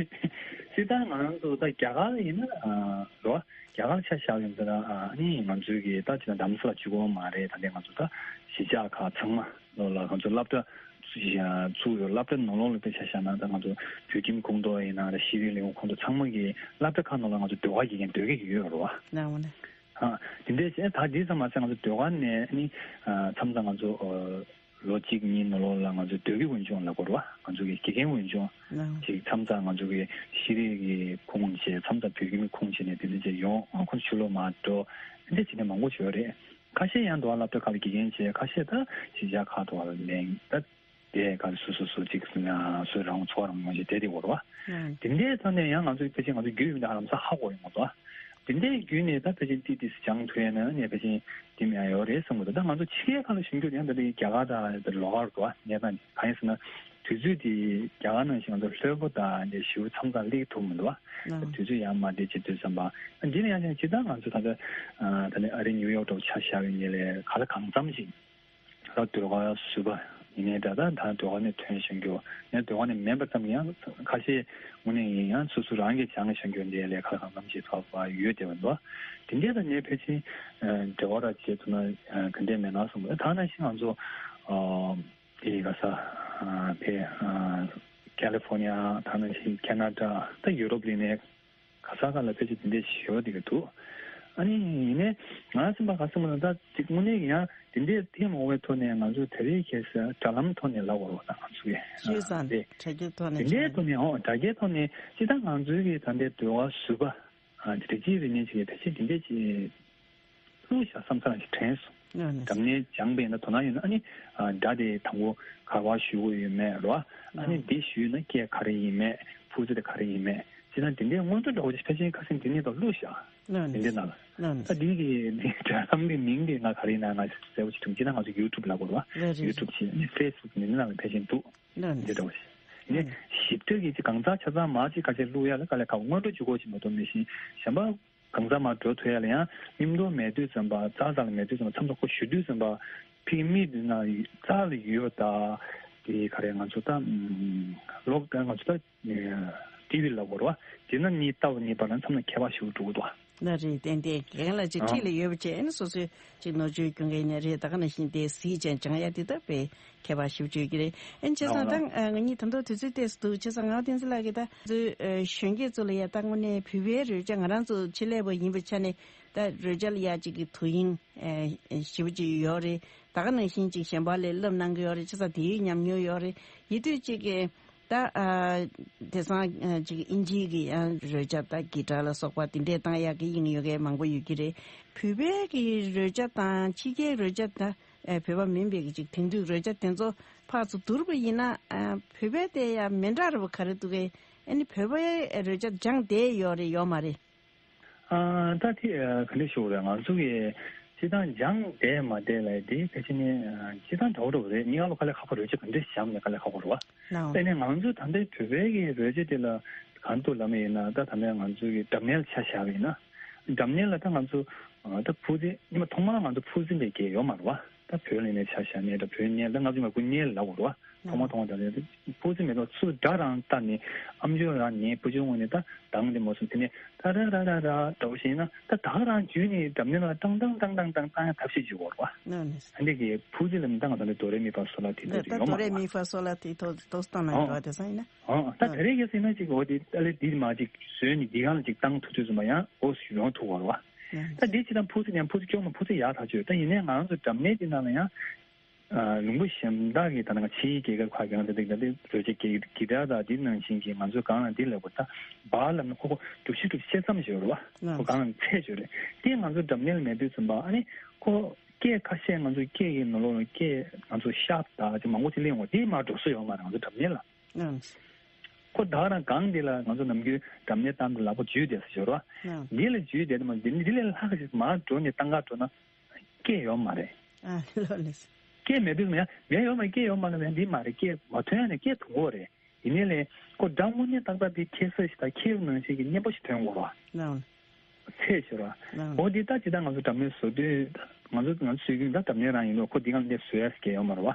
སྤྱིར་བཏང་ང་རང་ཚོ་ད་རྒྱ་གར་ཡིན་ན་ཨ་རོ། རྒྱ་གར་ཆ་བཞག་ཡོང་ཙང་ཨ་ནི་ང་ཚོའི་གི་ད་ཅི་ན་རྡ་རམ་ས་ལ་གཅིག་པོ་མ་རེད། ད་ལྟའི་ང་ཚོ་ད་གཞིས་ཆགས་ཁག་ཚང་མ་ལོ་ལ་ང་ཚོ་སློབ་གྲྭ་ཚུགས་ཡོད། སློབ་གྲྭ་ནང་ལོགས་ལ་དཔེ་ཆ་བཞག་ན་ད་ང་ཚོ་བོད་ཁྱིམ་ཁོངས་གཏོགས་ཡིན་ན་ད་ཤེས་རིག་ལས་ཁུངས་ཁོངས་གཏོགས་ཚང་མ་གི་སློབ་གྲྭ་ཁག་ནང་ལ་ང་ཚོ་ཟློས་གར་དགེ་རྒན་སྡོད་གི་ཡོད་རེད་བ། ནའང་ནས། ཨ་དེ་འདྲས་བྱས་ད་འདི་ཙམ་མ་ཟད་ང་ཚོ་ཟློས་གར་ནས་ནི་ཨ་མཚམས་མཚམས་ང་ཚོ་ཨ། ལོ་གཅིག་གཉིས་ནང་ལོགས་ལ་ང་ཚོའི་ཟློས་གར་འོས་སྦྱོང་ལབ་དགོས་རེད་བ། ང་ཚོ་གི་དགེ་རྒན་འོས་སྦྱོང་ཅིག་མཚམས་མཚམས་ང་ཚོ་གི་ཤེས་རིག་གི་ཁུངས་བྱས། མཚམས་མཚམས་བོད་ཁྱིམ་གྱི་ཁུངས་བྱས་ནས་དེ་འདྲ་བྱས་ཡོང་། ཨ་ཁོ་ཚོ་ཕྱི་ལོགས་མར་འགྲོ། འདི་འདྲ་བྱས་ནས་མང་པོ་ཞིག་ཡོད་རེད། ཁ་ཤས་ཡང་འདུག་བ། སློབ་གྲྭ་ཁག་ལ་དགེ་རྒན་བྱས། ཁ་ཤས་ད་གཞིས་ཆགས་ཁག་ཏུ་བ་ལ་ལེན་ད། དེ་ག་སོ་སོ་སོ་ཅིག་སོ་རང་ཚོ་རང་མང་ཆེ་དེ་དེ་བོར་བ། དེ་འདྲའི་ཐོག་ནས་ཡང་ང་ཚོའི་ཕལ་ཆེར་ང་ཚོ་རྒྱུས་ཡོད་མི་འདུག་ཧ་ལམ་ས་ཧ་གོ་ཡོང་ང་ཚོ། དེ་འདྲའི་བརྒྱུད་ནས་ད་ཕལ་ཆེར་ཏི་ཏིས་སྦྱང་ཐུབ་ཡ་ན་ནས་ཕལ་ཆེར་དེ་མི་ཡང་ཡོད་རེད་བསམ་གི་འདུག་ད་ང་ཚོ་ཕྱི་རྒྱལ་ཁག་ལ་བཞུགས་རྒྱུ་ཡང་ད་ལྟ་རྒྱ་གར་དང་ལོགས་ཀར་འདུག་བ། གནས་སྟངས་གང་ཡིན་ཟེར་ན་དུས་ཚོད་དེ་རྒྱ་གར་ནང་བཞིན་ང་ཚོ་ལྷོད་པོ་དང་འདི་ཞེ་པོ་མཚམས་མཚམས་སླེབས་ཐུབ་མི་འདུག་བ། དུས་ཚོད་ཡང་མ་བདེ་བྱེད་དུས་ཙམ་པ་འདི་ནས་ཡང་ཅང་ཇི་ལྟར་ང་ཚོ་ད་ལྟ་ད་ནས་ཨ་རི་ནིའུ་ཡོག་འདྲ་བོ་ཆ་བཞག་པའི་ཉིན་ལས་ག་ལ་གང་འཚམ་ཞིག་ད་ཟློས་གར་བཟོས་པ་ཡིན་ནའི་འདྲ། ད་ད་ཟློས་གར་ནས་ཐོན་བཞིན་རྒྱུ་ནས་ཟློས་གར་ནས་མེད་པ་ཙམ་ཡང་ཁ་ཤས་དངོས་གནས་ཡིན་ཡང་སོ་སོ་རང་གིས་སྦྱངས་བཞིན་རྒྱུ་འདི་ལས་ཁ་ལ་གང་འཚམ་ཞིག་ཐོབ་པ་ཡོད་བསྡད་པ་འདུག་དེ་འདྲས་ད་ངས་ཕལ་ཆེར་འབྲེལ་བ་ར་བྱེད་ཐུབ་ན་ག་འདྲས་མེད་ན་བསམ་གི། ད་ནང་བཞིན་ང་ཚོ་དེ་ག་ས་དེ་ཀ་ལི་ཧྥོ་ནི་ཡ། ད་ནང་བཞིན་ཁེ་ན་ཌ། ད་ཡུ་རོབ་ལ་ནས། ག་ས་ག་ལ་ཕལ་ཆེར་དེ་འདྲས་ཞུ་བ་དེ་ག་འདུག་ཨ་ནི་ཡིན་ནའི་ང་སེམས་པ་ག་སེམས་ལ་ད་ཅིག་དངོས་གནས་ཡང་དེ་འདྲས་ཐེངས་མང་པོའི་ཐོག་ནས་ང་ཚོ་དེ་རིང་ཁ་སང་དྲ་ལམ་ཐོག་ནས་ལབ་དགོས་རེད་བ། ད་ང་ཚོ་གི་ཤེས་ཙང་དེ་དྲ་རྒྱའི་ཐོག་ནས་དེ་འདྲས་ཐོག་ནས་ཨོ་དྲ་རྒྱའི་ཐོག་ནས་ཅི་ད་ང་ཚོའི་གི་ད་འདྲས་འདོད་པ་བཟོད་པ་ཨ་དེ་ཅི་རེད་ནས་ཅིག་ཕལ་ཆེར་དེ་འདྲས་ཅིག་བླུགས་བཞག་བསམ་ས་རང་ཞིག་དྲན་སོང་། ཨ་ནི་འཛམ་གླིང་སྦྱངས་པས་ན་དོ་སྣང་ཡོད་ན་ཨ་ནི་སྒྲ་དེ་དང་པོ་ག་པར་ཞུ་དགོས་ཡོད་མེད་རོ། ཨ་ནི་འདི་ཞུས་ན་སྐད་ག་རེ་ཡིན་མེད། ཕུར་ཚུགས་དེ་ག་རེ་ཡིན་མེད། ཅི་ན་དེ་འདྲའི་སྔོན་འགྲོ་འདྲ་བོ་ཕལ་ཆེར་ཁ་སང་འདི་ནས་ད་བླུགས་བཞག་དེ་འདྲའི་ནང་ལ། ཨ་འདི་གི་འདི་དྲ་ལམ་གི་མིང་དེ་ང་ག་རེ་ཡིན་ན་ང་གསལ་པོ་ཞིག་དྲན། ཅི་ན་ང་ཚོ་ཡུ་ཊུབ་ལབ་དགོས་རོ། ཡུ་ཊུབ་བྱས་ཨ་ནི་ཕེ་སི་བུག་འདི་ནང་ལ་ཕལ་ཆེར་འདུག་འདི་འདྲ་བོ་ཞིག་ཡིན་ཞིབ་ཕྲ་གི་ཅིག་གང་ཟག་ཆ་ཚང་མ་ཅིག་ཁ་ཤས་བླུགས་ཡ་ལ་དཀའ་ལས་ཁག་སྔོན་འགྲོ་བྱེད་དགོས་ཅིག་མ་གཏོགས་མེད་ཤིང་གཞན་པ། གང་ཟག་མར་འགྲོ་ཐུབ་ཡ་ལ་ཡང་མཉམ་དུ་མེད་དུས་ཙམ་པ་རྩ་ས་ལ་མེད་དུས་ཙམ་པ་མཚམས་མཚམས་ཁོ་ཞུ་དུས་ཙམ་པ་ཕིག་མི་འདི་ན་རྩ་ལ་ཡོད་པ་ད་དེ་ག་རེ་ང་ཚོ་ད་ལོག་ད་ང་ཚོ་ད་ཊི་ཝི་ལ་གོ་ར་བ་དེ་ན་ནི་ལྟ་བ་ནི་པ་ལ་མཚམས་ན་ཁྱད་པར་ཞིག་འགྲོ་གི་འདུག་བ། ན་རེད་ཏན་ཏན་རྒན་ལ་ཅིག་ཁྲིད་ལ་ཡོད་པ་བྱས་ཨ་ནི་སོ་སོའི་ཅིག་ནོར་བཅོས་སྐྱོན་མཁན་ནི་རེད། ད་ག་ནང་བཞིན་དེ་གཟིགས་ཅན་སྦྱང་ཡ་དེ་ད་དཔེ། ཁྱད་པར་ཞིབ་བརྗོད་ཀྱི་རེད། ཨེ་བྱས་ཙང་ད་ང་གཉིས་ད་དུང་དུས་ཚོད་ཏོག་ཙམ་འདུག་བྱས་ཙང་ངག་བསྟན་འཛིན་ལགས་ཀྱིས་ད་ཚོའི་གཞོན་སྐྱེས་ཚོ་ལ་ཡ་ད་དངོས་གནས་བོད་པའི་རོལ་ཆ་ང་རང་ཚོ་ཆེད་ལས་པ་ཡིན་པའི་ཆ་ནས་ད་རོལ་ཆ་ལ་ཡ་གཅིག་གི་དོ་དབྱིངས་ཞེ་པོ་ཅིག་ཡོད་རེད། ད་ག་ནང་བཞིན་ཅིག་གཞན་པ་ལས་བསླབ་གནང་གི་ཡོད་རེད། བྱས་ཙང་དེའི་ཉམས་མྱོང་ཡོད་རེད། ཡིན་དུས་ཅིག་གི་ད་དེང་སང་ཅིག་ཨིན་ཇིའི་གི་ཡང་རོལ་ཆ་ད་གི་ཊར་ལ་སོགས་པ་དེ་འདྲས་བཏང་ཡག་གི་དབྱིངས་ཡོད་མཁན་མང་པོ་ཡོད་ཀྱི་རེད། བོད་པའི་གི་རོལ་ཆ་དང་ཕྱི་རྒྱལ་རོལ་ཆ་ད། ཨེ་བོད་པ་མིན་པའི་གི་ཅིག་དེང་དུས་རོལ་ཆ་དེ་ཚོ་ཕར་ཚུར་བསྡུར་བ་ཡིན་ན་ཨ་བོད་པའི་དེ་ཡང་མི་འདྲ་ར་བ་ག་རེ་འདུག་གས། ཨ་ནི་བོད་པའི་རོལ་ཆ་སྦྱངས་བསྡད་ཡོད་རེད་ཡོད་མ་རེད། ཨ་ད་དེ་ཨ་ག་འདྲ་ཞུ་དགོས་རེད། ང་ཚོ་གི་སྤྱིར་བཏང་སྦྱངས་བསྡད་མ་བསྡད་ལབ་དེ་ཕལ་ཆེར་ནི་ཨ་སྤྱིར་བཏང་འདྲ་བོ་འདྲ་བོ་རེད། ཉི་ཧ་ལོ་དཀའ་ལས་ཁག་པོ་རོལ་ཆ་ག་འདྲ་སྦྱངས་ནས་དཀའ་ལས་ཁག་པོ་རེད་བ། ནའོ། དེ་ནས་ང་ཚོ་ད་ལྟའི་བོད་པའི་གི་རོལ་ཆ་དེ་ལ་གང་འདུག་ལབ་པ་ཡིན་ན་ད་ད་ལྟ་ང་ཚོ་གི་སྒྲ་སྙན་ལ་ཆ་བཞག་པ་ཡིན་ན། སྒྲ་སྙན་ལ་ད་ང་ཚོ་ཨ་ད་ཕུར་རྩེ་ཉི་མ་ཐོག་མར་ང་ཚོ་ཕུར་རྩེ་ལས་སྐྱེས་ཡོད་མ་རེད་བ། ད་བོད་ལ་ནས་ཆ་བཞག་ནས་ད་བོད་སྙན་ད་ང་ཚོ་ང་ཁུ་སྙན་ལབ་དགོས་རེད་བ། ཐོག་མ་ཐོག་མ་ད་ནས་ཕུར་རྩེ་མེད་ཐོག་ཚུར་སྒྲ་རང་ལྟ་ནས་ཨམ་ཅོག་རང་ཉན་བུ་ཆུང་ངོ་ནས་ད་དང་དེ་མོ་སོང་དེ་ནས་ད་ར་ར་ར་ར་འདྲ་བོ་ཞིག་ཡིན་ན་ད་ད་ག་རང་བརྒྱུད་ནས་སྒྲ་སྙན་ལ་ཏང་ཏང་ཏང་ཏང་ཏང་བཏང་ཡ་ཐབས་ཤེས་བྱེད་དགོས་རེད་བ། ཨ་འདི་གི་ཕུར་རྩེ་ལ་མི་ད་ང་ད་ནས་དོ་རེ་མི་ཕ་སོ་ལ་དེ་ད་ད་ཡོད་མ་དོ་རེ་རེད་བ། མི་ཕ་སོ་ལ་དེ་ཐོག་ཏོག་ཙམ་བཏང་ན་འགྲོ་བ་དེ་སང་ཡིན་ན། ཨོ་ད་དེ་རིང་ཡོད་སྲིད་ན་ཅིག་འོ་དེ་ཨ་ལེ་འདི་མ་ཅིག་བཟོས་ནས་འདི་གང་ལ་ཅིག་བཏང་ཐུབ་ཚོད་ཙམ་པ་ཡང་འོ་ཡོང་ཐུབ་བ་རེད་བ། ད་འདི་ཅི་དང་ཕུ་ཚུ་ཀྱང་ཕུ་ཚུ་སྐྱོང་མ་ཕུ་ཚུ་ཡག་ཐག་ཆོད། ད་ཡིན་ནའི་ང་རང་ཚོ་འགྲམ་ནས་འདི་ནང་ལ་ཡང་ལུང་པ་གཞན་དག་གི་ད་ནང་ཕྱིའི་རྒྱལ་ཁབ་ཁག་གི་ཡང་ད་འདི་ད་འདི་རོལ་ཆ་གི་གི་ད་ད་འདི་ནང་བཞིན་གྱི་ང་ཚོ་གང་ལ་འདི་ལབ་དགོས་ད་བ་ལབ་ན་ཁོ་ཁོ་གྲུ་བཞི་གྲུ་བཞི་ཙམ་ཞིག་ཡོད་རེད་བ། ཁོ་གང་ལ་ཚད་ཆོད་རེད། དེ་ང་ཚོ་འགྲམ་ནས་ལ་མེད་དུས་ཙམ་པ་ཨ་ནི་ཁོ་སྐད་ཁ་ཤས་ང་ཚོ་སྐད་ཀྱི་ནང་ལོགས་ལ་སྐད་ང་ཚོ་ཤབ་ད་ཅིག་མང་པོ་ཅིག་གླེང་བ་དེ་མར་འགྲོ་ས་ཡོད་མ་རེད་ང་ཚོ་འགྲམ་ནས་ལ། ཁོ་ད་ག་རང་སྒང་འདི་ལ་ང་ཚོ་ནམ་རྒྱུན་སྒྲ་སྙན་བཏང་དུས་ལག་པ་འཇུས་བསྡད་ཟེར་ཞོར་བ། ཨ། འདི་ལ་འཇུས་བསྡད་དུས་མ་འདི་འདི་ལས་ལྷག་ཞིག་མར་འགྲོ་ནས་བཏང་ག་འགྲོ་ན་སྐད་ཡོད་མ་རེད། ཨ་ལོ་ལེ། སྐད་མེད་དུས་མ་ཡ་མེད་ཡོད་མ་སྐད་ཡོད་མ་ལ་མེད་འདི་མ་རེད། སྐད་མ་ཐོན་ཡ་ནས་སྐད་ཐོན་གོ་རེད། ཡིན་ནའི་ལས་ཁོ་སྒྲ་དངོས་གནས་ཏག་ཏག་དེ་ཁྱེར་ས་ཞིག་དང་ཁྱེར་ནང་བཞིན་གྱི་སྙན་པོ་ཞིག་ཐོན་དགོས་ར། ལའོ། ཚད་ཞིག་ར། ལའོ། འོ་འདི་ལྟ་ཇི་ལྟར་ང་ཚོ་སྒྲ་སྙན་བཟོ་དུས་ང་ཚོ་ང་ཚོ་སྲོལ་རྒྱུན་ད་སྒྲ་སྙན་རང་ཡིན་ནོ། ཁོ་འདི་གང་ལས་བཟོ་ཡ་ཞིག་ཡོད་མ་ར་བ།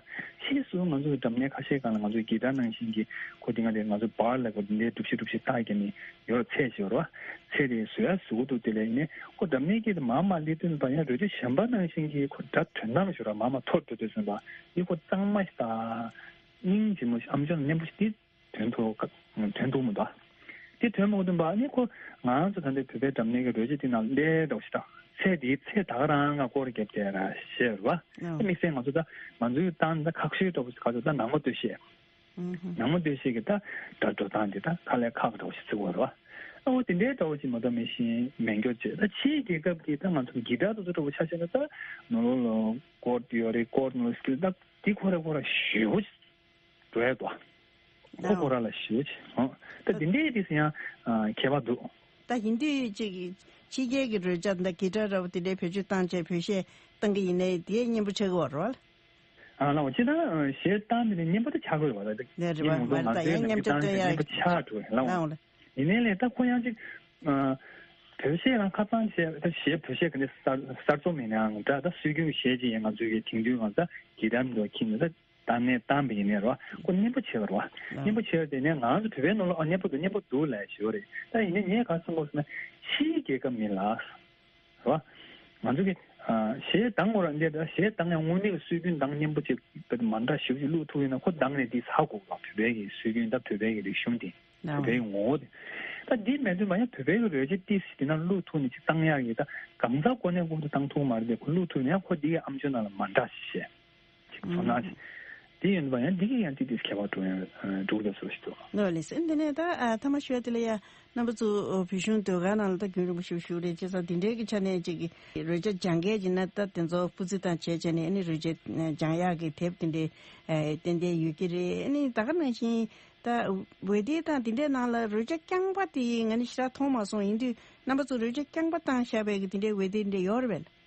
ཕྱིས་སུ་ང་ཚོ་སྒྲ་སྙན་ཁ་ཤས་སྒང་ལ་ང་ཚོ་གི་སྒྲ་ནང་བཞིན་གྱི་ཁོ་འདི་གང་དེ་ང་ཚོ་བར་ལ་ཁོ་འདི་འདྲའི་སྒྲུབ་བྱེད་སྒྲུབ་བྱེད་རྟགས་ཀྱི་ནི་ཡོད་ར། ཚད་ཞིག་ཡོད་ར་བ། ཚད་དེ་བཟོ་ཡ་བཟོ་གི་འདུག་དེ་ལས་ཡིན་ནའི་ཁོ་སྒྲ་སྙན་གྱི་དེ་མ་མ་ལི་ཏོན་པ་ཡང་རོལ་ཆ་གཞན་པ་ནང་བཞིན་གྱི་ཁོ་སྒྲ་དོན་དམ་ཞིག་ར་མ་མ་མཐོར་འགྲོ་དུས་ཙམ་པ་འདི་ཁོ་གཙང་མ་ཞིག་དང་། སྙིང་རྗེ་མོ་ཞིག་ཨམ་ཅོག་ནང་སྙན་པོ་ཞིག་འདི་ཐོན་ཐུབ་ཐོན་ཐུབ་མི་འདུག་དེ་ཐོན་མ་ཐུབ་པ་ནི་ཁོ་ང་རང་ཚོ་ད་ལྟའི་བོད་པའི་སྒྲ་སྙན་གྱི་རོལ་ཆ་དེ་ནང་སླེབས་འདྲ་བོ་ཞིག་དང་། ཚད་དེའི་ཚད་ད་ག་རང་ང་སྐོར་བརྒྱབ་བསྡད་ར་ཞེས་ར་བ། ཨོ། དམིགས་བསལ་ང་ཚོ་ད་ང་ཚོའི་ཏང་ད་ཁག་ཤོས་འདྲ་བོ་ཞིག་ག་ཚོད་ད་ནང་མ་སྟོད་གཞས། ཨུ་ཧུ། ནང་མ་སྟོད་གཞས་ཀྱི་ད་སྒྲ་འགྲོ་སྟངས་དེ་ད་ཁ་ལས་ཁག་འདྲ་བོ་ཞིག་བརྩི་དགོས་ར་བ། ཨོ་དེ་འདྲའི་འདྲ་བོ་ཞིག་མ་གཏོགས་མེད་བཞིན་མེད་འགྱོ་བྱས། ད་ཕྱིའི་རྒྱལ་ཁབ་ཀྱི་ད་ང་ཚོ་གི་སྒྲ་དེ་ཚོ་འདྲ་བོ་ཆ་བཞག་ན་ད་ནོར་ལོ་ལོ་ཀོར་ཡོད་རེད། ཀོར་ནོར་སི་ཀིལ་ད་དེ་ཁོ་ར་ཁོ་ར་ཞེ་པོ་ཞིག་འགྲོ་ཡ་འདུག་ཁོ་ཁོ་ར་ལ་ཞེ་པོ་ཅིག་ཨོ། ད་དེ་འདྲའི་དེ་ཚོ་ཡང་ཨ་ཁྱད་པར་འདུག་ད་ཡིན་དུས་ཅིག་ཕྱི་རྒྱལ་གྱི་རོལ་ཆ་དང་གི་ཊར་འདྲ་བོ་དེ་འདྲའི་བེད་སྤྱོད་བཏང་བྱས་བོད་གཞས་བཏང་གི་ཡིན་ནའི་དེ་སྙན་པོ་ཆགས་ཀྱི་ཡོད་རེད་བ། ཨ་ལའོ་ཅི་ད་གཞས་བཏང་དེ་ནི་སྙན་པོ་ད་ཆགས་ཀྱི་ཡོད་རེད་བ། ད་ལས་རེད་བ། ཡིན་མ་གཏོགས་མ་ང་རེད་ད་ཚོའི་ཡང་ནམ་མཉམ་རྒྱུན་སྤྱོད་བཏང་ཡ་སྙན་པོ་ཆགས་འགྲོ་ལའོ། ལའོ་ལ། ཡིན་ནའི་ལས་ད་ཁོ་ཡང་ཅིག་ཨ་བོད་གཞས་རང་ཁ་ཚང་བྱས། ད་གཞས་བོད་གཞས་ག་འདྲ་གསར་གསར་རྩོམ་ཡིན་ནའང་འདྲ། ད་སྲོལ་རྒྱུན་གྱི་གཞས་ཅིག་ཡིན། ང་ཚོའི་གི་དེང་དུས་ང་ཚོ་གི་ཊར་འདྲ་ཁྱེར་ནས་ད། ད་ནས་བཏང་བ་ཡིན་ནའི་རོ། ཁོ་སྙན་པོ་ཆེ་བ་རོ། སྙན་པོ་ཆེ་བ་དེ་ནས་ང་ཚོ་བོད་པའི་ནང་ལ་ཨ་སྙན་པོ་འདུག་སྙན་པོ་འདུག་ལབ་ཞུ་བ་རེད། ད་ཡིན་ནའི་ངས་ག་རེ་གསུང་དགོས་ཟེར་ན། ཕྱིའི་རྒྱལ་ཁབ་མི་ལ་རོ། ང་ཚོ་གི་ཨ་གཞས་བཏང་དགོས་ར་འདི་ད་གཞས་བཏང་ཡང་དངོས་གནས་ཀྱི་སྲོལ་རྒྱུན་དང་སྙན་པོ་ཅིག་མ་འདྲ་ཞིག་ཅིག་བླུག་ཐུབ་ཡིན་ན་ཁོ་བཏང་ནས་འདི་ཟ་དགོས་པ། བོད་པའི་གི་སྲོལ་རྒྱུན་དང་བོད་པའི་གི་རིག་གཞུང་དེ། བོད་པའི་གི་ངོ་བོ་དེ། ད་འདི་མེད་དུས་མ་ཡང་བོད་པའི་གི་རོལ་ཆ་ཏིས་དེ་ན་བླུག་ཐུབ་ནས་ཅིག་བཏང་ཡག་གི་ད་གང་ཟག་གོ་གནས་ཀུན་ཏུ་བཏང་ཐུབ་མ་རེད་དེ། ཁོ་བླུག་ཐུབ་ན་ཡང་ཁོ་འདི་གི་ཨམ་ཅོག་ནང་ལ་མ་འདྲ་ཞིག་བཤད། ཅིག་ཚོར་སྣང་ཞིག་དེ་ཡིན་པ་ཡང་འདི་གི་ཡང་ཏི་ཏིས་ཁྱད་པར་འགྲོ་ཡང་འགྲོ་གི་བཟོ་ཞིག་འདུག་ལོ་ལེ་སེ། འདི་ནས་ད་ཨ་ཐ་མ་ཞུ་ཡ་དེ་ལ་ཡ་རྣམ་པ་ཚོ་བོད་གཞུང་ཟློས་གར་ནང་ལ་ད་རྒྱུན་རིང་པོ་ཞིག་བཞུགས་རེད། བྱས་ཙང་འདི་འདྲའི་གི་ཆ་ནས་ཅིག་གི་རོལ་ཆ་སྦྱང་མཁན་ཅིག་ན་ད་དེ་ཚོ་སྤུས་ཚད་དང་བྱས་བྱས་ནས་ཨ་ནི་རོལ་ཆ་སྦྱང་ཡག་གི་དེབ་དེ་འདྲའི་ཨ་ཏན་ཏན་ཡོད་ཀྱི་རེད། ཨ་ནི་ད་ག་ནང་བཞིན་ད་འོད་སྡེར་དང་དེ་འདྲའི་ནང་ལ་རོལ་ཆ་རྐྱང་པ་དེ་ང་ནི་ཞེ་དྲག་མཐོང་མ་སོང་། ཡིན་དུས་རྣམ་པ་ཚོ་རོལ་ཆ་རྐྱང་པ་བཏང་བཞག་པའི་གི་དེ་འདྲའི་འོད་སྡེར་འདྲ་ཡོད་རེད་པས།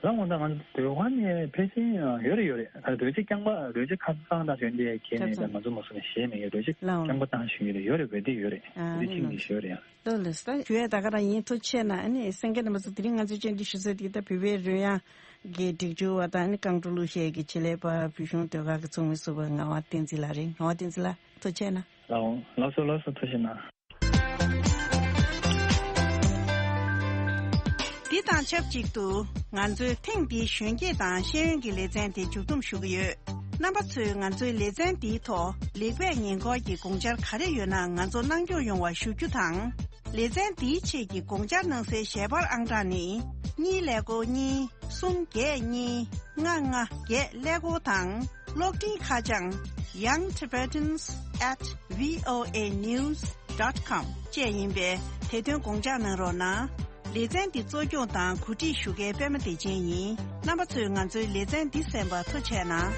ལགས་འོང་། ད་ང་ཚོ་ཟློས་གར་ནས་ཕལ་ཆེར་ཡོད་རེད་ཡོད་རེད། ད་རོལ་ཆ་རྐྱང་པ་རོལ་ཆ་ཁ་སང་དང་རེད་འདི་ཁྱེད་ནས་ད་ང་ཚོ་མ་སོང་ནས་གཞས་མེད་ཡོད། རོལ་ཆ་ལགས་འོང་། རྐྱང་པ་བཏང་ཞུ་ཡོད་རེད། ཡོད་རེད། འོད་སྡེར་ཡོད་རེད། ཨ་འོད་སྡེར་ནི་ཁྱེད་ནས་ལགས་ཞུ་ཡོད་རེད་ཡ། ལགས་ལགས། ད་ཞུ་ཡ་ད་ག་རང་ཡིན། ཐུགས་རྗེ་ཆེ་གནང་། ཨ་ནི་གསན་མཁན་རྣམ་པ་ཚོ་དེ་རིང་ང་ཚོས་བཅར་འདྲི་ཞུ་ས་དེ་ད་བོད་པའི་རོལ་དབྱངས་ཀྱི་སྒྲིག་སྦྱོར་བ་དང་ཨ་ནི་རྐང་བྲོ་གླུ་གཞས་ཀྱི་ཆེད་ལས་པ་བོད་གཞུང་ཟློས་གར་གྱི་ཚོགས་མི་ཟུར་པ་ངག་དབང་བསྟན་འཛིན་ལགས་རེད། ངག་དབང་བསྟན་འཛིན་ལགས་ཐུགས་རྗེ་ཆེ་གནང་། ལགས་འོང་། ལགས་སོ་ལགས་སོ། ཐུགས་རྗེ་གནང་། འདི་དང་ཆབས་ཅིག་ཏུ་ང་ཚོའི་ཐེངས་འདིའི་གཞོན་སྐྱེས་དང་ཤེས་ཡོན་གྱི་ལེ་ཚན་དེ་མཇུག་བསྡོམས་ཞུ་གི་ཡོད། རྣམ་པ་ཚོས་ང་ཚོའི་ལེ་ཚན་འདིའི་ཐོག་ལེགས་སྤེལ་ཉེ་འཁོར་གྱི་དགོངས་འཆར་ག་རེ་ཡོད་ན་ང་ཚོར་གནང་སྐྱོང་ཡོང་བ་ཞུ་རྒྱུ་དང་། ལེ་ཚན་འདིའི་ཆེད་ཀྱི་དགོངས་འཆར་གནང་སའི་ཞལ་པར་ཨང་གྲངས་ནི། གཉིས་ཀླད་ཀོར་གཉིས། གསུམ་བརྒྱད་གཉིས། ལྔ་ལྔ་བརྒྱད་ཀླད་ཀོར་དང་། གློག་འཕྲིན་ཁ་བྱང་young tibetans at voanews dot com བཅས་ཡིན་པས་དེ་དོན་དགོངས་འཇགས་གནང་རོགས་གནང་། ལེ་ཚན་འདི་གཙོ་སྐྱོང་དང་གོ་སྒྲིག་ཞུ་མཁན་པད་མ་བདེ་ཆེན་ཡིན། རྣམ་པ་ཚོས་ང་ཚོའི་ལེ་ཚན་འདི་གསན་པར་ཐུགས་རྗེ་ཆེ་གནང་།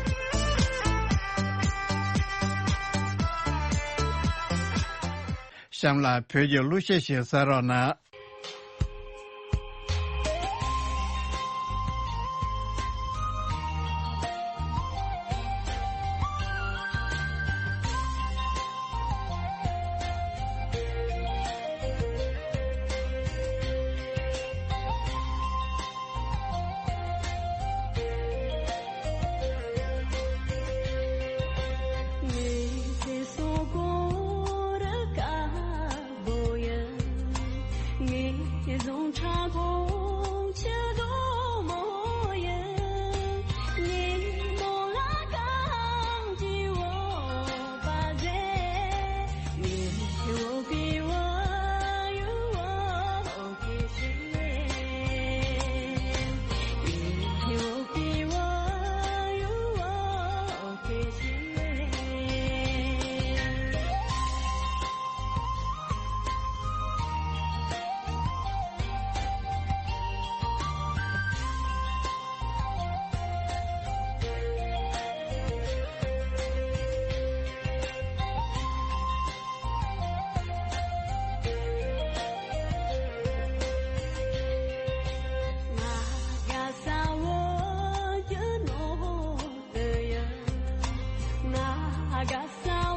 གཤམ་ལ་བོད་ཀྱི་གླུ་གཞས་ཤིག་གསན་རོགས་གནང་། I got some